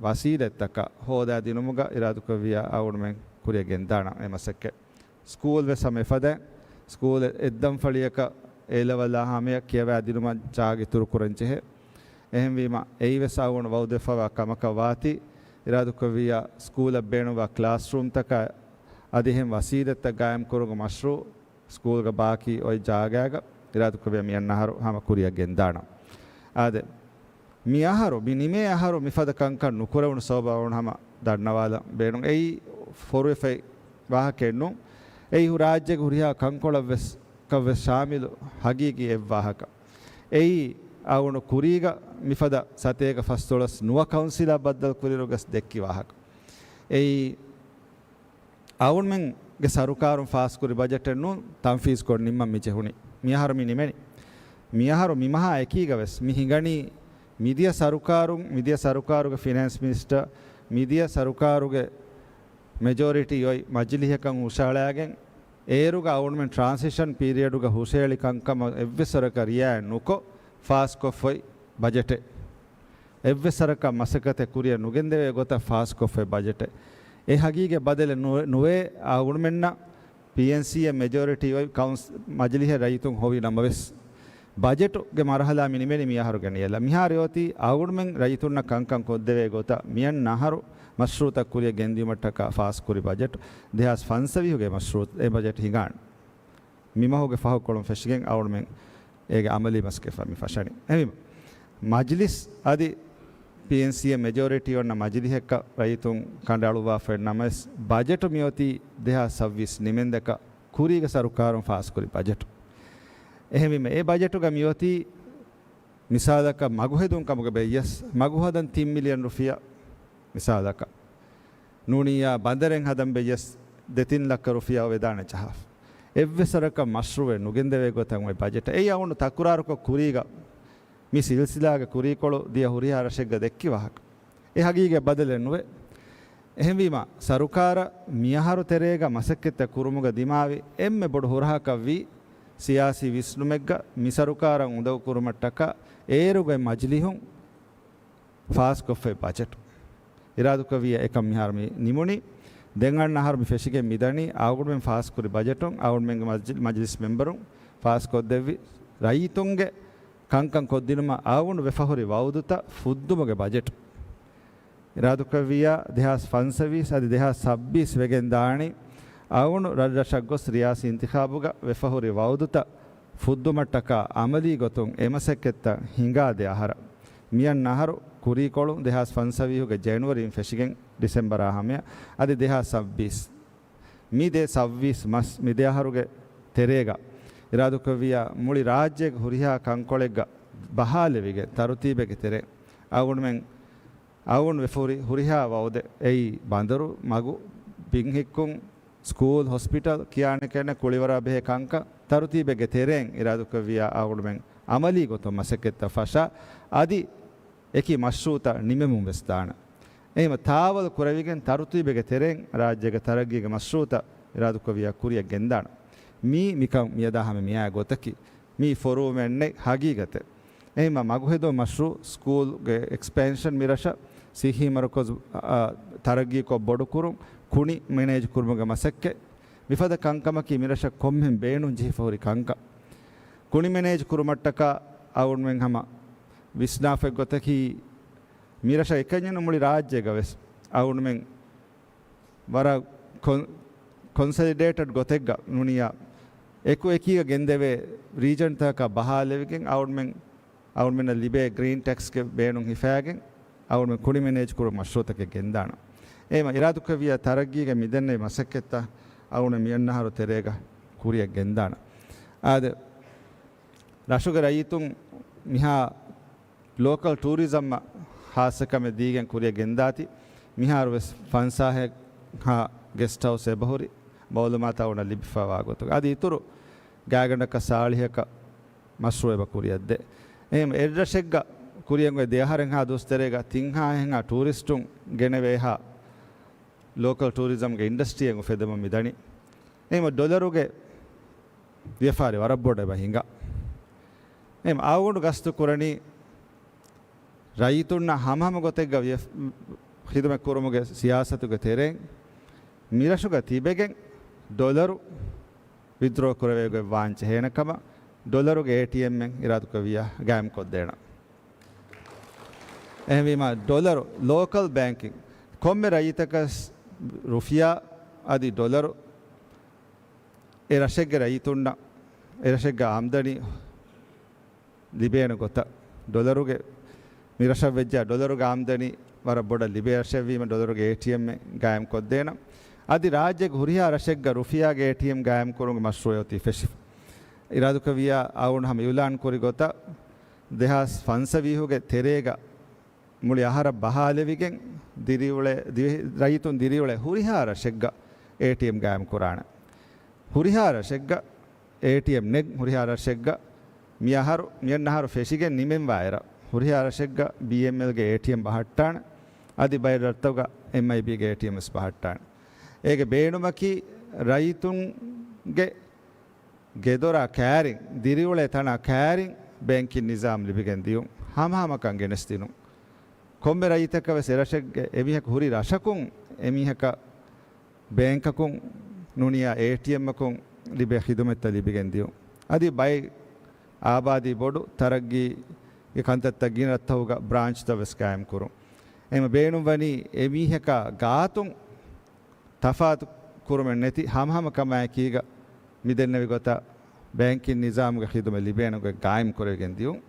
ވަސީލަތްތަކަށް ހޯދާދިނުމުގަ އިރާދުކޮށްވިއްޔާ އަޅުގަނޑުމެން ކުރިއަށް ގެންދާނަން އެ މަސައްކަތް. ސްކޫލް ވެސް ހަމަ އެފަދައިން، ސްކޫލް އެއްދަންފަޅިއަކަށް އޭ ލެވެލްއާ ހަމަޔަށް ކިޔަވާދިނުމަށް ޖާގަ އިތުރުކުރަންޖެހޭ. އެހެންވީމަ، އެއީވެސް އަޅުގަނޑު ވައުދެއްފަވާ ކަމަކަށް ވާތީ، އިރާދުކޮށްވިއްޔާ ސްކޫލަށް ބޭނުންވާ ކްލާސްރޫމްތަކާ އަދި އެހެން ވަސީލަތްތައް ގާއިމްކުރުމުގެ މަޝްރޫއު ސްކޫލްގެ ބާކީ އޮތް ޖާގައިގަ އިރާދުކޮށްވިއްޔާ މިއަންނަ އަހަރު ހަމަ ކުރިއަށް ގެންދާނަން. އާދެ، މި އަހަރު، މި ނިމޭ އަހަރު މިފަދަ ކަންކަން ނުކުރެވުނު ސަބަބަށް އަޅުގަނޑު ހަމަ ދަންނަވާލަން ބޭނުން. އެއީ ފޮރުވެފައި ވާހަކައެއް ނޫން. އެއީ ރާއްޖޭގެ ހުރިހާ ކަންކޮޅަށް ވެސް، ކަށް ވެސް ޝާމިލު ހަގީގީ އެއް ވާހަކަ. އެއީ އަޅުގަނޑު ކުރީގަ މިފަދަ ސަތޭކަ ފަސްދޮޅަސް ނުވަ ކައުންސިލާ ބައްދަލު ކުރިއިރު ވެސް ދެއްކި ވާހަކަ. އެއީ އަޅުގަނޑުމެންގެ ސަރުކާރުން ފާސްކުރި ބަޖެޓެއް ނޫން، ތަންފީޒްކޮށް ނިންމަން މި ޖެހުނީ. މިއަހަރު މި ނިމެނީ. މިއަހަރު މިމަހާ އެކީގަ ވެސް މި ހިނގަނީ މިދިޔަ ސަރުކާރުން، މިދިޔަ ސަރުކާރުގެ ފިނޭންސް މިނިސްޓަރ، މިދިޔަ ސަރުކާރުގެ މެޖޯރިޓީ އޮތް މަޖިލިހަކަށް ހުށައަޅާގެން، އޭރުގަ އަޅުގަނޑުމެން ޓްރާންސިޝަން ޕީރިއަޑުގަ ހުށަހެޅި ކަންކަމަށް އެއްވެސް ވަރަކަށް ރިއާޔަތް ނުކޮށް ފާސްކޮށްފައި ބަޖެޓެއް. އެއްވެސް ވަރަކަށް މަސައްކަތެއް ކުރިއަށް ނުގެންދެވޭ ގޮތަށް ފާސްކޮށްފައި ބަޖެޓެއް. އެ ހަގީގަތް ބަދަލެއް ނުވެ، ނުވޭ އަޅުގަނޑުމެންނަށް ޕީއެންސީއަށް މެޖޯރިޓީ އޮތް ކައުންސް، މަޖިލިހެއް ރައްޔިތުން ހޮވި ނަމަވެސް، ބަޖެޓުގެ މަރުހަލާ މި ނިމެނީ މި އަހަރުގެ ނިޔަލަށް. މިހާރު އޮތީ އަޅުގަނޑުމެން ރައްޔިތުންނަށް ކަންކަން ކޮށްދެވޭ ގޮތަށް މިއަންނަ އަހަރު މަޝްރޫއުތައް ކުރިއަށް ގެންދިޔުމަށްޓަކާ ފާސްކުރި ބަޖެޓު، ދެހާސް ފަންސަވީހުގެ މަޝްރޫއު އެ ބަޖެޓް ހިނގާނެ. މި މަހުގެ ފަހުކޮޅުން ފެށިގެން އަޅުގަނޑުމެން އޭގެ އަމަލީ މަސައްކަތް މި ފަށަނީ. އެހެންވީމަ، މަޖިލިސް އަދި ޕީއެންސީއަށް މެޖޯރިޓީ އޮންނަ މަޖިލިހެއްކަށް ރައްޔިތުން ކަނޑައަޅުއްވާފައި ނަމަވެސް، ބަޖެޓު މިއޮތީ ދެހާސް ސައްބީސް ނިމެންދަކަށް ކުރީގެ ސަރުކާރުން ފާސްކުރި ބަޖެޓު. އެހެންވީމަ، އެ ބަޖެޓުގަ މިއޮތީ މިސާލަކަށް މަގުހެދުން ކަމުގަ ބެއްޔަސް މަގު ހަދަން ތިން މިލިއަން ރުފިޔާ މިސާލަކަށް. ނޫނިއްޔާ ބަނދަރެއް ހަދަން ބެއްޔަސް ދެތިން ލައްކަ ރުފިޔާ ވެދާނެ ޖަހާފަ. އެއްވެސް ވަރަކަށް މަޝްރޫއެއް ނުގެންދެވޭ ގޮތަށް އޮތް ބަޖެޓެއް. އެއީ އަޅުގަނޑު ތަކުރާރުކޮށް ކުރީގަ މި ސިލްސިލާގެ ކުރީކޮޅު ދިޔަ ހުރިހާ ރަށެއްގަ ދެއްކި ވާހަކަ. އެ ހަގީގަތް ބަދަލެއް ނުވޭ. އެހެންވީމަ، ސަރުކާރަށް މިއަހަރު ތެރޭގަ މަސައްކަތްތައް ކުރުމުގަ ދިމާވި އެންމެ ބޮޑު ހުރަހަކަށްވީ، ސިޔާސީ ވިސްނުމެއްގަ މި ސަރުކާރަށް އުނދަގޫ ކުރުމަށްޓަކާ އޭރުގައި މަޖިލިހުން ފާސްކޮށްފައި ބަޖެޓު. އިރާދުކޮށްވިއްޔާ އެކަން މިހާރު މި ނިމުނީ. ދެން އަންނަ އަހަރު މި ފެށިގެން މިދަނީ އަޅުގަނޑުމެން ފާސްކުރި ބަޖެޓުން، އަޅުގަނޑުމެންގެ މަޖި-، މަޖިލިސް މެމްބަރުން ފާސްކޮށްދެއްވި ރައްޔިތުންގެ ކަންކަން ކޮށްދިނުމަށް އަޅުގަނޑު ވެފަހުރި ވައުދުތައް ފުއްދުމުގެ ބަޖެޓު. އިރާދުކުރެއްވިއްޔާ، ދެހާސް ފަންސަވީސް އަދި ދެހާސް ސައްބީސް ވެގެން ދާނީ، އަޅުގަނޑު ރަށްރަށަށް ގޮސް ރިޔާސީ އިންތިޚާބުގަ ވެފަހުރި ވައުދުތައް ފުއްދުމަށްޓަކާ އަމަލީ ގޮތުން އެ މަސައްކަތްތައް ހިނގާދޭ އަހަރަށް. މިއަންނަ އަހަރު ކުރީކޮޅު ދެހާސް ފަންސަވީހުގެ ޖެނުއަރީން ފެށިގެން ޑިސެމްބަރާ ހަމަޔަށް އަދި ދެހާސް ސައްބީސް. މި ދެ ސައްބީސް މަސް މި ދެ އަހަރުގެ ތެރޭގަ އިރާދުކުރެއްވިޔާ މުޅި ރާއްޖޭގެ ހުރިހާ ކަންކޮޅެއްގަ ބަހާލެވިގެން ތަރުތީބެއްގެ ތެރެއިން އަޅުގަނޑުމެން އަޅުގަނޑު ވެފަ ހުރި ހުރިހާ ވައުދެއް އެއީ ބަނދަރު، މަގު، ބިން ހިއްކުން، ސްކޫލް، ހޮސްޕިޓަލް ކިޔާނެ ކެނެ ކުޅިވަރާ ބެހޭ ކަންކަން ތަރުތީބެއްގެ ތެރެއިން އިރާދުކުރެއްވިޔާ އަޅުގަނޑުމެން އަމަލީ ގޮތުން މަސައްކަތްތައް ފަށާ އަދި އެކި މަޝްރޫއުތައް ނިމެމުން ވެސް ދާނެ. އެހެންވެ ތާވަލު ކުރެވިގެން ތަރުތީބެއްގެ ތެރެއިން ރާއްޖޭގެ ތަރައްގީގެ މަޝްރޫއުތައް އިރާދުކުރެއްވިޔާ ކުރިއަށް ގެންދާނެ. މީ މިކަން މިއަދާ ހަމަ މިއާ ގޮތަކީ. މީ ފޮރުވުމެއް ނެތް ހަގީގަތެއް. އެހެންވެ މަގުހެދުމަށް މަޝްރޫއު، ސްކޫލްގެ އެކްސްޕެންޝަން މިރަށަށް ސިއްހީ މަރުކަޒު، އާ، ތަރައްގީކޮށް ބޮޑުކުރުން، ކުނި މެނޭޖް ކުރުމުގެ މަސައްކަތް، މިފަދަ ކަންކަމަކީ މިރަށަށް ކޮންމެހެން ބޭނުން ޖެހިފަ ހުރި ކަންކަން. ކުނި މެނޭޖް ކުރުމަށްޓަކާ އަޅުގަނޑުމެން ހަމަ ވިސްނާފައި ގޮތަކީ، މިރަށަށް އެކަންޏެއް ނޫން މުޅި ރާއްޖޭގަ ވެސް އަޅުގަނޑުމެން ވަރަށް ކޮން-، ކޮންސޮލިޑޭޓެޑް ގޮތެއްގަ ނޫނިޔާ އެކު އެކީގަ ގެންދެވޭ ރީޖަންތަކަށް ބަހާލެވިގެން އަޅުގަނޑުމެން، އަޅުގަނޑުމެންނަށް ލިބޭ ގްރީން ޓެކްސްގެ ބޭނުން ހިފާގެން އަޅުގަނޑުމެން ކުނި މެނޭޖް ކުރުމުގެ މަޝްރޫއުތަކެއް ގެންދާނަން. އެހެންވެ އިރާދުކުރެއްވިޔާ ތަރައްގީގެ މިދެންނެވި މަސައްކަތްތައް އަޅުގަނޑު މިއަންނަ އަހަރު ތެރޭގަ ކުރިއަށް ގެންދާނަން. އާދެ، ރަށުގެ ރައްޔިތުން މިހާ ލޯކަލް ޓޫރިޒަމަށް ހާއްސަ ކަމެއް ދީގެން ކުރިއަށް ގެންދާތީ، މިހާރު ވެސް ފަންސާހެއްހާ ގެސްޓް ހައުސް އެބަހުރި މައުލޫމާތު އަޅުގަނޑަށް ލިބިފައިވާ ގޮތުގަ. އަދި އިތުރު ގާތްގަނޑަކަށް ސާޅީހަކަށް މަޝްރޫއު އެބަ ކުރިއަށްދޭ. އެހެން އެއްރަށެއްގަ ކުރިއަށް އޮތް ދެ އަހަރެއްހާ ދުވަސް ތެރޭގަ ތިން ހާހެއްހާ ޓޫރިސްޓުން ގެނެވޭހާ ލޯކަލް ޓޫރިޒަމްގެ އިންޑަސްޓްރީއެއް އުފެދެމުން މިދަނީ. އެހެން ޑޮލަރުގެ ވިޔަފާރި ވަރަށް ބޮޑަށް އެބަ ހިނގާ. އެހެން އަޅުގަނޑު ގަސްތު ކުރަނީ ރައްޔިތުންނަށް ހަމަހަމަ ގޮތެއްގަ ވިޔަ-، ޚިދުމަތް ކުރުމުގެ ސިޔާސަތުގެ ތެރެއިން މިރަށުގަ ތިބެގެން ޑޮލަރު ވިދްޑްރޯ ކުރެވޭ ގޮތް ވާން ޖެހޭނެ ކަމަށް ޑޮލަރުގެ އޭޓީއެމްއެއް އިރާދަކުރެއްވިޔާ ގާއިމްކޮށްދޭނަން. އެހެންވީމަ ޑޮލަރު ލޯކަލް ބޭންކިން ކޮންމެ ރައްޔިތަކަސް ރުފިޔާ އަދި ޑޮލަރު އެ ރަށެއްގެ ރައްޔިތުންނަށް އެ ރަށެއްގެ އާމްދަނީ ލިބޭނެ ގޮތަށް ޑޮލަރުގެ، މި ރަށަށް ވެއްޖާ ޑޮލަރުގެ އާމްދަނީ ވަރަށް ބޮޑަށް ލިބޭ ރަށެއްވީމަ ޑޮލަރުގެ އޭޓީއެމްއެއް ގާއިމް ކޮށްދޭނަން. އަދި ރާއްޖޭގެ ހުރިހާ ރަށެއްގަ ރުފިޔާގެ އޭޓީއެމް ގާއިމް ކުރުމުގެ މަޝްރޫއެއް އޮތީ ފެށިފަ. އިރާދަކުރެއްވިޔާ އަޅުގަނޑު ހަމަ އިއުލާން ކުރި ގޮތަށް ދެހާސް ފަންސަވީހުގެ ތެރޭގަ މުޅި އަހަރަށް ބަހާލެވިގެން ދިރިއުޅޭ، ދިވެހި ރައްޔިތުން ދިރިއުޅޭ ހުރިހާ ރަށެއްގަ އޭޓީއެމް ގާއިމް ކުރާނެ. ހުރިހާ ރަށެއްގަ އޭޓީއެމް ނެތް ހުރިހާ ރަށެއްގަ މި އަހަރު، މިއަންނަ އަހަރު ފެށިގެން ނިމެންވާ އެރަށް ހުރިހާ ރަށެއްގަ ބީއެމްއެލްގެ އޭޓީއެމް ބަހައްޓާނެ. އަދި ބައެއް ރަށްތަކުގަ އެމްއައިބީގެ އޭޓީއެމް ވެސް ބަހައްޓާނެ. އޭގެ ބޭނުމަކީ ރައްޔިތުންގެ ގެދޮރާ ކައިރިން، ދިރިއުޅޭ ތަނާ ކައިރިން ބޭންކިން ނިޒާމް ލިބިގެން ދިޔުން، ހަމަހަމަކަން ގެނެސްދިނުން. ކޮންމެ ރައްޔިތަކަށް ވެސް އެރަށެއްގެ އެމީހަކު ހުރި ރަށަކުން އެމީހަކަށް ބޭންކަކުން ނޫނިޔާ އޭޓީއެމްއަކުން ލިބޭ ޚިދުމަތްތައް ލިބިގެން ދިޔުން. އަދި ބައެއް އާބާދީ ބޮޑު ތަރައްގީގެ ކަންތައްތައް ގިނަ ރަށްތަކުގަ ބްރާންޗްތައް ވެސް ގާއިމް ކުރުން. އެހެން ބޭނުންވަނީ އެމީހަކާ ގާތުން ތަފާތު ކުރުމެއް ނެތި ހަމަހަމަ ކަމާއެކީގަ މިދެންނެވި ގޮތަށް ބޭންކިން ނިޒާމުގެ ޚިދުމަތް ލިބޭނެ ގޮތް ގާއިމް ކުރެވިގެން ދިޔުން،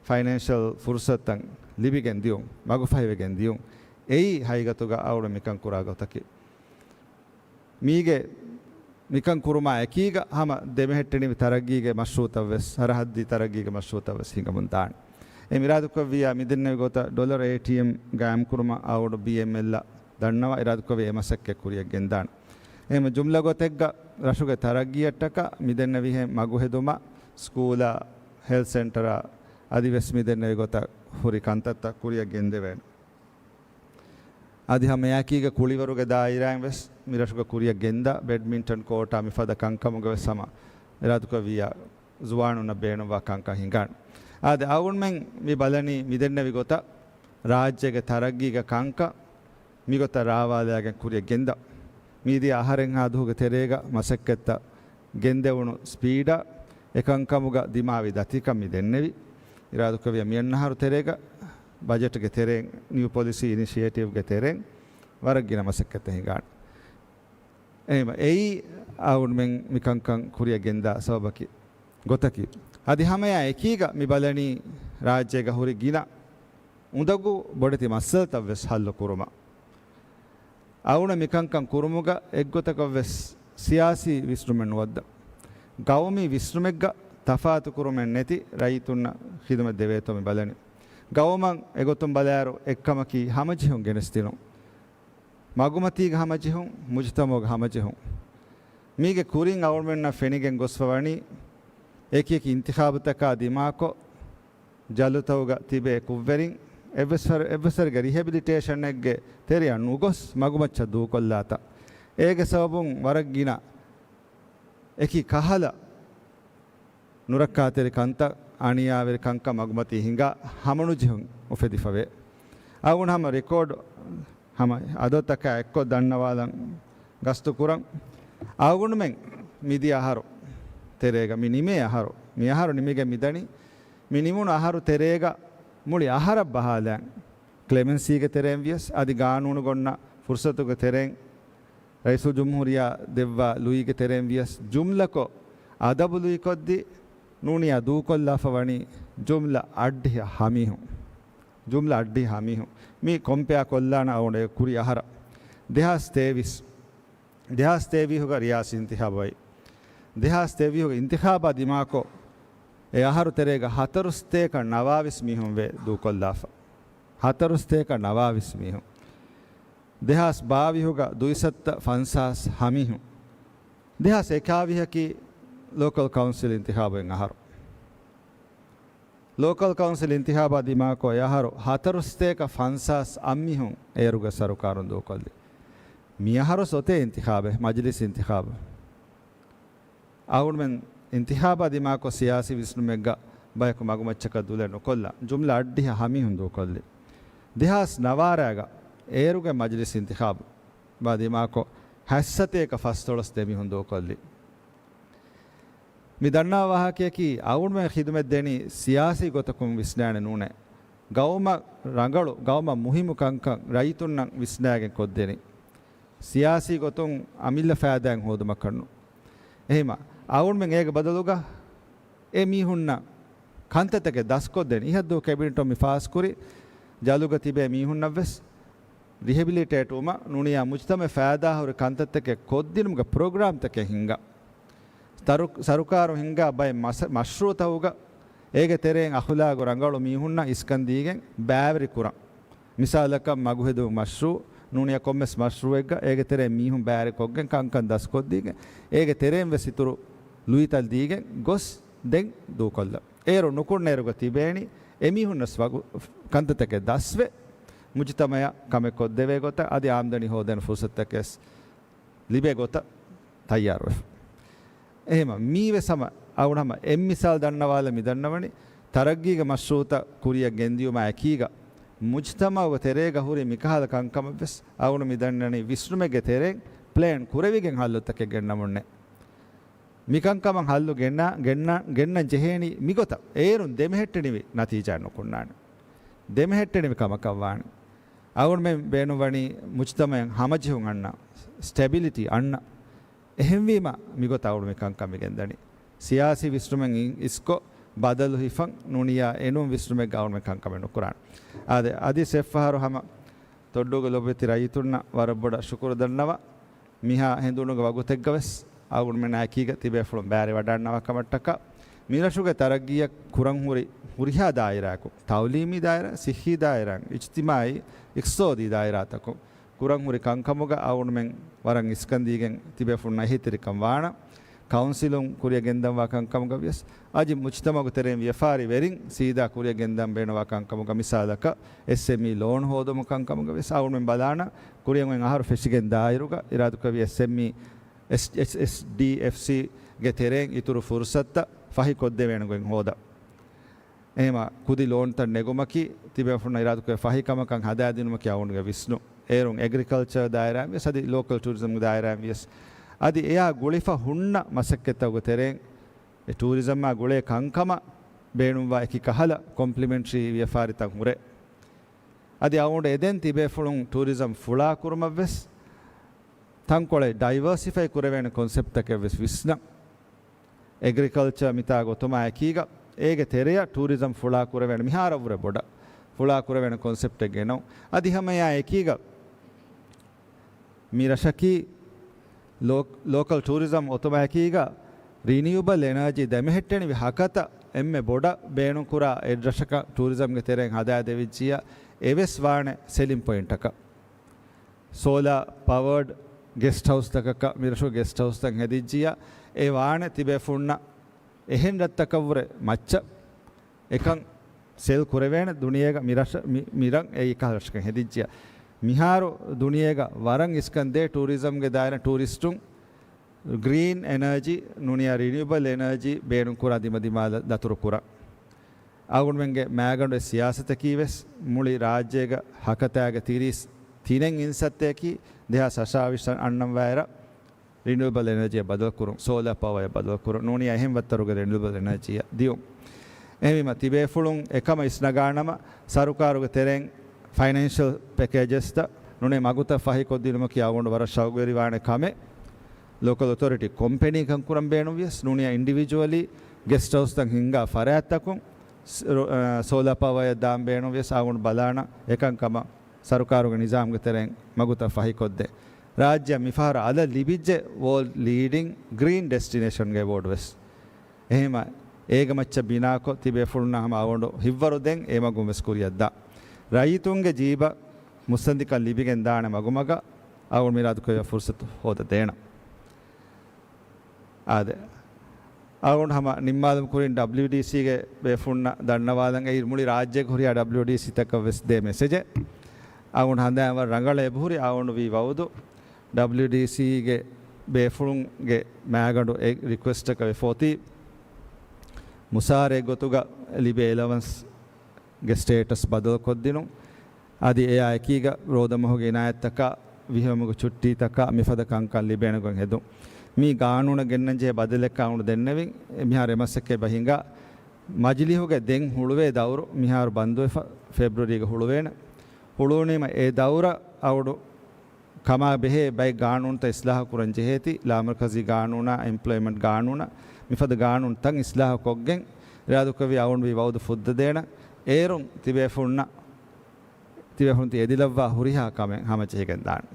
ފައިނޭންޝަލް ފުރުސަތުތައް ލިބިގެން ދިޔުން، މަގުފަހިވެގެން ދިޔުން. އެއީ ހަގީގަތުގަ އަޅުގަނޑު މިކަން ކުރާ ގޮތަކީ. މީގެ މިކަން ކުރުމާ އެކީގަ ހަމަ ދެމެހެއްޓެނިވި ތަރައްގީގެ މަޝްރޫއުތައް ވެސް، ސަރަހައްދީ ތަރައްގީގެ މަޝްރޫއުތައް ވެސް ހިނގަމުން ދާނެ. އެ އިރާދަކުރެއްވިޔާ މިދެންނެވި ގޮތަށް ޑޮލަރު އޭޓީއެމް ގާއިމްކުރުމަށް އަޅުގަނޑު ބީއެމްއެލްއަށް ދަންނަވާ އިރާދަކުރެއްވި އެ މަސައްކަތް ކުރިއަށް ގެންދާނެ. އެހެން ޖުމްލަ ގޮތެއްގަ ރަށުގެ ތަރައްގީއަށްޓަކާ މިދެންނެވިހެން މަގުހެދުމަށް، ސްކޫލާ، ހެލްތް ސެންޓަރާ އަދިވެސް މިދެންނެވި ގޮތަށް ހުރި ކަންތައްތައް ކުރިއަށް ގެންދެވޭނެ. އަދި ހަމައެކީގަ ކުޅިވަރުގެ ދާއިރާއިން ވެސް މި ރަށުގަ ކުރިއަށް ގެންދާ ބެޑްމިންޓަން ކޯޓާ މިފަދަ ކަންކަމުގަ ވެސް ހަމަ އިރާދަކުރެއްވިޔާ ޒުވާނުންނަށް ބޭނުންވާ ކަންކަން ހިނގާނެ. އާދެ، އަޅުގަނޑުމެން މި ބަލަނީ މިދެންނެވި ގޮތަށް ރާއްޖޭގެ ތަރައްގީގެ ކަންކަން މިގޮތަށް ރާވާލާގެން ކުރިއަށް ގެންދާ. މީދިޔަ އަހަރެއްހާ ދުވަހުގެ ތެރޭގަ މަސައްކަތްތައް ގެންދެވުނު ސްޕީޑާ އެކަންކަމުގަ ދިމާވި ދަތިކަން މި ދެންނެވި. އިރާދަކުރެއްވިޔާ މިއަންނަ އަހަރު ތެރޭގަ ބަޖެޓްގެ ތެރެއިން، ނިއު ޕޮލިސީ އިނިޝިއޭޓިވްގެ ތެރެއިން ވަރަށް ގިނަ މަސައްކަތްތައް ހިނގާނެ. އެހެންވީމަ އެއީ އަޅުގަނޑުމެން މިކަންކަން ކުރިއަށް ގެންދާ ސަބަބަކީ. ގޮތަކީ. އަދި ހަމަޔާ އެކީގަ މި ބަލަނީ ރާއްޖޭގަ ހުރި ގިނަ އުނދަގޫ ބޮޑެތި މައްސަލަތައްވެސް ހައްލު ކުރުމަށް. އަޅުގަނޑު މިކަންކަން ކުރުމުގަ އެއްގޮތަކަށްވެސް ސިޔާސީ ވިސްނުމެއް ނުވައްދާ. ގައުމީ ވިސްނުމެއްގަ ތަފާތު ކުރުމެއް ނެތި ރައްޔިތުންނަށް ޚިދުމަތް ދެވޭތޯ މި ބަލަނީ. ގައުމަށް އެގޮތުން ބަލާއިރު އެއްކަމަކީ ހަމަޖެހުން ގެނެސްދިނުން. މަގުމަތީގެ ހަމަޖެހުން، މުޖުތަމައުގެ ހަމަޖެހުން. މީގެ ކުރިން އަޅުގަނޑުމެންނަށް ފެނިގެން ގޮސްފަ ވަނީ، އެކި އެކި އިންތިޚާބުތަކާ ދިމާކޮށް، ޖަލުތައުގަ ތިބޭ ކުށްވެރިން އެއްވެސް ފަރ-، އެއްވެސް ވަރެއްގެ ރިހެބިލިޓޭޝަނެއްގެ ތެރެއަށް ނުގޮސް މަގުމައްޗަށް ދޫކޮށްލާތާ. އޭގެ ސަބަބުން ވަރަށް ގިނަ އެކި ކަހަލަ ނުރައްކާތެރި ކަންތައް، އަނިޔާވެރި ކަންކަން މަގުމަތީ ހިނގާ ހަމަނުޖެހުން އުފެދިފަވޭ. އަޅުގަނޑު ހަމަ ރެކޯޑް ހަމަ އަދަދުތަކާ އެއްކޮށް ދަންނަވާލަން ގަސްތު ކުރަން. އަޅުގަނޑުމެން މިދިޔަ އަހަރު ތެރޭގަ، މި ނިމޭ އަހަރު، މި އަހަރު ނިމިގެން މިދަނީ، މި ނިމުނު އަހަރު ތެރޭގަ މުޅި އަހަރަށް ބަހާލަން، ކްލެމެންސީގެ ތެރެއިން ވިޔަސް އަދި ގާނޫނުގަ އޮންނަ ފުރުސަތުގެ ތެރެއިން ރައީސުލްޖުމްހޫރިއްޔާ ދެއްވާ ލުއިގެ ތެރެއިން ވިޔަސް ޖުމްލަކޮށް އަދަބު ލުއިކޮށްދީ ނޫނިޔާ ދޫކޮށްލާފަ ވަނީ ޖުމްލަ އައްޑިހަ ހަ މީހުން. ޖުމްލަ އައްޑިހަ ހަ މީހުން. މި ކޮމްޕެއާ ކޮށްލާނަ އަޅުގަނޑު ކުރި އަހަރަށް. ދެހާސް ތޭވީސް، ދެހާސް ތޭވީހުގަ ރިޔާސީ އިންތިޚާބު އައި. ދެހާސް ތޭވީހުގެ އިންތިޚާބާ ދިމާކޮށް، އެ އަހަރު ތެރޭގަ ހަތަރުސަތޭކަ ނަވާވީސް މީހުން ވެ ދޫކޮށްލާފަ. ހަތަރުސަތޭކަ ނަވާވީސް މީހުން. ދެހާސް ބާވީހުގަ ދުއިސައްތަ ފަންސާސް ހަ މީހުން. ދެހާސް އެކާވީހަކީ ލޯކަލް ކައުންސިލް އިންތިޚާބު އިން އަހަރު. ލޯކަލް ކައުންސިލް އިންތިޚާބާ ދިމާކޮށް އެ އަހަރު ހަތަރުސަތޭކަ ފަންސާސް އަށް މީހުން އޭރުގެ ސަރުކާރުން ދޫކޮށްލި. މި އަހަރު އޮތޭ އިންތިޚާބެއް، މަޖިލިސް އިންތިޚާބު. އަޅުގަނޑުމެން އިންތިޚާބާ ދިމާކޮށް ސިޔާސީ ވިސްނުމެއްގަ ބަޔަކު މަގުމައްޗަކަށް ދުލެއް ނުކޮށްލާ، ޖުމްލަ އައްޑިހަ ހަ މީހުން ދޫކޮށްލި. ދެހާސް ނަވާރައިގަ އޭރުގެ މަޖިލިސް އިންތިޚާބާ ދިމާކޮށް ހަތްސަތޭކަ ފަސްދޮޅަސް ދެ މީހުން ދޫކޮށްލި. މި ދަންނާ ވާހަކަޔަކީ އަޅުގަނޑުމެން ޚިދުމަތް ދެނީ ސިޔާސީ ގޮތަކުން ވިސްނާނެ ނޫނޭ. ގައުމަށް ރަނގަޅު، ގައުމަށް މުހިއްމު ކަންކަން ރައްޔިތުންނަށް ވިސްނާގެން ކޮށްދެނީ. ސިޔާސީ ގޮތުން އަމިއްލަ ފައިދާއެއް ހޯދުމަކަށް ނޫން. އެހެމަ އަޅުގަނޑުމެން އޭގެ ބަދަލުގަ އެ މީހުންނަށް ކަންތައްތަކެއް ދަސްކޮށްދޭން. އިހަށްދޫ ކެބިނެޓުން މި ފާސްކުރި ޖަލުގަ ތިބޭ މީހުންނަށްވެސް ރިހެބިލިޓޭޓްވުމަށް ނޫނިޔާ މުޖްތަމައަށް ފައިދާ ހުރި ކަންތައްތަކެއް ކޮށްދިނުމުގެ ޕްރޮގްރާމްތަކެއް ހިންގާ. ތަރު-، ސަރުކާރު ހިންގާ ބައެއް މަސަ-، މަޝްރޫއުތަކުގަ އޭގެ ތެރެއިން އަޚުލާގު ރަނގަޅު މީހުންނަށް އިސްކަން ދީގެން ބައިވެރި ކުރަން. މިސާލަކަށް މަގުހެދުމުގެ މަޝްރޫއު ނޫނިޔާ ކޮންމެސް މަޝްރޫއެއްގަ އޭގެ ތެރެއިން މީހުން ބައިވެރިކޮށްގެން ކަންކަން ދަސްކޮށްދީގެން އޭގެ ތެރެއިން ވެސް އިތުރު ލުއިތައް ދީގެން ގޮސް ދެން ދޫކޮށްލަން. އޭރު ނުކުންނޭރުގަ ތިބޭނީ އެމީހުންނަސް ވަގު ކަންތައްތަކެއް ދަސްވެ، މުޖުތަމައަށް ކަމެއް ކޮށްދެވޭ ގޮތަށް އަދި އާމްދަނީ ހޯދޭނެ ފުރުސަތުތަކެސް ލިބޭ ގޮތަށް ތައްޔާރުވެފަ. އެހެމަ މީވެސް ހަމަ އަޅުގަނޑު ހަމަ އެއް މިސާލް ދަންނަވާލަ މިދަންނަވަނީ، ތަރައްގީގެ މަޝްރޫއުތައް ކުރިއަށް ގެންދިޔުމާ އެކީގަ، މުޖްތަމައުގެ ތެރޭގަ ހުރި މިކަހަލަ ކަންކަމަށްވެސް އަޅުގަނޑު މިދަންނަނީ ވިސްނުމެއްގެ ތެރެއިން ޕްލޭން ކުރެވިގެން ހައްލުތަކެއް ގެންނަމުންނޭ. މިކަންކަމަށް ހައްލު ގެންނާ، ގެންނަ-، ގެންނަން ޖެހޭނީ މިގޮތަށް. އޭރުން ދެމެހެއްޓެނިވި ނަތީޖާ ނުކުންނާނެ. ދެމެހެއްޓެނިވި ކަމަކަށް ވާނެ. އަޅުގަނޑުމެން ބޭނުންވަނީ މުޖްތަމައެއް ހަމަޖެހުން އަންނަ، ސްޓެބިލިޓީ އަންނަ. އެހެންވީމަ މިގޮތަށް އަޅުގަނޑުމެން ކަންކަން މިގެންދަނީ. ސިޔާސީ ވިސްނުމެއް އިސްކޮށް، ބަދަލު ހިފަން ނޫނިޔާ އެނޫން ވިސްނުމެއްގަ އަޅުގަނޑުމެން ކަންކަމެއް ނުކުރާނެ. އާދެ، އަދި ސެފް ފަހަރު ހަމަ ތޮއްޑޫގެ ލޮބުވެތި ރައްޔިތުންނަށް ވަރަށް ބޮޑަށް ޝުކުރު ދަންނަވަ. މިހާ ހެނދުނުގެ ވަގުތެއްގަވެސް އަޅުގަނޑުމެންނާ އެކީގަ ތިބޭފުޅުން ބައިވެރިވަޑައިގަންނަވާ ކަމަށްޓަކާ، މިރަށުގެ ތަރައްގީއަށް ކުރަން ހުރި ހުރިހާ ދާއިރާއަކު، ތައުލީމީ ދާއިރާ، ސިއްހީ ދާއިރާ، އިޖްތިމާއީ، އިޤްތިޞާދީ ދާއިރާތަކުން ކުރަން ހުރި ކަންކަމުގަ އަޅުގަނޑުމެން ވަރަށް އިސްކަންދީގެން ތިބޭފުޅުންނަށް އެހީތެރިކަން ވާނަ. ކައުންސިލުން ކުރިއަށް ގެންދަންވާ ކަންކަމުގަ ވިޔަސް، އަދި މުޖްތަމައުގެ ތެރެއިން ވިޔަފާރި ވެރިން ސީދާ ކުރިއަށް ގެންދަން ބޭނުންވާ ކަންކަމުގަ، މިސާލަކަށް، އެސްއެމްއީ ލޯން ހޯދުމު ކަންކަމުގަ ވިޔަސް އަޅުގަނޑުމެން ބަލާނަ، ކުރިއަށް އޮތް އަހަރު ފެށިގެން ދާއިރުގަ އިރާދަކުރެއްވި އެސްއެމްއީ، އެސް-، އެސް-، އެސްޑީއެފްސީގެ ތެރެއިން އިތުރު ފުރުސަތުތައް ފަހި ކޮށްދެވޭނެ ގޮތް ހޯދަން. އެހެމަ ކުދި ލޯންތައް ނެގުމަކީ، ތިބޭފުޅުންނަށް އިރާދަކުރެ ފަހި ކަމަކަށް ހަދާދިނުމަކީ އަޅުގަނޑުގެ ވިސްނުން. އޭރުން އެގްރިކަލްޗަރ ދާއިރާއިން ވިޔަސް އަދި ލޯކަލް ޓޫރިޒަމް ދާއިރާއިން ވިޔަސް. އަދި އެއާ ގުޅިފަ ހުންނަ މަސައްކަތްތަކުގެ ތެރެއިން އެ ޓޫރިޒަމާ ގުޅޭ ކަންކަމަށް ބޭނުންވާ އެކި ކަހަލަ ކޮމްޕްލިމެންޓްރީ ވިޔަފާރިތައް ހުރޭ. އަދި އަޅުގަނޑު އެދެން ތިބޭފުޅުން ޓޫރިޒަމް ފުޅާ ކުރުމަށްވެސް ތަންކޮޅެއް ޑައިވަރސިފައި ކުރެވޭނެ ކޮންސެޕްޓްތަކެއްވެސް ވިސްނަން. އެގްރިކަލްޗަރ މިތާ ގޮތުމާ އެކީގަ، އޭގެ ތެރެއަށް ޓޫރިޒަމް ފުޅާ ކުރެވޭނެ މިހާރަށްވުރެ ބޮޑަށް ފުޅާ ކުރެވޭނެ ކޮންސެޕްޓެއް ގެނައު. އަދި ހަމައެއާ އެކީގަ، މި ރަށަކީ ލޯ-، ލޯކަލް ޓޫރިޒަމް އޮތުމާއެކީގަ، ރިނިއުބަލް އެނާޖީ ދެމެހެއްޓެނިވި ހަކަތަ އެންމެ ބޮޑަށް ބޭނުންކުރާ އެއްރަށަކަށް ޓޫރިޒަމްގެ ތެރެއިން ހަދާދެވިއްޖިއްޔާ، އެވެސް ވާނެ ސެލިން ޕޮއިންޓަކަށް. ސޯލާ ޕަވަރޑް ގެސްޓް ހައުސްތަކަކަށް މިރަށު ގެސްޓް ހައުސްތައް ހެދިއްޖިއްޔާ، އެ ވާނެ ތިބޭފުޅުންނަށް އެހެން ރަށްތަކަށްވުރެ މައްޗަށް އެކަން ސެލް ކުރެވޭނެ ދުނިޔޭގަ މިރަށަ-، މި-، މިރަށް އެއީ ކަހަލަ ރަށަކަށް ހެދިއްޖިއްޔާ. މިހާރު ދުނިޔޭގަ ވަރަށް އިސްކަން ދޭ ޓޫރިޒަމްގެ ދާއިރާ ޓޫރިސްޓުން ގްރީން އެނާޖީ ނޫނިޔާ ރިނިއުބަލް އެނާޖީ ބޭނުންކުރާ ދިމަދިމާލަށް ދަތުރުކުރަން. އަޅުގަނޑުމެންގެ މާގަނޑު އެ ސިޔާސަތަކީ ވެސް މުޅި ރާއްޖޭގަ ހަކަތާގެ ތިރީސް ތިނެއް އިންސައްތައަކީ ދެހާސް އަށާވީސް އަންނަން ވާއިރަށް ރިނިއުބަލް އެނާޖީއަށް ބަދަލުކުރުން، ސޯލާ ޕަވަރއަށް ބަދަލުކުރުން، ނޫނީ އެހެން ވައްތަރުގެ ރިނިއުބަލް އެނާޖީއަށް ދިޔުން. އެހެންވީމަ، ތިބޭފުޅުން އެކަމަށް އިސްނަގާނަމަ، ސަރުކާރުގެ ތެރެއިން ފައިނޭންޝަލް ޕެކޭޖަސްތައް ނޫނީ މަގުތައް ފަހިކޮށްދިނުމަކީ އަޅުގަނޑު ވަރަށް ޝައުގުވެރިވާނެ ކަމެއް. ލޯކަލް އޮތޯރިޓީ ކޮމްޕެނީ ކަންކުރަން ބޭނުންވިޔަސް، ނޫނީ އިންޑިވިޖުއަލީ ގެސްޓް ހައުސްތައް ހިންގާ ފަރާތްތަކުން ސް-، ރު-، އަ، ސޯލާ ޕަވަރއެއް ދާން ބޭނުންވިޔަސް، އަޅުގަނޑު ބަލާނަ އެކަންކަމަށް ސަރުކާރުގެ ނިޒާމްގެ ތެރެއިން މަގުތައް ފަހިކޮށްދޭ. ރާއްޖެއަށް މިފަހަރު އަލަށް ލިބިއްޖެ ވޯލްޑް ލީޑިން ގްރީން ޑެސްޓިނޭޝަންގެ އެވޯޑް ވެސް. އެހެންވީމަ، އޭގެ މައްޗަށް ބިނާކޮށް، ތިބޭފުޅުންނަށް ހަމަ އަޅުގަނޑު ހިތްވަރު ދޭން އެ މަގުން ވެސް ކުރިއަށްދާ. ރައްޔިތުންގެ ޖީބަށް މުއްސަނދިކަން ލިބިގެން ދާނެ މަގުމަގަށް އަޅުގަނޑު މިރާދުކުރެއްވިޔާ ފުރުސަތު ހޯދަދޭނަން. އާދެ، އަޅުގަނޑު ހަމަ ނިންމާލުމުގެ ކުރިން ޑަބްލިޔުޑީސީގެ ބޭފުޅުންނަށް ދަންނަވާލަން. އެއީ މުޅި ރާއްޖޭގެ ހުރިހާ ޑަބްލިޔުޑީސީތަކަށް ވެސް ދޭ މެސެޖެއް. އަޅުގަނޑު ހަނދާން ވަރަށް ރަނގަޅަށް އެބަހުރި އަޅުގަނޑު ވީ ވައުދު ޑަބްލިޔުޑީސީގެ ބޭފުޅުންގެ މާގަނޑު އެ ރިކުއެސްޓަކަށް ވެފަ އޮތީ މުސާރައެއް ގޮތުގަ ލިބޭ އެލަވަންސް ގެ ސްޓޭޓަސް ބަދަލުކޮށްދިނުން. އަދި އެއާ އެކީގަ ރޯދަމަހުގެ އިނާޔަތްތަކާ ވިހިވަމުގެ ޗުއްޓީތަކާ މިފަދަ ކަންކަން ލިބޭނެ ގޮތް ހެދުން. މި ގާނޫނަށް ގެންނަން ޖެހޭ ބަދަލެއްކަން އަޅުގަނޑު ދެންނެވިން. މިހާރު އެ މަސައްކަތް އެބަ ހިނގާ. މަޖިލީހުގެ ދެން ހުޅުވޭ ދައުރު މިހާރު ބަންދުވެފަ، ފެބްރުއަރީގަ ހުޅުވޭނެ. ހުޅުވުނީމަ އެ ދައުރަށް އަޅުގަނޑު ކަމާ ބެހޭ ބައެއް ގާނޫނުތައް އިސްލާހު ކުރަން ޖެހޭތީ، ލާމަރުކަޒީ ގާނޫނާ، އެމްޕްލޮއިމަންޓް ގާނޫނާ، މިފަދަ ގާނޫނުތައް އިސްލާހު ކޮށްގެން، އިރާދަކުރެއްވި އަޅުގަނޑު ވީ ވައުދު ފުއްދަދޭނަން. އޭރުން ތިބޭފުޅުންނަށް، ތިބޭފުޅުން ތި އެދިލައްވާ ހުރިހާ ކަމެއް ހަމަޖެހިގެން ދާނެ.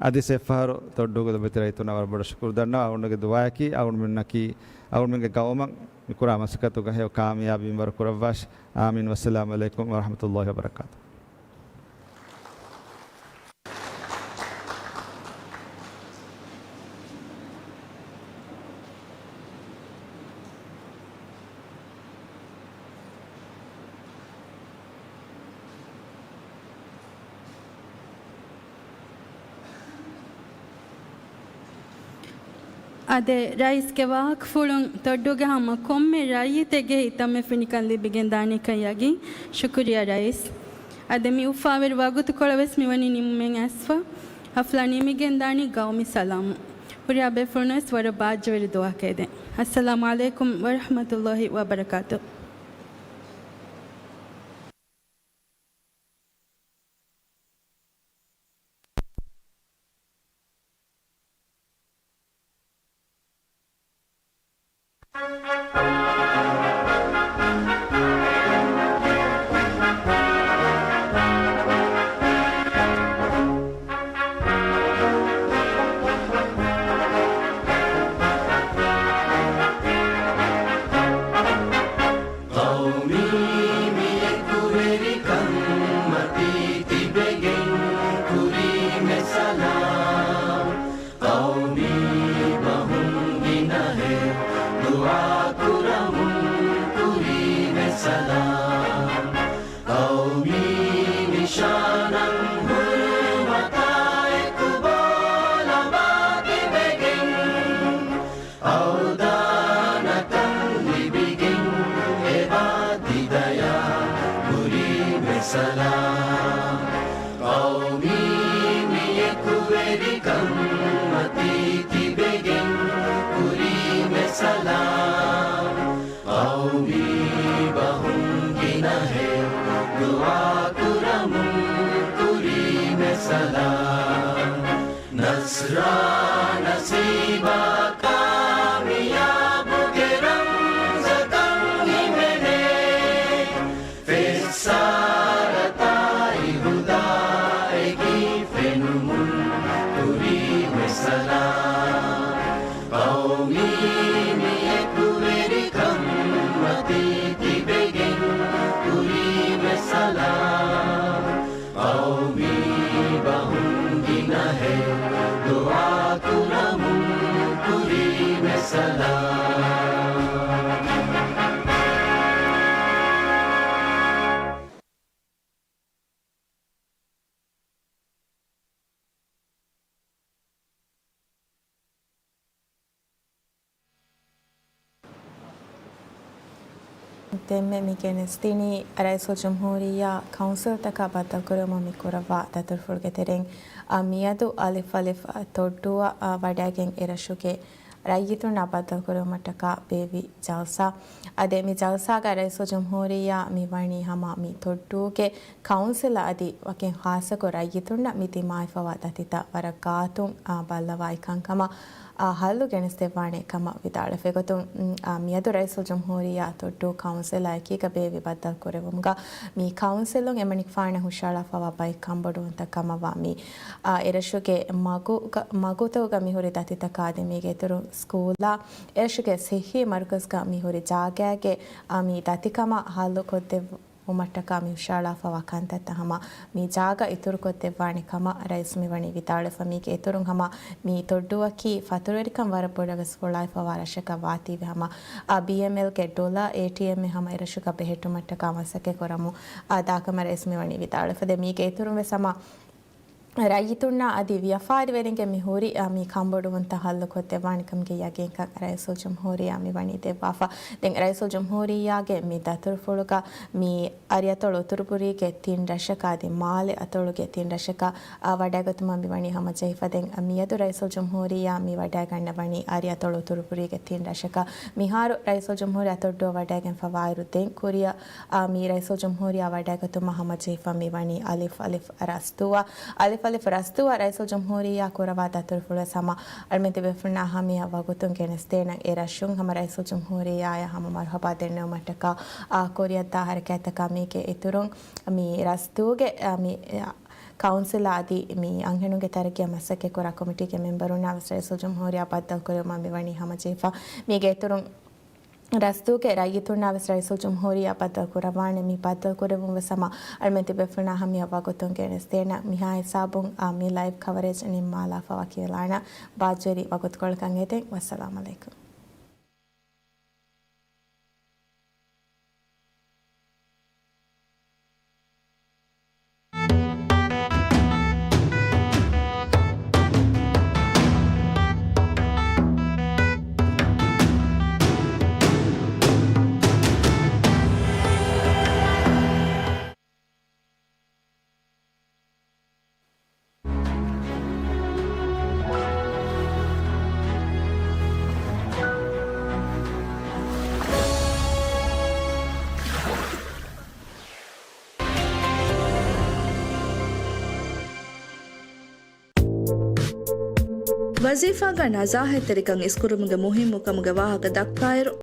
އަދި އެއްފަހަރު ތޮއްޑޫގެ ލޮބުވެތި ރައްޔިތުންނަށް ވަރަށް ބޮޑަށް ޝުކުރު ދަންނަވަން. އަޅުގަނޑުގެ ދުޢާއަކީ، އަޅުގަނޑުމެންނަކީ، އަޅުގަނޑުމެންގެ ގައުމަށް މި ކުރާ މަސައްކަތުގަ ހެޔޮ ކާމިޔާބީ މިންވަރު ކުރައްވާށި. އާމީން. ވައްސަލާމު ޢަލައިކުމް ވަރަޙްމަތުﷲި ވަބަރަކާތުހު. އާދެ، ރައީސްގެ ވާހަކަފުޅުން ތޮއްޑޫގެ ހަމަ ކޮންމެ ރައްޔިތެއްގެ ހިތަށް މި ފިނިކަން ލިބިގެން ދާނީކަން ޔަގީން. ޝުކުރިއްޔާ ރައީސް. އާދެ، މި އުފާވެރި ވަގުތުކޮޅަށް ވެސް މިވަނީ ނިމުމެއް އައިސްފަ. ހަފްލާ ނިމިގެން ދާނީ ގައުމީ ސަލާމުން. ހުރިހާ ބޭފުޅުން ވެސް ވަރަށް ބާއްޖަވެރި ދުޢާއެއް ދޭން. އައްސަލާމު ޢަލައިކުމް ވަރަޙްމަތުﷲި ވަބަރަކާތުހު. ޤައުމީ މި އެކުވެރިކަން މަތީ ތިބެގެން ކުރީމެ ސަލާމް. ޤައުމީ ބަހުން ގިނަހެއް ދުޢާ ކުރަމުން ކުރީމެ ސަލާމް. ޤައުމީ ނިޝާނަށް ހުރުމަތާ އެކު ބޯ ލަބާ ތިބެގެން، އަވްދާނަކަން ލިބިގެން އެބާ ތިދަޔާ ހުރީމެ ސަލާމް. ޤައުމީ މި އެކުވެރިކަން މަތީ ތިބެގެން ކުރީމެ ސަލާމް. ޤައުމީ ބަހުން ގިނަހެއް ދުޢާ ކުރަމުން ކުރީމެ ސަލާމް. ނަޞްރާ ނަސީބާ ކާމިޔާބު ދެންމެ މި ގެނެސްދިނީ ރައީސުލްޖުމްހޫރިއްޔާ ކައުންސިލްތަކާ ބައްދަލުކުރެވުމަށް މި ކުރައްވާ ދަތުރުފުޅުގެ ތެރެއިން، އާ، މިއަދު އަލިފް އަލިފް، އާ، ތޮއްޑޫއަށް، އާ، ވަޑައިގެން އެރަށުގެ ރައްޔިތުންނާ ބައްދަލުކުރެވުމަށްޓަކާ ބޭއްވި ޖަލްސާ. އާ، ދެން މި ޖަލްސާގަ ރައީސުލްޖުމްހޫރިއްޔާ މި ވަނީ ހަމަ މި ތޮއްޑޫގެ ކައުންސިލަށް އަދި ވަކިން ޚާއްޞަކޮށް ރައްޔިތުންނަށް މި ދިމާވެފަވާ ދަތިތައް ވަރަށް ގާތުން، އާ، ބައްލަވާ އެކަންކަމަށް، އާ، ހައްލު ގެނެސްދެއްވާނެ ކަމަށް ވިދާޅުވެފަ. އެގޮތުން، އާ، މިއަދު ރައީސުލްޖުމްހޫރިއްޔާ ތޮއްޑޫ ކައުންސިލާ އެކީގަ ބޭއްވި ބައްދަލުކުރެވުމުގަ މި ކައުންސިލުން އެމަނިކުފާނަށް ހުށަހަޅާފަވާ ބައެއް ކަންބޮޑުވުންތައް ކަމަށްވާ މި، އާ، އެރަށުގެ މަގުގަ-، މަގުތަކުގަ މިހުރި ދަތިތަކާ އަދި މީގެ އިތުރުން ސްކޫލާ، އެރަށުގެ ސިއްހީ މަރުކަޒްގަ މިހުރި ޖާގައިގެ، އާ، މި ދަތިކަމަށް ހައްލުކޮށްދެއްވުމަށްޓަކާ މި ހުށަހަޅާފަވާ ކަންތައްތައް ހަމަ މި ޖާގަ އިތުރުކޮށްދެއްވާނެ ކަމަށް ރައީސް މިވަނީ ވިދާޅުވެފަ. މީގެ އިތުރުން ހަމަ މި ތޮއްޑޫއަކީ ފަތުރުވެރިކަން ވަރަށް ބޮޑަށް ވެސް ފޮޅާފަވާ ރަށަކަށް ވާތީވެ ހަމަ، އާ، ބީއެމްއެލްގެ ޑޮލަރ އޭޓީއެމްއެއް ހަމަ އެރަށުގަ ބެހެއްޓުމަށްޓަކާ މަސައްކަތް ކުރަމުން، އާ، ދާކަމަށް ރައީސް މިވަނީ ވިދާޅުވެފަ. ދެން މީގެ އިތުރުން ވެސް ހަމަ ރައްޔިތުންނާ އަދި ވިޔަފާރިވެރިންގެ މި ހުރި، އާ، މި ކަންބޮޑުވުންތައް ހައްލުކޮށްދެއްވާނެ ކަމުގެ ޔަގީންކަން ރައީސުލްޖުމްހޫރިއްޔާ މި ވަނީ ދެއްވާފަ. ދެން ރައީސުލްޖުމްހޫރިއްޔާގެ މި ދަތުރުފުޅުގަ މި އަރިއަތޮޅު އުތުރުބުރީގެ ތިން ރަށަކަށް އަދި މާލެ އަތޮޅުގެ ތިން ރަށަކަށް، އާ، ވަޑައިގަތުމަށް މި ވަނީ ހަމަޖެހިފަ. ދެން މިއަދު ރައީސުލްޖުމްހޫރިއްޔާ މި ވަޑައިގަންނަވަނީ އަރިއަތޮޅު އުތުރުބުރީގެ ތިން ރަށަކަށް. މިހާރު ރައީސުލްޖުމްހޫރިއްޔާ ތޮއްޑޫއަށް ވަޑައިގެންފަވާއިރު ދެން ކުރިއަށް، އާ، މި ރައީސުލްޖުމްހޫރިއްޔާ ވަޑައިގަތުމަށް ހަމަޖެހިފަ މި ވަނީ އަލިފް އަލިފް ރަސްދޫއަށް. އަލިފް އަލިފް ރަސްދޫއަށް ރައީސުލްޖުމްހޫރިއްޔާ ކުރައްވާ ދަތުރުފުޅުވެސް ހަމަ އަޅުމެން ތިބޭފުޅުންނާ ހަމަޔަށް ވަގުތުން ގެނެސްދޭނަން. އެ ރަށުން ހަމަ ރައީސުލްޖުމްހޫރިއްޔާއަށް ހަމަ މަރުހަބާ ދެންނެވުމަށްޓަކާ، އާ، ކުރިއަށްދާ ހަރަކާތްތަކާ މީގެ އިތުރުން މި ރަސްދޫގެ، އާ، މި، އާ، ކައުންސިލާ އަދި މި އަންހެނުންގެ ތަރައްގީއަށް މަސައްކަތްކުރާ ކޮމިޓީގެ މެމްބަރުންނާ ވެސް ރައީސުލްޖުމްހޫރިއްޔާ ބައްދަލުކުރެވުމަށް މިވަނީ ހަމަޖެހިފަ. މީގެ އިތުރުން ރަސްދޫގެ ރައްޔިތުންނާ ވެސް ރައީސުލްޖުމްހޫރިއްޔާ ބައްދަލުކުރައްވާނެ. މި ބައްދަލުކުރެއްވުން ވެސް ހަމަ އަޅުމެން ތިބޭފުޅުންނާ ހަމަޔަށް ވަގުތުން ގެނެސްދޭނަން. މިހާ ހިސާބުން، އާ، މި ލައިވް ކަވަރޭޖް ނިންމާލާފަ ވަކިވެލާނަން. ބާއްޖަވެރި ވަގުތުކޮޅަކަށް އެދެން. ވައްސަލާމް އަލައިކުމް. ވަޒީފާގަ ނަޒާހަތްތެރިކަން އިސްކުރުމުގެ މުހިއްމު ކަމުގެ ވާހަކަ ދައްކާއިރު،